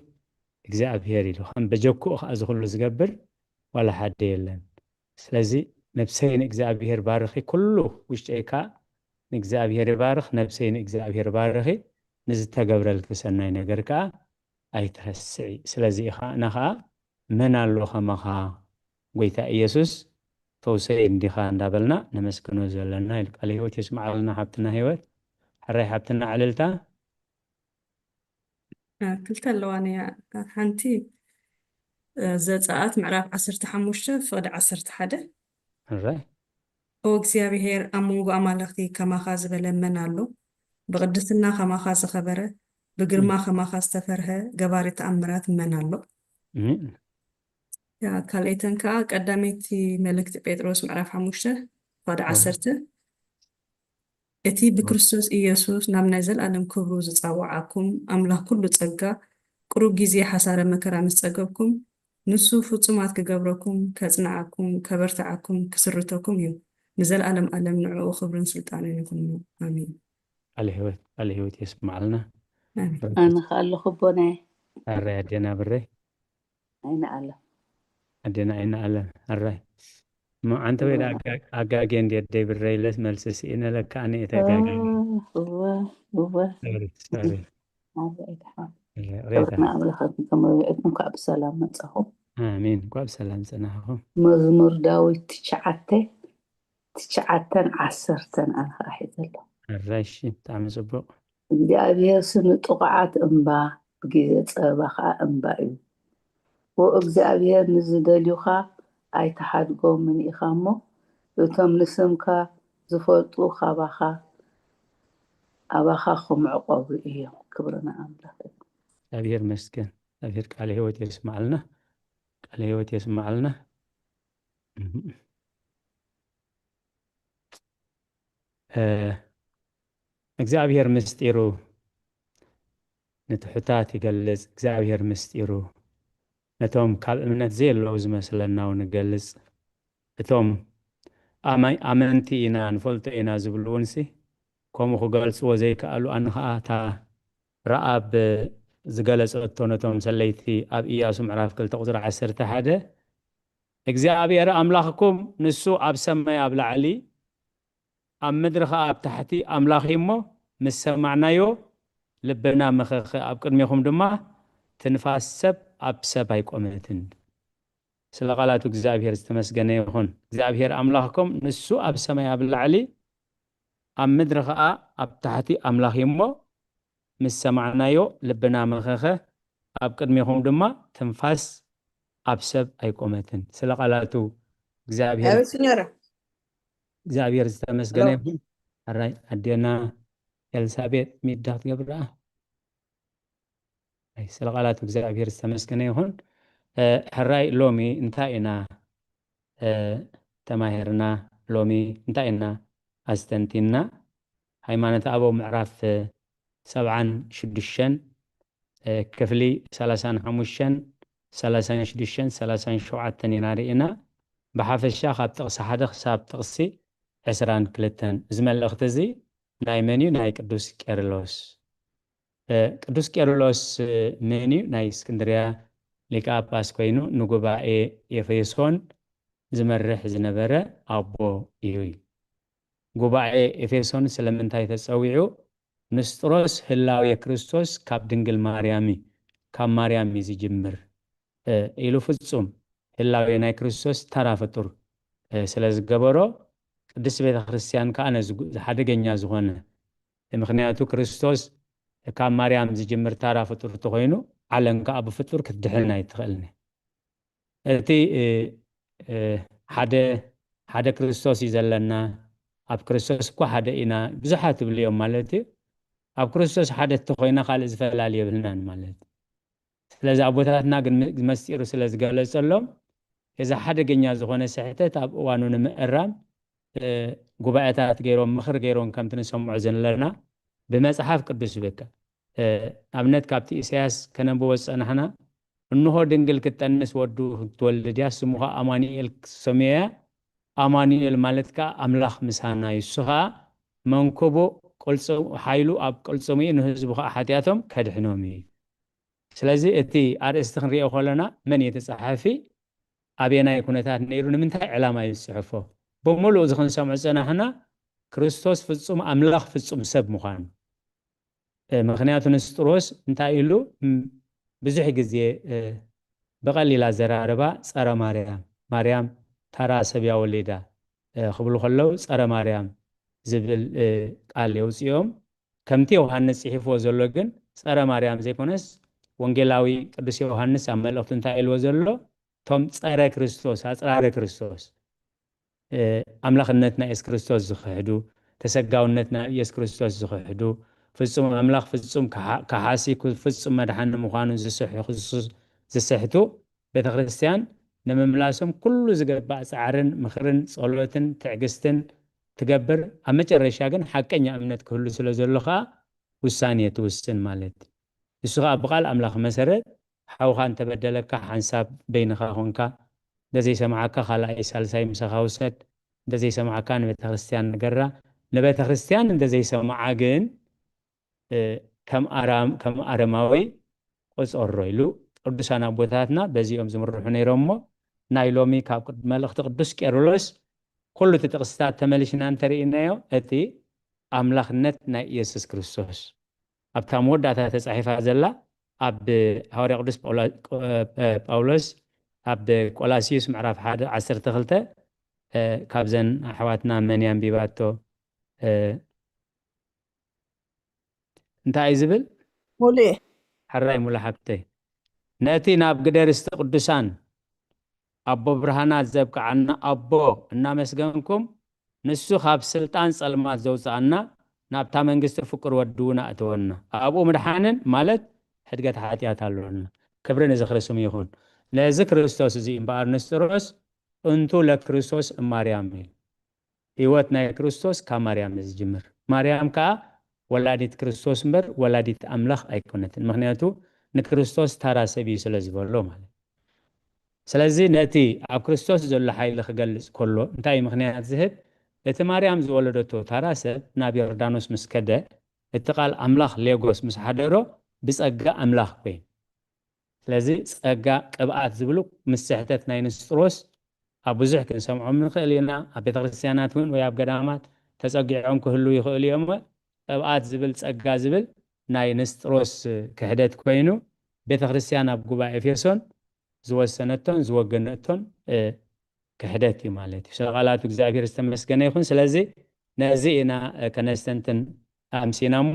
እግዚኣብሔር ኢሉ ከም በጀክኡ ከዓ ዝኽሉ ዝገብር ዋላ ሓደ የለን። ስለዚ ነብሰይ ንእግዚኣብሔር ባርኺ፣ ኩሉ ውሽጠይ ከዓ ንእግዚኣብሔር ይባርኽ። ነብሰይ ንእግዚኣብሔር ባርኺ፣ ንዝተገብረልኪ ሰናይ ነገር ከዓ ኣይትረስዒ። ስለዚ ኢኻ ንኻ መን ኣሎ ከማኻ ጎይታ ኢየሱስ ፈውሰይ እንዲኻ እንዳበልና ነመስግኖ ዘለና ኢሉ ቃለ ህይወት የስምዓልና ሓብትና ህይወት። ሕራይ ሓብትና ዕልልታ። ክልተ ኣለዋ ነያ። ሓንቲ ዘፀኣት ምዕራፍ ዓሰርተ ሓሙሽተ ፍቕዲ ዓሰርተ ሓደ። ሕራይ ኦ እግዚኣብሔር፣ ኣብ መንጎ ኣማልኽቲ ከማኻ ዝበለ መን ኣሎ? ብቕድስና ከማኻ ዝኸበረ፣ ብግርማ ከማኻ ዝተፈርሀ ገባሪ ተኣምራት መን ኣሎ? እም፣ ያ ካልኣይተን ከዓ ቀዳመይቲ መልእክቲ ጴጥሮስ ምዕራፍ ሓሙሽተ ፍቕዲ ዓሰርተ። እቲ ብክርስቶስ ኢየሱስ ናብ ናይ ዘለኣለም ክብሩ ዝጸውዓኩም ኣምላኽ ኩሉ ጸጋ፣ ቅሩብ ግዜ ሓሳረ መከራ ምስ ጸገብኩም፣ ንሱ ፍጹማት ክገብረኩም፣ ከጽንዓኩም፣ ከበርትዓኩም፣ ክስርተኩም እዩ። ንዘለኣለም ኣለም ንዕኡ ክብርን ስልጣንን ይኹንኑ። ኣሜን። ቃለ ህይወት ቃለ ህይወት የስምዓልና። ኣሜን። ኣነ ከኣ ኣለኹ ቦናየ። ኣረ ኣዴና ብረይ ኣይንኣለ ኣዴና ኣይንኣለ ኣራይ እሞ ዓንተ ወይ ኣጋጌ እንዲ ኣደይ ብረይ ለስ መልሲ ስኢነ ለካ ኣነ እተ ጋጌ እወ እወ ሶሪ ሶሪ ኣበይ ድሓን ሬታ ክብርና ኣምላኽ ከመይዕኩም ከዓ ብሰላም መጻኹም። ኣሜን። እንኳ ብሰላም ጸናሕኹም። መዝሙር ዳዊት ትሽዓተ ትሽዓተን ዓሰርተን ኣነ ከዓ ሒዘ ኣለኹ። ኣራይ እሺ ብጣዕሚ ጽቡቕ። እግዚኣብሔር ንጥቑዓት እምባ ብግዜ ጸበባ ከዓ እምባ እዩ። ወእግዚኣብሔር ንዝደልዩኻ ኣይትሓድጎምን ኢኻ እሞ እቶም ንስምካ ዝፈልጡ ካባኻ ኣባኻ ክምዕቆቡ እዮም። ክብሪ ንኣምላኽ እዩ። እግዚኣብሔር መስገን። እግዚኣብሔር ቃለ ህይወት የስማዕልና። ቃለ ህይወት የስማዕልና። እ፣ እግዚኣብሔር ምስጢሩ ንትሑታት ይገልጽ። እግዚኣብሔር ምስጢሩ ነቶም ካብ እምነት ዘየለዉ ዝመስለና እውን ይገልጽ። እቶም ኣማይ- ኣመንቲ ኢና ንፈልጦ ኢና ዝብሉ እውን ሲ ከምኡ ክገልጽዎ ዘይከኣሉ ኣነ ኸዓ እታ ረኣብ ዝገለጸቶ ነቶም ሰለይቲ ኣብ ኢያሱ ምዕራፍ ክልተ ቁጽሪ ዓሰርተ ሓደ እግዚኣብሔር ኣምላኽኩም ንሱ ኣብ ሰማይ ኣብ ላዕሊ ኣብ ምድሪ ኸዓ ኣብ ታሕቲ ኣምላኽ እዩ እሞ ምስ ሰማዕናዮ ልብና መኸኸ ኣብ ቅድሜኹም ድማ ትንፋስ ሰብ ኣብ ሰብ ኣይቆመትን። ስለ ቃላቱ እግዚኣብሔር ዝተመስገነ ይኹን። እግዚኣብሔር ኣምላኽኩም ንሱ ኣብ ሰማይ ኣብ ላዕሊ ኣብ ምድሪ ኸዓ ኣብ ታሕቲ ኣምላኽ እዩ እሞ ምስ ሰማዕናዮ ልብና መኸኸ ኣብ ቅድሜኹም ድማ ትንፋስ ኣብ ሰብ ኣይቆመትን። ስለ ቃላቱ እግዚኣብሔር ኣቤት ሲኞራ እግዚኣብሔር ዝተመስገነ ሎ ይኹን። ሕራይ ኣዴና ኤልሳቤጥ ሚዳ ክትገብር ደኣ ኣይ፣ ስለ ቃላቱ እግዚኣብሔር ዝተመስገነ ይኹን። እ፣ ሕራይ ሎሚ እንታይ ኢና እ፣ ተማሂርና? ሎሚ እንታይ ኢና ኣስተንቲንና? ሃይማኖተ ኣበው ምዕራፍ ሰብዓን ሽዱሽተን ክፍሊ ሰላሳን ሓሙሽተን ሰላሳን ሽዱሽተን ሰላሳን ሸውዓተን ኢና ርኢና። ብሓፈሻ ካብ ጥቕሲ ሓደ ክሳብ ጥቕሲ ዕስራን ክልተን። እዚ መልእኽቲ እዚ ናይ መን እዩ? ናይ ቅዱስ ቄርሎስ። እ፣ ቅዱስ ቄርሎስ፣ እ፣ መን እዩ? ናይ እስክንድርያ ሊቀ ጳጳስ ኮይኑ ንጉባኤ ኤፌሶን ዝመርሕ ዝነበረ ኣቦ እዩ። ጉባኤ ኤፌሶን ስለምንታይ ተጸዊዑ? ንስጥሮስ ህላዌ ክርስቶስ ካብ ድንግል ማርያም እዩ፣ ካብ ማርያም እዩ ዝጅምር፣ እ፣ ኢሉ ፍጹም ህላዌ ናይ ክርስቶስ ተራ ፍጡር፣ እ፣ ስለ ዝገበሮ፣ ቅድስት ቤተ ክርስቲያን ከኣ ነዚ ጉ-፣ ሓደገኛ ዝኾነ፣ ምኽንያቱ ክርስቶስ ካብ ማርያም ዝጅምር ተራ ፍጡር እንተኾይኑ፣ ዓለም ከኣ ብፍጡር ክትድሕን ኣይትኽእልን እያ። እቲ፣ እ፣ እ፣ ሓደ፣ ሓደ ክርስቶስ እዩ ዘለና፣ ኣብ ክርስቶስ እኮ ሓደ ኢና፣ ብዙሓት ይብሉ እዮም ማለት እዩ። ኣብ ክርስቶስ ሓደ እንተኾይና ካልእ ዝፈላሊ የብልናን ማለት እዩ። ስለዚ ኣቦታትና ግን ም-፣ መሲጢሩ ስለ ዝገለጸሎም፣ እዚ ሓደገኛ ዝኾነ ስሕተት ኣብ እዋኑ ንምእራም፣ እ፣ ጉባኤታት ገይሮም፣ ምኽሪ ገይሮም፣ ከምቲ ንሰምዖ ዘለና ብመጽሓፍ ቅዱስ በቃ፣ እ፣ ኣብነት ካብቲ ኢሳያስ ከነንብቦ ዝጸናሕና፣ "እንሆ ድንግል ክትጠንስ ወዱ ክትወልድ እያ፣ ስሙ ኸኣ ኣማኑኤል ክትሰምዮ እያ። ኣማኑኤል ማለት ከኣ ኣምላኽ ምሳና እዩ። እሱ ኸኣ መንክቡ ቅልጽ-፣ ሓይሉ ኣብ ቅልጽሙ እዩ፣ ንህዝቡ ኸኣ ሓጢኣቶም ከድሕኖም እዩ።" ስለዚ እቲ ኣርእስቲ ክንሪኦ ከለና መን እዩ እቲ ጸሓፊ? ኣበየናይ ኩነታት ነይሩ? ንምንታይ ዕላማ እዩ ዝጽሕፎ? ብምሉእ እዚ ክንሰምዖ ዝጸናሕና ክርስቶስ ፍጹም ኣምላኽ ፍጹም ሰብ ምዃኑ። እ፣ ምኽንያቱ ንስጥሮስ እንታይ ኢሉ? ም-፣ ብዙሕ ግዜ፣ እ፣ ብቐሊል ኣዘራርባ ጸረ ማርያም፣ ማርያም ታራ ሰብ እያ ወሊዳ፣ እ፣ ክብሉ ከለዉ ጸረ ማርያም ዝብል፣ እ፣ ቃል የውጽኦም። ከምቲ ዮሃንስ ጽሒፍዎ ዘሎ ግን ጸረ ማርያም ዘይኮነስ ወንጌላዊ ቅዱስ ዮሃንስ ኣብ መልእኽቱ እንታይ ኢልዎ ዘሎ? እቶም ጸረ ክርስቶስ፣ ኣጽራሪ ክርስቶስ፣ እ፣ ኣምላኽነት ናይ የሱስ ክርስቶስ ዝኽሕዱ፣ ተሰጋውነት ናይ የሱስ ክርስቶስ ዝኽሕዱ፣ ፍጹም ኣምላኽ፣ ፍጹም ከሓ-፣ ከሓሲ፣ ኩ-፣ ፍጹም መድሓኒ ምዃኑ ዝስሕ-፣ ዝስ-፣ ዝስሕቱ፣ ቤተ ክርስቲያን ንምምላሶም ኩሉ ዝግባእ ጻዕርን ምኽርን ጸሎትን ትዕግስትን ትገብር። ኣብ መጨረሻ ግን ሓቀኛ እምነት ክህሉ ስለ ዘሎ ኸኣ ውሳኔ ትውስን ማለት እዩ። ንሱ ኸኣ ብቓል ኣምላኽ መሰረት፣ ሓውኻ እንተበደለካ ሓንሳብ በይንኻ ኾንካ፣ እንተዘይሰምዓካ ካልኣይ ሳልሳይ ምሳኻ ውሰድ፣ እንተዘይሰምዓካ ንቤተ ክርስቲያን ንገራ፣ ንቤተ ክርስቲያን እንተዘይሰምዓ ግን፣ እ፣ ከም ኣራም-፣ ከም ኣረማዊ ቁጸሮ ኢሉ ቅዱሳን ኣቦታትና በዚኦም ዝምርሑ ነይሮም እሞ፣ ናይ ሎሚ ካብ ቅድ-፣ መልእኽቲ ቅዱስ ቄርሎስ ኩሉ እቲ ጥቕስታት ተመሊሽና እንተርኢናዮ፣ እቲ ኣምላኽነት ናይ ኢየሱስ ክርስቶስ ኣብታ መወዳእታ ተጻሒፋ ዘላ ኣብ ሃዋርያ ቅዱስ ጳውላ-፣ ጳውሎስ ኣብ ቆላስዩስ ምዕራፍ ሓደ ዓሰርተ ክልተ፣ እ፣ ካብዘን ኣሕዋትና መን እያ ኣንቢባቶ? እ፣ እንታይ እዩ ዝብል? ሙሉእ። ሕራይ ሙሉ ሓብተይ። ነቲ ናብ ግደ ርስቲ ቅዱሳን ኣቦ ብርሃናት ዘብቅዓና ኣቦ እናመስገንኩም፣ ንሱ ካብ ስልጣን ጸልማት ዘውጽኣና፣ ናብታ መንግስቲ ፍቁር ወዱ እውን ኣእተወና። ኣብኡ ምድሓንን ማለት ሕድገት ሓጢኣት ኣሎና። ክብሪ ንዝኽሪ ስሙ ይኹን። ነዚ ክርስቶስ እዚ እምበኣር ንስጥሮስ፣ እንቱ ለክርስቶስ እማርያም እዩ። ህይወት ናይ ክርስቶስ ካብ ማርያም እዩ ዝጅምር። ማርያም ከኣ ወላዲት ክርስቶስ እምበር ወላዲት ኣምላኽ ኣይኮነትን። ምኽንያቱ ንክርስቶስ ታራ ሰብ እዩ ስለ ዝበሎ ማለት። ስለዚ ነቲ ኣብ ክርስቶስ ዘሎ ሓይሊ ክገልጽ ከሎ እንታይ እዩ ምኽንያት ዝህብ? እቲ ማርያም ዝወለደቶ ታራ ሰብ ናብ ዮርዳኖስ ምስ ከደ፣ እቲ ቃል ኣምላኽ ሌጎስ ምስ ሓደሮ ብጸጋ ኣምላኽ ኮይኑ። ስለዚ ጸጋ ቅብኣት ዝብሉ ምስ ስሕተት ናይ ንስጥሮስ ኣብ ብዙሕ ክንሰምዖም ንኽእል ኢና። ኣብ ቤተ ክርስቲያናት እውን ወይ ኣብ ገዳማት ተጸጊዖም ክህሉ ይኽእሉ እዮም። ቅብኣት ዝብል ጸጋ ዝብል ናይ ንስጥሮስ ክሕደት ኮይኑ ቤተ ክርስቲያን ኣብ ጉባኤ ኤፌሶን ዝወሰነቶን ዝወገነቶን፣ እ፣ ክሕደት እዩ ማለት እዩ። ስለ ቃላቱ እግዚኣብሔር ዝተመስገነ ይኹን። ስለዚ ነዚ ኢና፣ እ፣ ከነስተንትን ኣምሲና እሞ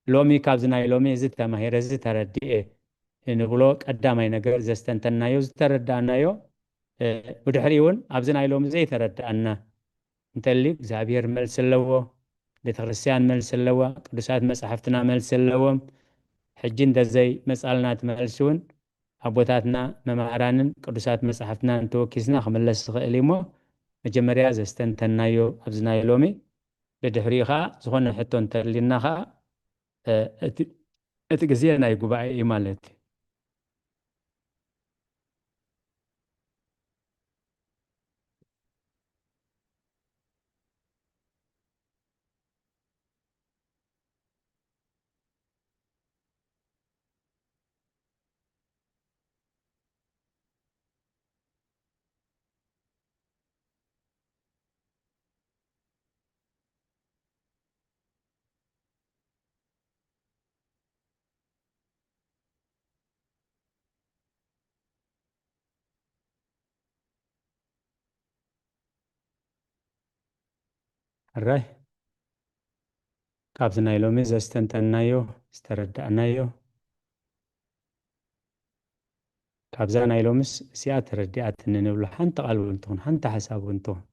ሎሚ ካብዚ ናይ ሎሚ እዚ ተማሂረ፣ እዚ ተረዲኤ ንብሎ ቀዳማይ ነገር ዘስተንተናዮ፣ ዝተረዳእናዮ፣ እ፣ ብድሕሪኡ እውን ኣብዚ ናይ ሎሚ ዘይተረዳእና እንተልዩ እግዚኣብሔር መልሲ ኣለዎ፣ ቤተ ክርስቲያን መልሲ ኣለዋ፣ ቅዱሳት መጻሕፍትና መልሲ ኣለዎም። ሕጂ እንተዘይ መጻልና እቲ መልሲ እውን ኣቦታትና መማህራንን ቅዱሳት መጻሕፍትናን ተወኪስና ክምለስ ዝኽእል እዩ እሞ መጀመርያ ዘስተንተናዮ ኣብዚ ናይ ሎሚ፣ ብድሕሪኡ ኸዓ ዝኾነ ሕቶ እንተልዩና ኸዓ፣ እ፣ እቲ፣ እቲ ግዜ ናይ ጉባኤ እዩ ማለት እዩ። ሕራይ ካብዚ ናይ ሎሚ ዘስተንተንናዮ ዝተረዳእናዮ ካብዛ ናይ ሎምስ እዚኣ ተረዲኣትኒ ንብሎ ሓንቲ ቃል እውን ትኹን ሓንቲ ሓሳብ እውን ትኹን።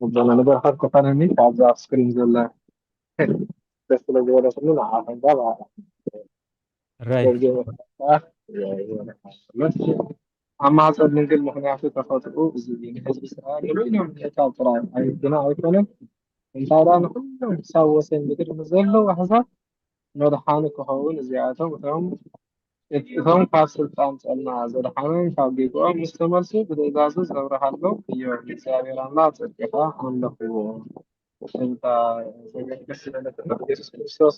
እዛ ንበረኸት ኮፈነኒ ካብዛ ኣብ ስክሪን ዘላ ደስ ስለ ዝበለትኒ ንዓ ከንዛ ራይ ኣብ ማህፀን ድንግል ምኽንያቱ ተፈጥሩ እዚ እዩ። ንህዝቢ እስራኤል ንበይኖም ምሕካም ጥራይ ኣይ- ግና ኣይኮነን፣ እንታይ ደኣ ንኹሎም ክሳብ ወሰን ምድሪ ንዘለዉ ኣሕዛብ መድሓኒ ክኸውን እዚኣቶም እቶም እቶም ካብ ስልጣን ጸልማት ዘድሓኖም ካብ ጌግኦም ምስ ተመልሱ ብትእዛዙ ዘብርሃሎም እዮም። እግዚኣብሔር ኣምላኽ ጽድቅኻ ኣምልኽዎ። እንታ ደስ ዝበለካ ኢየሱስ ክርስቶስ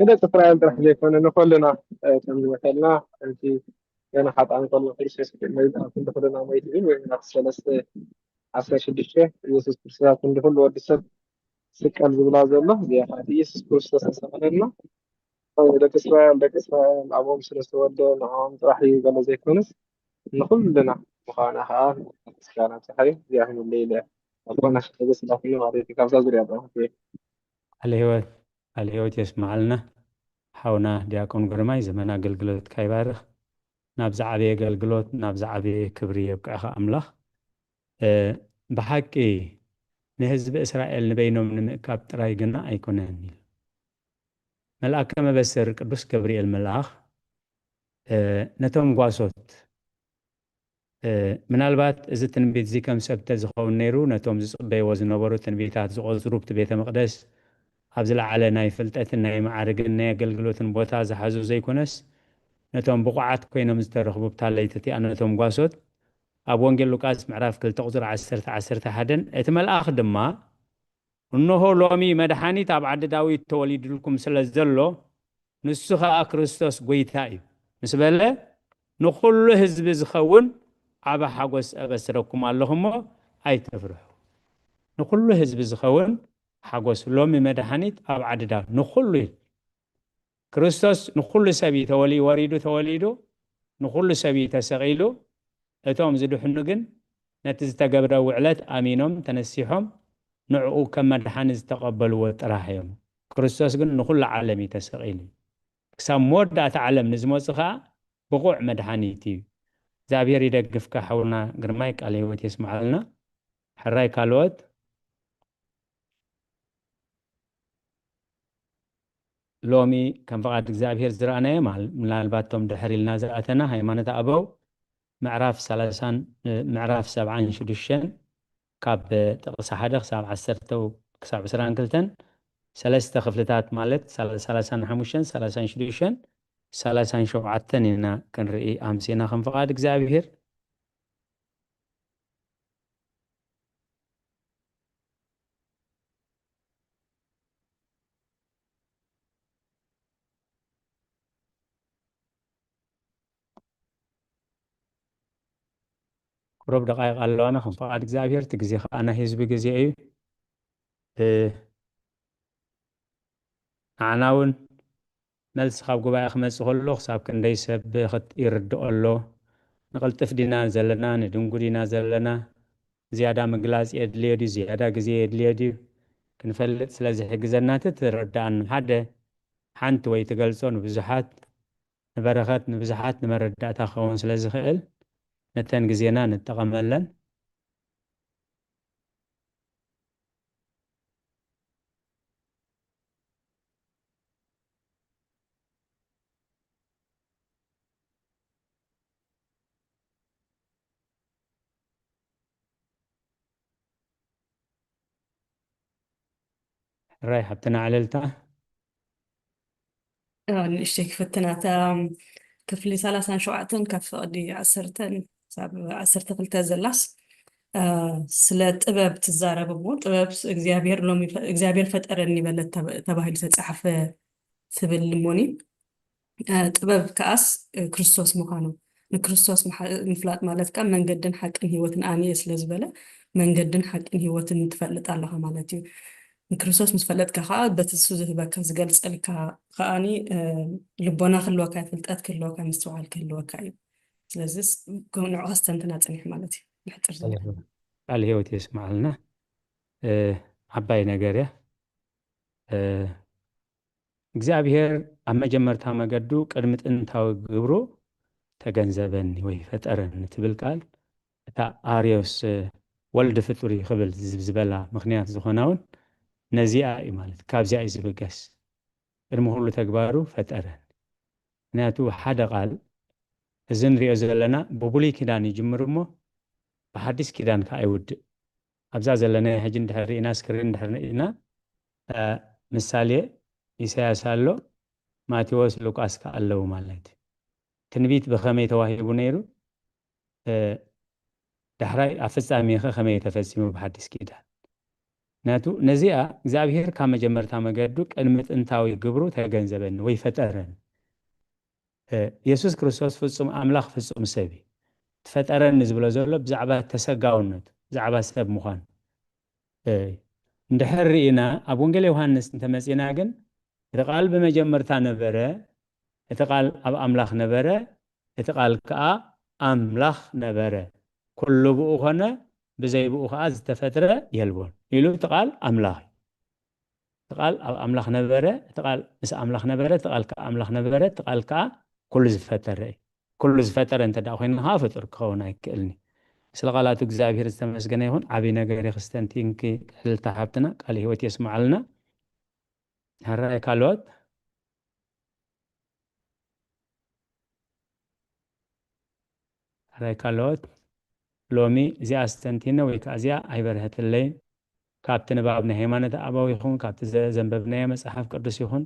ንደቂ እስራኤል ጥራሕ ዘይኮነ ንኹልና ከም ዝመሰልና ከምቲ ገና ሓጥኣን ከሎ ክርስቶስ መይት ኣብ ክንዲ ኩልና መይት ይብል ወይ ምዕራፍ ሰለስተ ዓሰርተ ሽዱሽተ ኢየሱስ ክርስቶስ ኣብ ክንዲ ኩሉ ወዲ ሰብ ስቀል ዝብላ ዘሎ እዚኣ ኢየሱስ ክርስቶስ ተሰቀለልና። ደቂ እስራኤል ደቂ እስራኤል ኣብኦም ስለ ዝተወልደ ንዕኦም ጥራሕ እዩ ገለ ዘይኮነስ ንኹልና ምዃና ከዓ ምስጋና ፀሓዩ እዚኣ ክንብለ ኢለ ኣቦና ሽተገ ስላፍኒ ማለት እዩ ካብዛ ዙሪያ ጥራሕ ቃለ ህይወት ቃለ ህይወት የስምዓልና። ሓውና ዲያቆን ግርማይ ዘመን ኣገልግሎትካ ይባርኽ። ናብ ዝዓበየ ኣገልግሎት ናብ ዝዓበየ ክብሪ የብቅዕኻ ኣምላኽ። እ፣ ብሓቂ ንህዝቢ እስራኤል ንበይኖም ንምእካብ ጥራይ ግና ኣይኮነን ኢሉ። መልኣከ መበስር ቅዱስ ገብርኤል መልኣኽ እ፣ ነቶም ጓሶት እ፣ ምናልባት እዚ ትንቢት እዚ ከም ሰብ ተዝኸውን ነይሩ ነቶም ዝጽበይዎ ዝነበሩ ትንቢታት ዝቖጽሩ ኣብቲ ቤተ መቕደስ ኣብ ዝለዓለ ናይ ፍልጠትን ናይ መዓርግን ናይ ኣገልግሎትን ቦታ ዝሓዙ ዘይኮነስ ነቶም ብቑዓት ኮይኖም ዝተረኽቡ ኣብታ ለይቲ እቲኣ ነቶም ጓሶት ኣብ ወንጌል ሉቃስ ምዕራፍ ክልተ ቁጽሪ ዓሰርተ ዓሰርተ ሓደን እቲ መልኣኽ ድማ እንሆ ሎሚ መድሓኒት ኣብ ዓዲ ዳዊት ተወሊዱልኩም ስለ ዘሎ ንሱ ኸኣ ክርስቶስ ጐይታ እዩ ምስ በለ ንኹሉ ህዝቢ ዝኸውን ዓቢ ሓጎስ እበስረኩም ኣለኹ እሞ ኣይትፍርሑ። ንኹሉ ህዝቢ ዝኸውን ሓጎስ ሎሚ መድሓኒት ኣብ ዓዲ ዳዊት ንኹሉ እዩ። ክርስቶስ ንኹሉ ሰብ እዩ ተወሊ ወሪዱ ተወሊዱ ንኹሉ ሰብ እዩ ተሰቒሉ። እቶም ዝድሕኑ ግን ነቲ ዝተገብረ ውዕለት ኣሚኖም ተነሲሖም ንዕኡ ከም መድሓኒ ዝተቐበልዎ ጥራሕ እዮም። ክርስቶስ ግን ንኹሉ ዓለም እዩ ተሰቒሉ። ክሳብ መወዳእታ ዓለም ንዝመፁ ከዓ ብቑዕ መድሓኒት እዩ። እግዚኣብሔር ይደግፍካ ሓውና ግርማይ ቃለ ህይወት የስምዓልና። ሕራይ ካልኦት ሎሚ ከም ፍቓድ እግዚኣብሔር ዝረኣናዮ ማል- ምናልባት ቶም ድሕር ኢልና ዝኣተና ሃይማኖት ኣበው ምዕራፍ ሰላሳን ምዕራፍ ሰብዓን ሽዱሽተን ካብ ጥቕሲ ሓደ ክሳብ ዓሰርተ ክሳብ ዕስራን ክልተን ሰለስተ ክፍልታት ማለት ሰላሳን ሓሙሽተን ሰላሳን ሽዱሽተን ሰላሳን ሸውዓተን ኢና ክንርኢ ኣምሲና ከም ፍቓድ እግዚኣብሔር። ቁሩብ ደቃይቕ ኣለዋና ከም ፍቓድ እግዚኣብሔር እቲ ግዜ ከዓ ናይ ህዝቢ ግዜ እዩ። ንዓና እውን መልሲ ካብ ጉባኤ ክመጽእ ከሎ ክሳብ ክንደይ ሰብ ይርድኦ ኣሎ? ንቕልጥፍ ዲና ዘለና ንድንጉ ዲና ዘለና? ዝያዳ ምግላጽ የድልዮ ድዩ ዝያዳ ግዜ የድልዮ ድዩ ክንፈልጥ ስለ ዝሕግዘና እቲ ትርዳኣና ሓደ ሓንቲ ወይ ትገልጾ ንብዙሓት ንበረኸት ንብዙሓት ንመረዳእታ ክኸውን ስለ ዝኽእል ነተን ግዜና ንጠቐመለን። ሕራይ ሓብትና ዕልልታ ንእሽተይ ክፍትና እታ ክፍሊ ሰላሳን ሸውዓተን ካብ ፍቕዲ ዓሰርተን ሳብ ዓሰርተ ክልተ ዘላስ ስለ ጥበብ ትዛረብ እሞ ጥበብ እግዚኣብሔር ሎሚ እግዚኣብሔር ፈጠረኒ በለት ተባሂሉ ተፃሓፈ ትብል እሞኒ ጥበብ ከኣስ ክርስቶስ ምዃኑ ንክርስቶስ ምፍላጥ ማለት ከዓ መንገድን ሓቅን ህይወትን ኣነ ስለ ዝበለ መንገድን ሓቅን ህይወትን ትፈልጥ ኣለኻ ማለት እዩ። ንክርስቶስ ምስ ፈለጥካ ከዓ በቲ እሱ ዝህበካ ዝገልጸልካ ከዓኒ ልቦና ክህልወካ ፍልጠት ክህልወካ ምስትውዓል ክህልወካ እዩ። ስለዚስ ንዕኡ ከስተንትና ጽኒሕ ማለት እዩ። ብሕፅር ዝበለ ቃል ህይወት የስማዓልና። ዓባይ ነገር እያ። እግዚኣብሔር ኣብ መጀመርታ መገዱ ቅድሚ ጥንታዊ ግብሩ ተገንዘበኒ ወይ ፈጠረኒ ትብል ቃል እታ ኣርዮስ ወልድ ፍጡር እዩ ክብል ዝብዝበላ ምክንያት ዝኾና እውን ነዚኣ እዩ ማለት ካብዚኣ እዩ ዝብገስ። ቅድሚ ኩሉ ተግባሩ ፈጠረኒ። ምክንያቱ ሓደ ቃል እዚ ንሪኦ ዘለና ብብሉይ ኪዳን ይጅምር እሞ ብሓዲስ ኪዳን ከዓ ይውድእ። ኣብዛ ዘለና ሕጂ እንድሕር ርኢና ስክሪን እንድሕር ርኢና ምሳሌ ኢሳያስ ኣሎ፣ ማቴዎስ ሉቃስ ከዓ ኣለዉ ማለት እዩ። ትንቢት ብኸመይ ተዋሂቡ ነይሩ? ዳሕራይ ኣብ ፍጻሜኸ ከመይ ተፈጺሙ ብሓዲስ ኪዳን? ምክንያቱ ነዚኣ እግዚኣብሔር ካብ መጀመርታ መገዱ ቅድሚ ጥንታዊ ግብሩ ተገንዘበኒ ወይ ፈጠረኒ። የሱስ ክርስቶስ ፍጹም ኣምላኽ ፍጹም ሰብ እዩ። ትፈጠረኒ ዝብሎ ዘሎ ብዛዕባ ተሰጋውነቱ ብዛዕባ ሰብ ምዃን እንድሕር ርኢና ኣብ ወንጌል ዮሃንስ እንተመጺና ግን እቲ ቃል ብመጀመርታ ነበረ፣ እቲ ቃል ኣብ ኣምላኽ ነበረ፣ እቲ ቃል ከኣ ኣምላኽ ነበረ። ኩሉ ብኡ ኾነ፣ ብዘይ ብኡ ከኣ ዝተፈጥረ የልቦን ኢሉ እቲ ቃል ኣምላኽ እዩ። እቲ ቃል ኣብ ኣምላኽ ነበረ፣ እቲ ቃል ምስ ኣምላኽ ነበረ፣ እቲ ቃል ከኣ ኣምላኽ ነበረ፣ እቲ ቃል ከኣ ኩሉ ዝፈጠረ እዩ። ኩሉ ዝፈጠረ እንተ ደኣ ኮይኑ ከኣ ፍጡር ክኸውን ኣይክእልን እዩ። ስለ ቃላቱ እግዚኣብሔር ዝተመስገነ ይኹን። ዓብዪ ነገር የኽስተንቲንኪ ልዕልቲ ሓብትና ቃል ህይወት የስምዓልና። ሕራይ ካልኦት ሕራይ ካልኦት ሎሚ እዚኣ ኣስተንቲነ ወይ ከዓ እዚኣ ኣይበርሀትለይን። ካብቲ ንባብ ናይ ሃይማኖት ኣበው ይኹን ካብቲ ዘንበብናዮ መፅሓፍ ቅዱስ ይኹን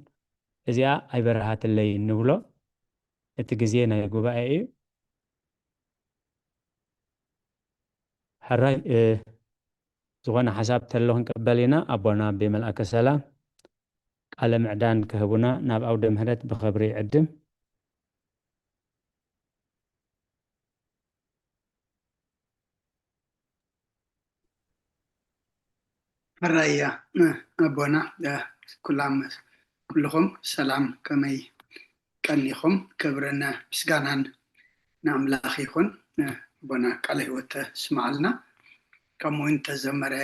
እዚኣ ኣይበርሃትለይን ንብሎ። እቲ ግዜ ናይ ጉባኤ እዩ። ሕራይ ዝኾነ ሓሳብ ተሎ ክንቅበል ኢና። ኣቦና ኣቤ መልኣከ ሰላም ቃለ ምዕዳን ክህቡና ናብ ኣውደ ምህረት ብኽብሪ ይዕድም። ሕራያ ኣቦና ኩላም ኩልኹም ሰላም፣ ከመይ ቀኒኹም? ክብርን ምስጋናን ንኣምላኽ ይኹን። ኣቦና ቃለ ህይወት ተስምዓልና። ከምኡ እውን ተዘመረ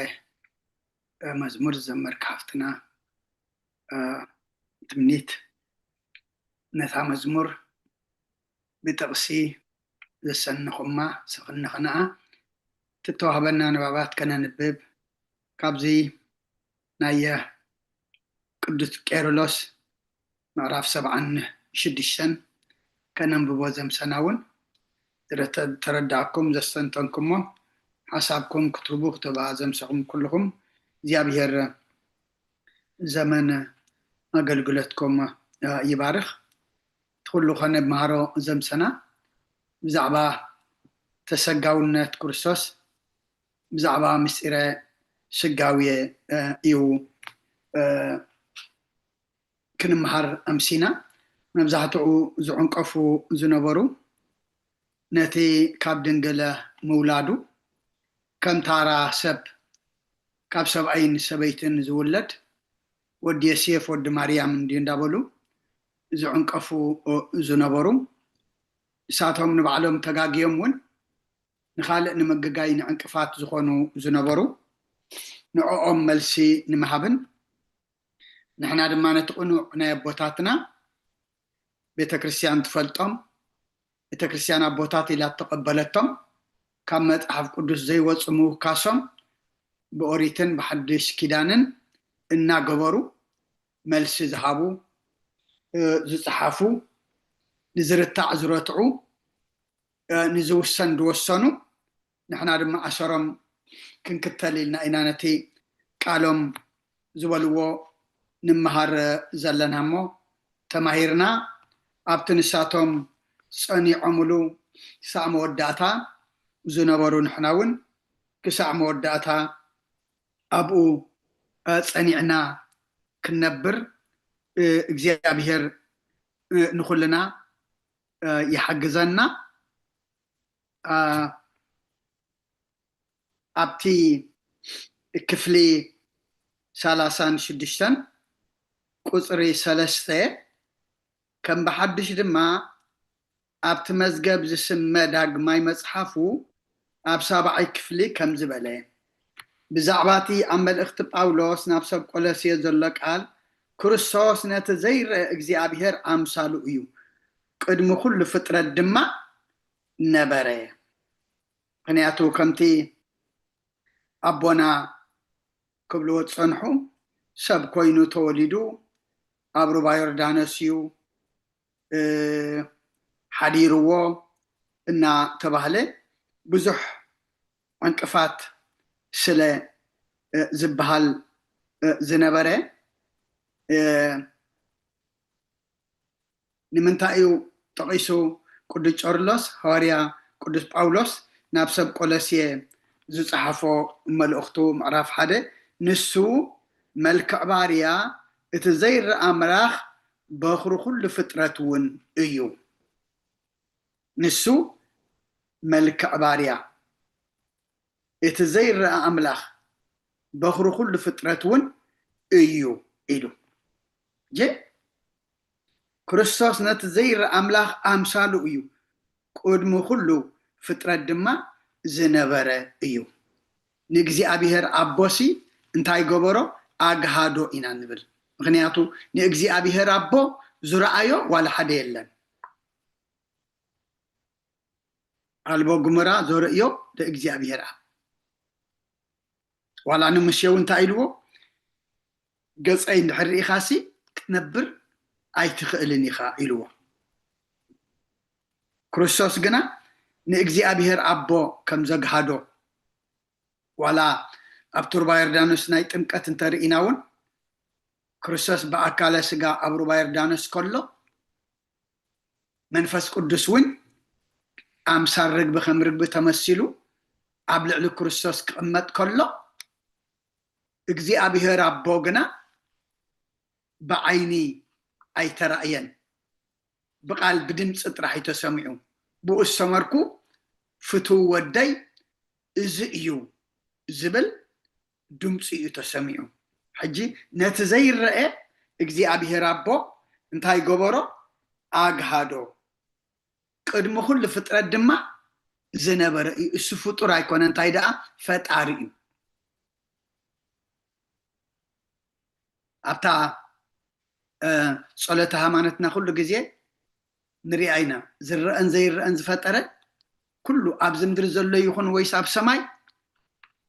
መዝሙር ዘመርካ ሃፍትና ትምኒት ነታ መዝሙር ብጥቕሲ ዘሰነኹማ ሰኽንኽንኣ ትተዋህበና ንባባት ከነንብብ ካብዚ ናይ ቅዱስ ቄርሎስ ምዕራፍ ሰብዓን ሽዱሽተን ከነንብቦ ዘምሰና እውን ተረዳእኩም ዘስተንተንኩሞ ሓሳብኩም ክትህቡ ክተባ ዘምሰኹም ኩልኹም እግዚኣብሔር ዘመን ኣገልግሎትኩም ይባርኽ። እቲ ኩሉ ከነምሃሮ ዘምሰና ብዛዕባ ተሰጋውነት ክርስቶስ ብዛዕባ ምስጢረ ስጋዊ እዩ ክንምሃር ኣምሲና። መብዛሕትኡ ዝዕንቀፉ ዝነበሩ ነቲ ካብ ድንግል ምውላዱ ከም ታራ ሰብ ካብ ሰብኣይን ሰበይትን ዝውለድ ወዲ የሴፍ ወዲ ማርያም እንዲ እንዳበሉ ዝዕንቀፉ ዝነበሩ ንሳቶም ንባዕሎም ተጋግዮም እውን ንኻልእ ንምግጋይ ንዕንቅፋት ዝኾኑ ዝነበሩ ንዕኦም መልሲ ንምሃብን ንሕና ድማ ነቲ ቅኑዕ ናይ ኣቦታትና ቤተ ክርስቲያን ትፈልጦም ቤተ ክርስቲያን ኣቦታት ኢላ እተቐበለቶም ካብ መጽሓፍ ቅዱስ ዘይወፁ ምውካሶም ብኦሪትን ብሓድሽ ኪዳንን እናገበሩ መልሲ ዝሃቡ ዝፀሓፉ ንዝርታዕ ዝረትዑ ንዝውሰን ዝወሰኑ ንሕና ድማ ኣሰሮም ክንክተል ኢልና ኢና ነቲ ቃሎም ዝበልዎ ንምሃር ዘለና እሞ ተማሂርና ኣብቲ ንሳቶም ጸኒዖምሉ ክሳዕ መወዳእታ ዝነበሩ ንሕና እውን ክሳዕ መወዳእታ ኣብኡ ጸኒዕና ክንነብር እግዚኣብሔር ንኹልና ይሓግዘና። ኣብቲ ክፍሊ ሰላሳን ሽዱሽተን ቁጽሪ ሰለስተ፣ ከም ብሓድሽ ድማ ኣብቲ መዝገብ ዝስመ ዳግማይ መጽሓፉ ኣብ ሳብዓይ ክፍሊ ከምዚ በለ። ብዛዕባ እቲ ኣብ መልእኽቲ ጳውሎስ ናብ ሰብ ቆሎሴ ዘሎ ቃል፣ ክርስቶስ ነቲ ዘይረአ እግዚኣብሔር ኣምሳሉ እዩ፣ ቅድሚ ኩሉ ፍጥረት ድማ ነበረ። ምኽንያቱ ከምቲ ኣቦና ክብልዎ ዝጸንሑ፣ ሰብ ኮይኑ ተወሊዱ ኣብ ሩባ ዮርዳኖስ እዩ ሓዲርዎ እናተባህለ ብዙሕ ዕንቅፋት ስለ ዝበሃል ዝነበረ፣ ንምንታይ እዩ ጠቒሱ ቅዱስ ቄርሎስ፣ ሃዋርያ ቅዱስ ጳውሎስ ናብ ሰብ ቆሎሴ ዝጸሓፎ መልእኽቱ ምዕራፍ ሓደ፣ ንሱ መልክዕ ባርያ እቲ ዘይረኣ ኣምላኽ በኹሪ ኩሉ ፍጥረት እውን እዩ። ንሱ መልክዕ ባርያ እቲ ዘይረኣ ኣምላኽ በኹሪ ኩሉ ፍጥረት እውን እዩ ኢሉ። ጀ ክርስቶስ ነቲ ዘይረኣ ኣምላኽ ኣምሳሉ እዩ፣ ቅድሚ ኩሉ ፍጥረት ድማ ዝነበረ እዩ። ንእግዚኣብሔር ኣቦሲ እንታይ ገበሮ? ኣግሃዶ ኢና ንብል። ምኽንያቱ ንእግዚኣብሔር ኣቦ ዝረኣዮ ዋላ ሓደ የለን። ኣልቦ ግሙራ ዘርእዮ ለእግዚኣብሔር ኣብ። ዋላ ንሙሴ እውን እንታይ ኢልዎ? ገጸይ እንድሕር ርኢኻሲ ክትነብር ኣይትኽእልን ኢኻ ኢልዎ። ክርስቶስ ግና ንእግዚኣብሔር ኣቦ ከም ዘግሃዶ፣ ዋላ ኣብ ቱርባ ዮርዳኖስ ናይ ጥምቀት እንተርኢና እውን፣ ክርስቶስ ብኣካለ ስጋ ኣብ ሩባ ዮርዳኖስ ከሎ፣ መንፈስ ቅዱስ እውን ኣምሳል ርግቢ ከም ርግቢ ተመሲሉ ኣብ ልዕሊ ክርስቶስ ክቕመጥ ከሎ፣ እግዚኣብሔር ኣቦ ግና ብዓይኒ ኣይተራእየን። ብቓል ብድምፂ ጥራሕ እዩ ተሰሚዑ። ብኡ ዝሰመርኩ ፍትው ወደይ እዚ እዩ ዝብል ድምፂ እዩ ተሰሚዑ። ሕጂ ነቲ ዘይረአ እግዚኣብሔር ኣቦ እንታይ ገበሮ? ኣግሃዶ። ቅድሚ ኩሉ ፍጥረት ድማ ዝነበረ እዩ። እሱ ፍጡር ኣይኮነ፣ እንታይ ደኣ ፈጣሪ እዩ። ኣብታ ጸሎተ ሃይማኖትና ኩሉ ግዜ ንሪኣ ኢና። ዝረአን ዘይረአን ዝፈጠረ ኩሉ ኣብዚ ምድሪ ዘሎ ይኹን ወይስ ኣብ ሰማይ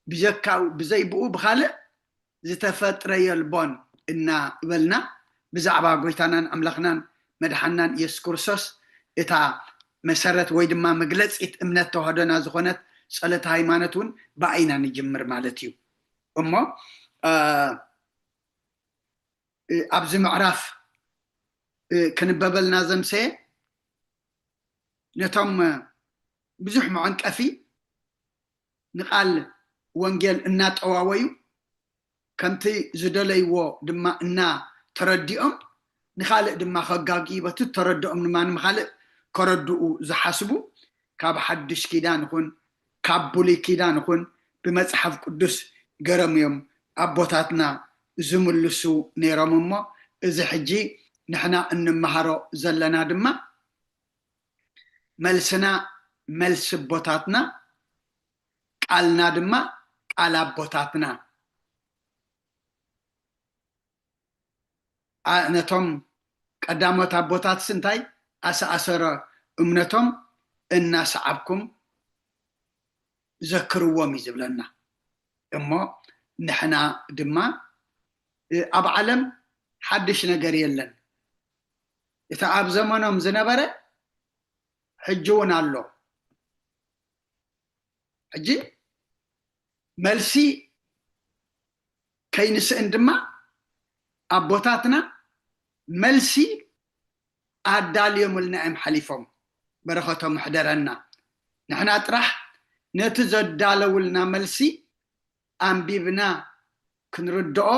ብጀካ ብዘይ ብኡ ብኻልእ ዝተፈጥረ የልቦን እናበልና ብዛዕባ ጎይታናን ኣምላኽናን መድሓናን ኢየሱስ ክርስቶስ እታ መሰረት ወይ ድማ መግለጺት እምነት ተዋህዶና ዝኾነት ጸሎተ ሃይማኖት እውን ብኣይና ንጅምር ማለት እዩ። እሞ ኣብዚ ምዕራፍ ክንበበልና ዘምሰየ ነቶም ብዙሕ መዐንቀፊ ንቓል ወንጌል እናጠዋወዩ ከምቲ ዝደለይዎ ድማ እናተረዲኦም ንኻልእ ድማ ከጋግዩ በቲ ተረድኦም ድማ ንምኻልእ ከረድኡ ዝሓስቡ ካብ ሓድሽ ኪዳን ይኹን ካብ ብሉይ ኪዳን ይኹን ብመጽሓፍ ቅዱስ ገረም እዮም ኣቦታትና ዝምልሱ ነይሮም። እሞ እዚ ሕጂ ንሕና እንመሃሮ ዘለና ድማ መልስና መልሲ ኣቦታትና፣ ቃልና ድማ ቃል ኣቦታትና። ነቶም ቀዳሞት ኣቦታትስ እንታይ ኣሰኣሰረ እምነቶም እናሰዓብኩም ዘክርዎም እዩ ዝብለና። እሞ ንሕና ድማ ኣብ ዓለም ሓድሽ ነገር የለን። እቲ ኣብ ዘመኖም ዝነበረ ሕጂ እውን ኣሎ። ሕጂ መልሲ ከይንስእን ድማ ኣቦታትና መልሲ ኣዳልዮምልና እዮም ሓሊፎም። በረኸቶም ይሕደረና። ንሕና ጥራሕ ነቲ ዘዳለውልና መልሲ ኣንቢብና ክንርድኦ፣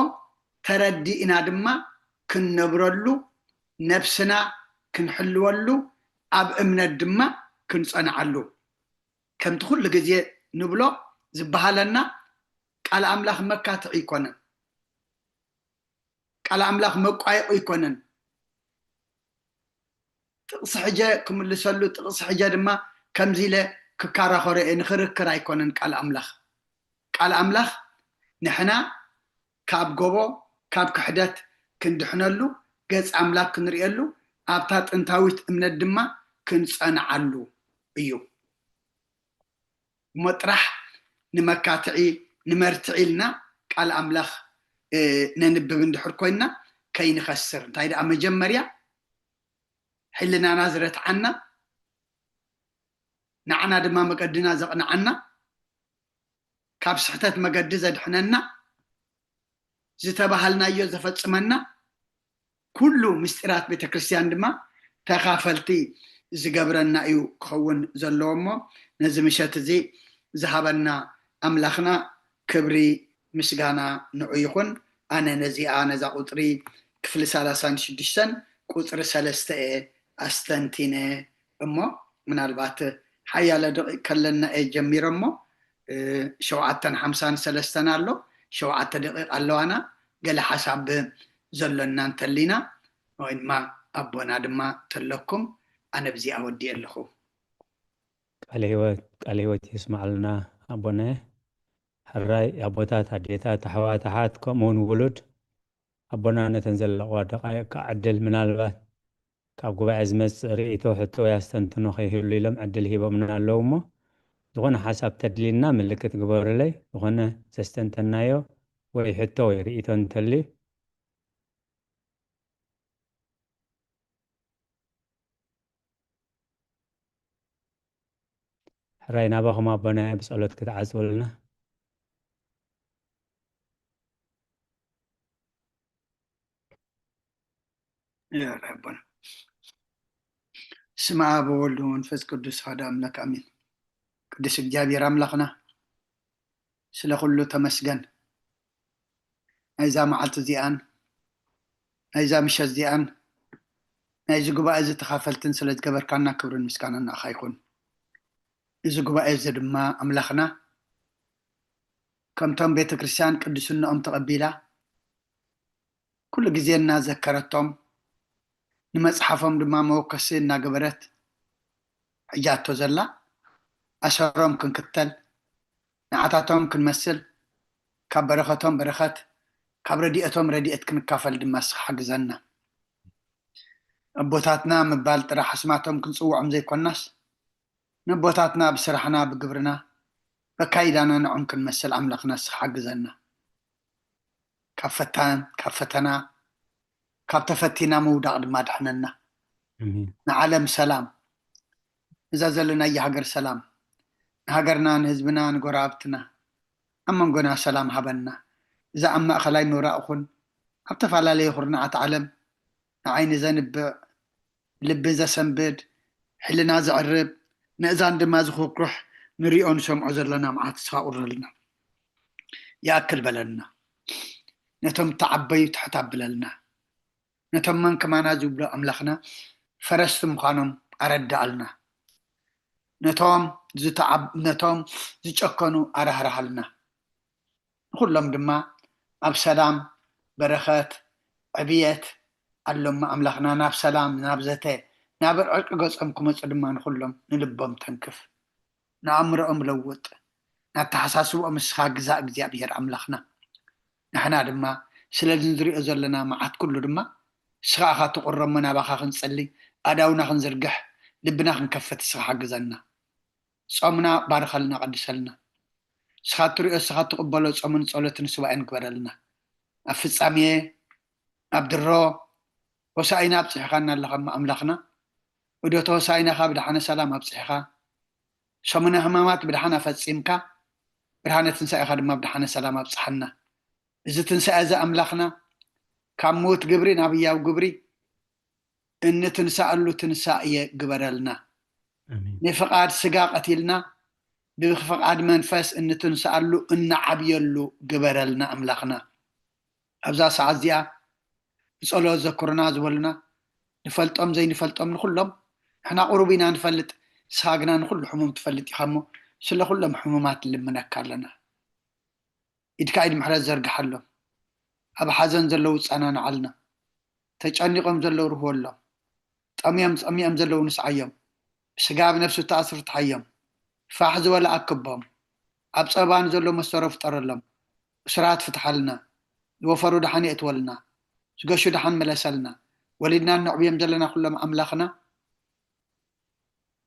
ተረዲእና ድማ ክንነብረሉ፣ ነብስና ክንሕልወሉ፣ ኣብ እምነት ድማ ክንጸንዓሉ። ከምቲ ኩሉ ግዜ ንብሎ ዝበሃለና ቃል ኣምላኽ መካትዒ ኣይኮነን። ቃል ኣምላኽ መቋየቑ ኣይኮነን። ጥቕሲ ሕጀ ክምልሰሉ፣ ጥቕሲ ሕጀ ድማ ከምዚ ኢለ ክከራኸሮ እየ፣ ንክርክር ኣይኮነን ቃል ኣምላኽ። ቃል ኣምላኽ ንሕና ካብ ጎቦ፣ ካብ ክሕደት ክንድሕነሉ፣ ገጽ ኣምላኽ ክንርእየሉ፣ ኣብታ ጥንታዊት እምነት ድማ ክንጸንዓሉ እዩ። እሞ ጥራሕ ንመካትዒ፣ ንመርትዒ ኢልና ቃል ኣምላኽ ነንብብ እንድሕር ኮይና፣ ከይንኸስር፣ እንታይ ደኣ መጀመርያ ሕልናና ዝረትዓና፣ ንዓና ድማ መገድና ዘቕንዓና፣ ካብ ስሕተት መገዲ ዘድሕነና፣ ዝተባሃልናዮ ዘፈጽመና፣ ኩሉ ምስጢራት ቤተ ክርስቲያን ድማ ተኻፈልቲ ዝገብረና እዩ ክኸውን ዘለዎ። እሞ ነዚ ምሸት እዚ ዝሃበና ኣምላኽና ክብሪ ምስጋና ንዑ ይኹን። ኣነ ነዚኣ፣ ነዛ ቁጽሪ ክፍሊ ሰላሳን ሽዱሽተን ቁጽሪ ሰለስተ እየ ኣስተንቲነ እሞ፣ ምናልባት ሓያለ ደቂቕ ከለና እየ ጀሚረ እሞ፣ እ፣ ሸውዓተን ሓምሳን ሰለስተን ኣሎ፣ ሸውዓተ ደቂቕ ኣለዋና። ገለ ሓሳብ ዘሎና እንተሊና፣ ወይ ድማ ኣቦና ድማ ተለኩም፣ ኣነ ብዚኣ ወዲኤ ኣለኹ። ቃለ ህይወት፣ ቃለ ህይወት የስማዕልና ኣቦና። ሕራይ ኣቦታት፣ ኣዴታት፣ ኣሕዋት፣ ኣሓት፣ ከምኡ እውን ውሉድ ኣቦና ነተን ዘለቕዋ ደቃይቅ ከኣ ዕድል፣ ምናልባት ካብ ጉባኤ ዝመጽእ ርእይቶ፣ ሕቶ ወይ ኣስተንትኖ ከይህሉ ኢሎም ዕድል ሂቦምና ኣለዉ እሞ፣ ዝኾነ ሓሳብ ተድልየና ምልክት ግበሩለይ። ዝኾነ ዘስተንተናዮ ወይ ሕቶ ወይ ርእይቶ እንተልዩ። ሕራይ ናባኹም ኣቦና ብጸሎት ክትዓጽውልና። ይቕረ ኣቦና። ስመ ኣብ ወወልድ ወመንፈስ ቅዱስ ሓደ ኣምላክ ኣሜን። ቅዱስ እግዚኣብሔር ኣምላኽና፣ ስለ ኩሉ ተመስገን። ናይዛ መዓልቲ እዚኣን ናይዛ ምሸት እዚኣን ናይዚ ጉባኤ እዚ ተኻፈልትን ስለ ዝገበርካና ክብርን ምስጋናን ንኣኻ ይኹን። እዚ ጉባኤ እዚ ድማ ኣምላኽና ከምቶም ቤተ ክርስቲያን ቅድስናኦም ተቐቢላ ኩሉ ግዜ እናዘከረቶም ንመጽሓፎም ድማ መወከሲ እናገበረት ሕጃቶ ዘላ፣ ኣሰሮም ክንክተል፣ ንዓታቶም ክንመስል፣ ካብ በረኸቶም በረኸት፣ ካብ ረድኤቶም ረድኤት ክንካፈል ድማ እስኻ ሓግዘና። ኣቦታትና ምባል ጥራሕ ኣስማቶም ክንጽውዖም ዘይኮናስ፣ ንኣቦታትና ብስራሕና ብግብርና በካይዳና ንዖም ክንመስል ኣምላኽና እስኻ ሓግዘና። ካብ ፈታን፣ ካብ ፈተና፣ ካብ ተፈቲና ምውዳቕ ድማ ድሕነና። ኣሜን። ንዓለም ሰላም፣ እዛ ዘለናያ ሃገር ሰላም፣ ንሃገርና፣ ንህዝብና፣ ንጎረባብትና፣ ኣብ መንጎና ሰላም ሃበና። እዛ ኣብ ማእኸላይ ምብራቕ ኹን ኣብ ተፈላለየ ኩርናዓት ዓለም ንዓይኒ ዘንብዕ፣ ልቢ ዘሰንብድ፣ ሕልና ዘዕርብ፣ ንእዛን ድማ ዝኹርኩሕ ንሪኦ ንሰምዖ ዘለና መዓት እስኻ ቁረልና። ይኣክል በለልና። ነቶም እተዓበዩ ትሕት ኣብለልና። ነቶም መን ከማና ዝብሉ ኣምላኽና ፈረስቲ ምዃኖም ኣረዳኣልና። ነቶም ዝተዓብ-፣ ነቶም ዝጨከኑ ኣራህርሃልና። ንኹሎም ድማ ኣብ ሰላም፣ በረኸት፣ ዕብየት ኣሎሞ ኣምላኽና ናብ ሰላም፣ ናብ ዘተ፣ ናብ ዕርቂ ገጾም ክመጹ ድማ ንኹሎም ንልቦም ተንክፍ። ንኣእምሮኦም ለውጥ፣ ንኣተሓሳስብኦም ንስኻ ግዛእ እግዚኣብሔር ኣምላኽና። ንሕና ድማ ስለዚ ንሪኦ ዘለና መዓት ኩሉ ድማ ንስኻ ኢኻ ትቑረሞ፣ ናባኻ ክንጸሊ፣ ኣእዳውና ክንዝርግሕ፣ ልብና ክንከፍት ንስኻ ሓግዘና። ጾምና ባርኸልና፣ ቀድሰልና። ንስኻ እትሪኦ፣ ንስኻ እትቕበሎ ጾምን ጸሎትን ሱባኤን ግበረልና። ኣብ ፍጻሜ፣ ኣብ ድሮ፣ ሆሳኢና ኣብጽሒኻና ኣለኻ እሞ ኣምላኽና። ዑደት ሆሳኢናኻ ብደሓነ ሰላም ኣብጽሒኻ፣ ሰሙነ ሕማማት ብደሓን ኣፈጺምካ፣ ብርሃነ ትንሳኤኻ ድማ ብደሓነ ሰላም ኣብጽሓና። እዚ ትንሳኤ እዚ ኣምላኽና፣ ካብ ምዉት ግብሪ ናብ ህያው ግብሪ እንትንሳኣሉ ትንሳኤ ግበረልና። ኣሜን። ንፍቓድ ስጋ ቀቲልና፣ ብፍቓድ መንፈስ እንትንሳኣሉ፣ እንዓብየሉ ግበረልና ኣምላኽና። ኣብዛ ሰዓት እዚኣ ብጸሎት ዘክሩና ዝበሉና፣ ንፈልጦም ዘይንፈልጦም ንኹሎም፣ ንሕና ቁሩብ ኢና ንፈልጥ፣ ንስኻ ግና ንኹሉ ሕሙም ትፈልጥ ኢኻ እሞ፣ ስለ ኩሎም ሕሙማት ንልምነካ ኣለና። ኢድካ ኢድ ምሕረት ዘርግሓሎም። ኣብ ሓዘን ዘለዉ ጸናንዓልና። ተጨኒቖም ዘለዉ ርህወሎም። ጠምዮም ጸሚኦም ዘለዉ ንስዓዮም። ብስጋ ኣብ ነፍሲ ተኣስሩ ትሓዮም። ፋሕ ዝበለ ኣክቦም። ኣብ ጸባን ዘሎ መሰሮ ፍጠረሎም። እሱራት ፍትሓልና። ዝወፈሩ ደሓን የእትወልና። ዝገሹ ደሓን መለሰልና። ወሊድና እነዕብዮም ዘለና ኩሎም ኣምላኽና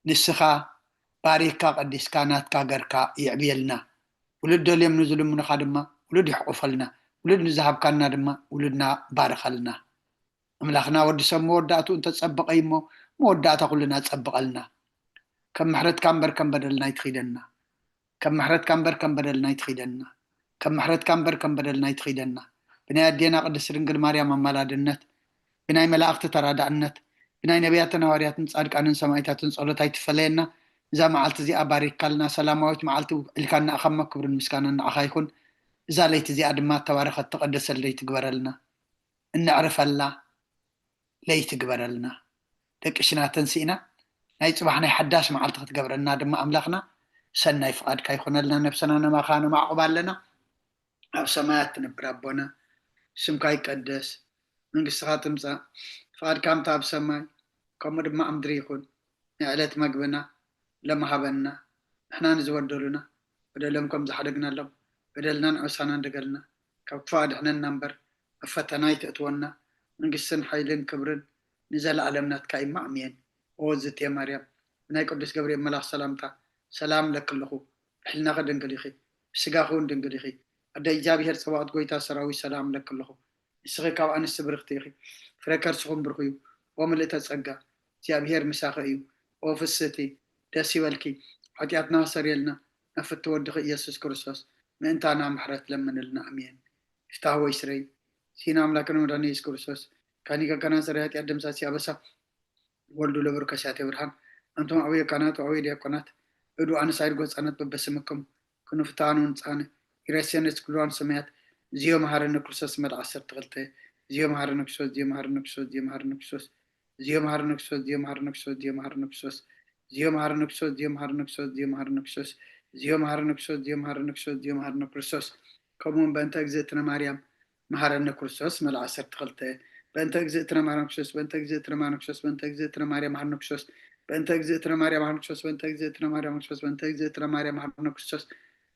ንስኻ ባሪኽካ ቀዲስካ ናትካ ገርካ የዕብየልና። ውሉድ ደልዮም ንዝልምኑኻ ድማ ውሉድ ይሕቑፈልና። ውሉድ ንዝሃብካና ድማ ውሉድና ባርኸልና። ኣምላኽና ወዲ ሰብ መወዳእትኡ እንተጸበቐ እሞ መወዳእታ ኩልና ጸብቐልና። ከም ምሕረትካ እምበር ከም በደልና ይትኺደና። ከም ምሕረትካ እምበር ከም በደልና ይትኺደና። ከም ምሕረትካ እምበር ከም በደልና ይትኺደና። ብናይ ኣዴና ቅድስት ድንግል ማርያም ኣማላድነት፣ ብናይ መላእኽቲ ተራዳእነት፣ ብናይ ነቢያትን ሃዋርያትን ጻድቃንን ሰማዕታትን ጸሎት ኣይትፈለየና። እዛ መዓልቲ እዚኣ ባሪካልና፣ ሰላማዊት መዓልቲ ውዕልካና ኣኸማ ክብርን ምስጋናን ንዓኻ ይኹን። እዛ ለይቲ እዚኣ ድማ እተባረኸት ተቐደሰት ለይቲ ግበረልና። እነዕርፈላ ለይቲ ግበረልና። ደቂ ሽና ተንሲእና ናይ ጽባሕ ናይ ሓዳሽ መዓልቲ ክትገብረና ድማ ኣምላኽና ሰናይ ፍቓድካ ይኹነልና። ነብሰና ነማኻ ነማዕቑባ ኣለና። ኣብ ሰማያት ትነብር ኣቦና፣ ስምካ ይቀደስ፣ መንግስትኻ ትምጻእ፣ ፍቓድካ ከምታ ኣብ ሰማይ ከምኡ ድማ ኣብ ምድሪ ይኹን። ናይ ዕለት መግብና ሎሚ ሃበና፣ ንሕና ንዝበደሉና በደሎም ከም ዝሓደግናሎም በደልና ንዕሳና እንደገልና፣ ካብ ክፉእ ኣድሕነና እምበር ኣብ ፈተና ኣይተእትወና። መንግስትን ሓይልን ክብርን ንዘለኣለም ናትካ እዩ። ኣሜን። ኦ ዝቴ ማርያም፣ ብናይ ቅዱስ ገብርኤል መልኣኽ ሰላምታ ሰላም ለክልኹ፣ ብሕልናኺ ድንግል ኢኺ፣ ብስጋኺ እውን ድንግል ኢኺ። ኣደ እግዚኣብሔር ጸባኦት ጎይታ ሰራዊት ሰላም ለክልኹ። ንስኺ ካብ ኣንስቲ ብርኽቲ ኢኺ፣ ፍረ ከርስኹም ብሩኽ እዩ። ኦ ምልእተ ጸጋ፣ እግዚኣብሔር ምሳኺ እዩ። ኦ ፍስህቲ፣ ደስ ይበልኪ፣ ሓጢኣትና ኣሰርየልና፣ ናብ ፍቲ ወድኺ ኢየሱስ ክርስቶስ ምእንታና ምሕረት ለምንልና። ኣሜን። ይፍታህ ወይ ስረይ፣ ሲና ኣምላክን መድኃኒነ ኢየሱስ ክርስቶስ፣ ካኒ ከከና ስረይ ሓጢኣት ደምሳሲ ኣበሳ፣ ወልዱ ለብሩክ ከሲያተ ብርሃን፣ ኣንቱም ኣውየ ካህናት ወኣውየ ዲያቆናት፣ እዱ ኣንሳይድ ጎጻነት በበስምኩም፣ ክንፍታኑ ንጻነ፣ ይረሴነ ስክልዋን ሰማያት፣ ዝዮ መሃረነ ክርስቶስ መል ዓሰርተ ክልተ፣ ዝዮ መሃረነ ክርስቶስ፣ ዝዮ መሃረነ ክርስቶስ፣ ዝዮ መሃረነ ክርስቶስ፣ ዝዮ መሃረነ ክርስቶስ፣ ዝዮ መሃረነ ክርስቶስ፣ ዝዮ መሃረነ ክርስቶስ፣ ዝዮ መሃረነ ክርስቶስ፣ ዝዮ መሃረነ ክርስቶስ፣ ዝዮ መሃረነ ክርስቶስ፣ ዝዮ መሃረነ ክርስቶስ፣ ዝዮ መሃረነ ክርስቶስ፣ ዝዮ መሃረነ ክርስቶስ፣ ከምኡውን በእንተ እግዝእትነ ማርያም መሃረነ ክርስቶስ መል ዓሰርተ ክልተ፣ በእንተ እግዝእትነ ማርያም ክርስቶስ፣ በእንተ እግዝእትነ ማርያም ክርስቶስ፣ በእንተ እግዝእትነ ማርያም መሃረነ ክርስቶስ፣ በእንተ እግዝእትነ ማርያም መሃረነ ክርስቶስ፣ በእንተ እግዝእትነ ማርያም ክርስቶስ፣ በእንተ እግዝእትነ ማርያም መሃረነ ክርስቶስ፣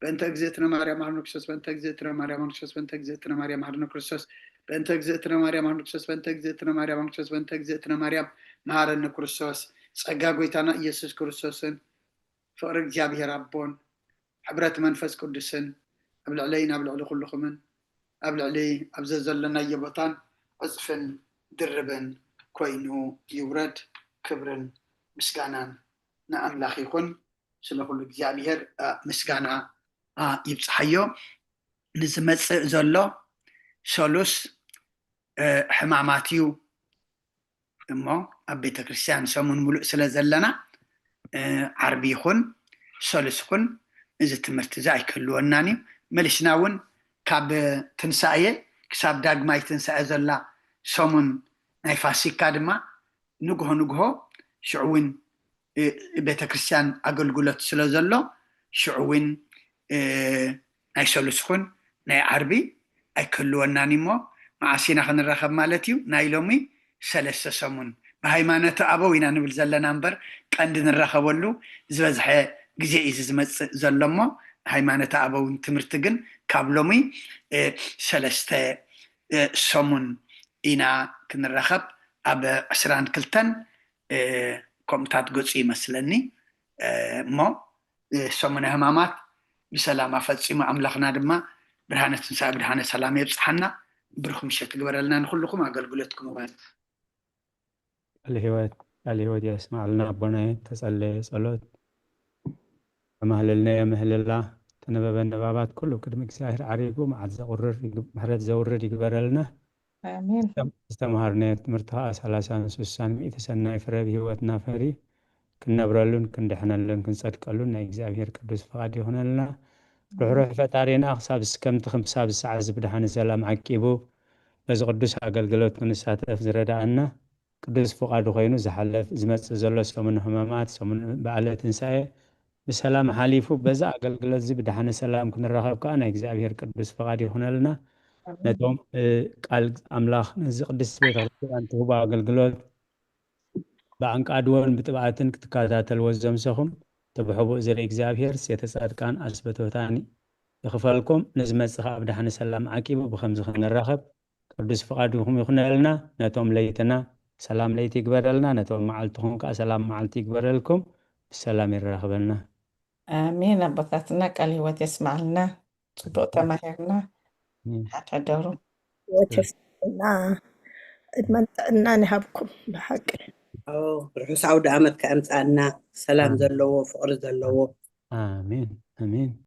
በእንተ እግዝእትነ ማርያም መሃረነ ክርስቶስ፣ በእንተ እግዝእትነ ማርያም መሃረነ ክርስቶስ፣ በእንተ እግዝእትነ ማርያም መሃረነ ክርስቶስ፣ በእንተ እግዝእትነ ማርያም መሃረነ ክርስቶስ፣ በእንተ እግዝእትነ ማርያም መሃረነ ክርስቶስ፣ በእንተ እግዝእትነ ማርያም መሃረነ ክርስቶስ፣ ጸጋ ጎይታና ኢየሱስ ክርስቶስን ፍቕሪ እግዚኣብሔር ኣቦን ሕብረት መንፈስ ቅዱስን ኣብ ልዕለይን ኣብ ልዕሊ ኩልኹምን ኣብ ልዕሊ ኣብ ዘዘለናዮ ቦታን ዕጽፍን ድርብን ኮይኑ ይውረድ። ክብርን ምስጋናን ንኣምላኽ ይኹን። ስለ ኩሉ እግዚኣብሔር ኣ፣ ምስጋና ኣ፣ ይብጽሓዮ። ንዝመጽእ ዘሎ ሰሉስ እ፣ ሕማማት እዩ እሞ ኣብ ቤተ ክርስቲያን ሰሙን ሙሉእ ስለ ዘለና እ፣ ዓርቢ ይኹን ሰሉስ ይኹን እዚ ትምህርቲ እዚ ኣይክህልወናን እዩ። መሊስና እውን ካብ ትንሳኤ ክሳብ ዳግማይ ትንሳኤ ዘላ ሰሙን ናይ ፋሲካ ድማ ንግሆ ንግሆ ሽዑ እውን እ፣ ቤተ ክርስቲያን ኣገልግሎት ስለ ዘሎ ሽዑ እውን እ፣ ናይ ሰሉስ ይኹን ናይ ዓርቢ ኣይክህልወናን እሞ መዓስ ኢና ክንራኸብ ማለት እዩ? ናይ ሎሚ ሰለስተ ሰሙን ብሃይማኖተ ኣበው ኢና ንብል ዘለና እምበር ቀንዲ ንራኸበሉ ዝበዝሐ ግዜ እዩ ዝመፅእ ዘሎ እሞ ሃይማኖተ ኣበው ትምህርቲ ግን ካብ ሎሚ እ፣ ሰለስተ እ፣ ሰሙን ኢና ክንራኸብ ኣብ ዕስራን ክልተን እ፣ ከምኡታት ገፁ ይመስለኒ እ፣ እሞ እ፣ ሰሙነ ሕማማት ብሰላም ኣፈፂሙ ኣምላኽና ድማ ብርሃነ ትንሳኤ ብርሃነ ሰላም የብፅሓና። ብሩኽ ምሸት ግበረልና ንኩልኹም ኣገልግሎትኩም ይባርክ። ቃል ህይወት ቃል ህይወት የስማዕልና ኣቦናየ ተጸለየ ጸሎት ተማህለልናዮ ምህልላ ተነበበ ንባባት ኩሉ ቅድሚ እግዚኣብሔር ዓሪጉ መዓት ዘቁርር ይግ- ምሕረት ዘውርድ ይግበረልና። ኣሜን። ዝተም- ዝተምሃርናዮ ትምህርቲ ከዓ ሰላሳን ስሳን ሚእቲ ሰናይ ፍረ ብህይወትና ፈሪ ክንነብረሉን ክንድሕነሉን ክንጸድቀሉን ናይ እግዚኣብሔር ቅዱስ ፍቓድ ይኹነልና። ርሕሩሕ ፈጣሪና ክሳብ እስከምቲ ክሳብ ዝሰዓት እዚ ብድሓን ሰላም ዓቂቡ በዚ ቅዱስ ኣገልግሎት ክንሳተፍ ዝረዳኣና ቅዱስ ፍቓዱ ኮይኑ ዝሓለፍ ዝመጽእ ዘሎ ሰሙን ሕማማት ሰሙን በዓለ ትንሳኤ ብሰላም ሓሊፉ በዚ ኣገልግሎት እዚ ብድሓነ ሰላም ክንራኸብ ከዓ ናይ እግዚኣብሔር ቅዱስ ፍቓድ ይኹነልና። ነቶም ቃል ኣምላኽ ነዚ ቅድስቲ ቤተክርስትያን ትህቦ ኣገልግሎት ብኣንቃድዎን ብጥብኣትን ክትከታተልዎ ዘምሰኹም እቲ ብሕቡእ ዝርኢ እግዚኣብሔር ሴተ ጻድቃን ኣስበቶታኒ ይኽፈልኩም። ንዝመጽእ ኣብ ዳሕኒ ሰላም ዓቂቡ ብኸምዚ ክንራኸብ ቅዱስ ፍቓድኩም ይኹነልና። ነቶም ለይትና ሰላም ለይቲ ይግበረልና፣ ነቶም መዓልትኹም ከዓ ሰላም መዓልቲ ይግበረልኩም። ብሰላም ይራኽበልና። ኣሜን። ኣቦታትና ቃል ህይወት የስማዕልና። ጽቡቕ ተማሂርና። ሓደሩ። ወተስና እድመን ጥዕናን ይሃብኩም። ብሓቂ ርሑስ ዓውደ ዓመት ከኣምፃእና ሰላም ዘለዎ ፍቕሪ ዘለዎ ኣሜን ኣሜን።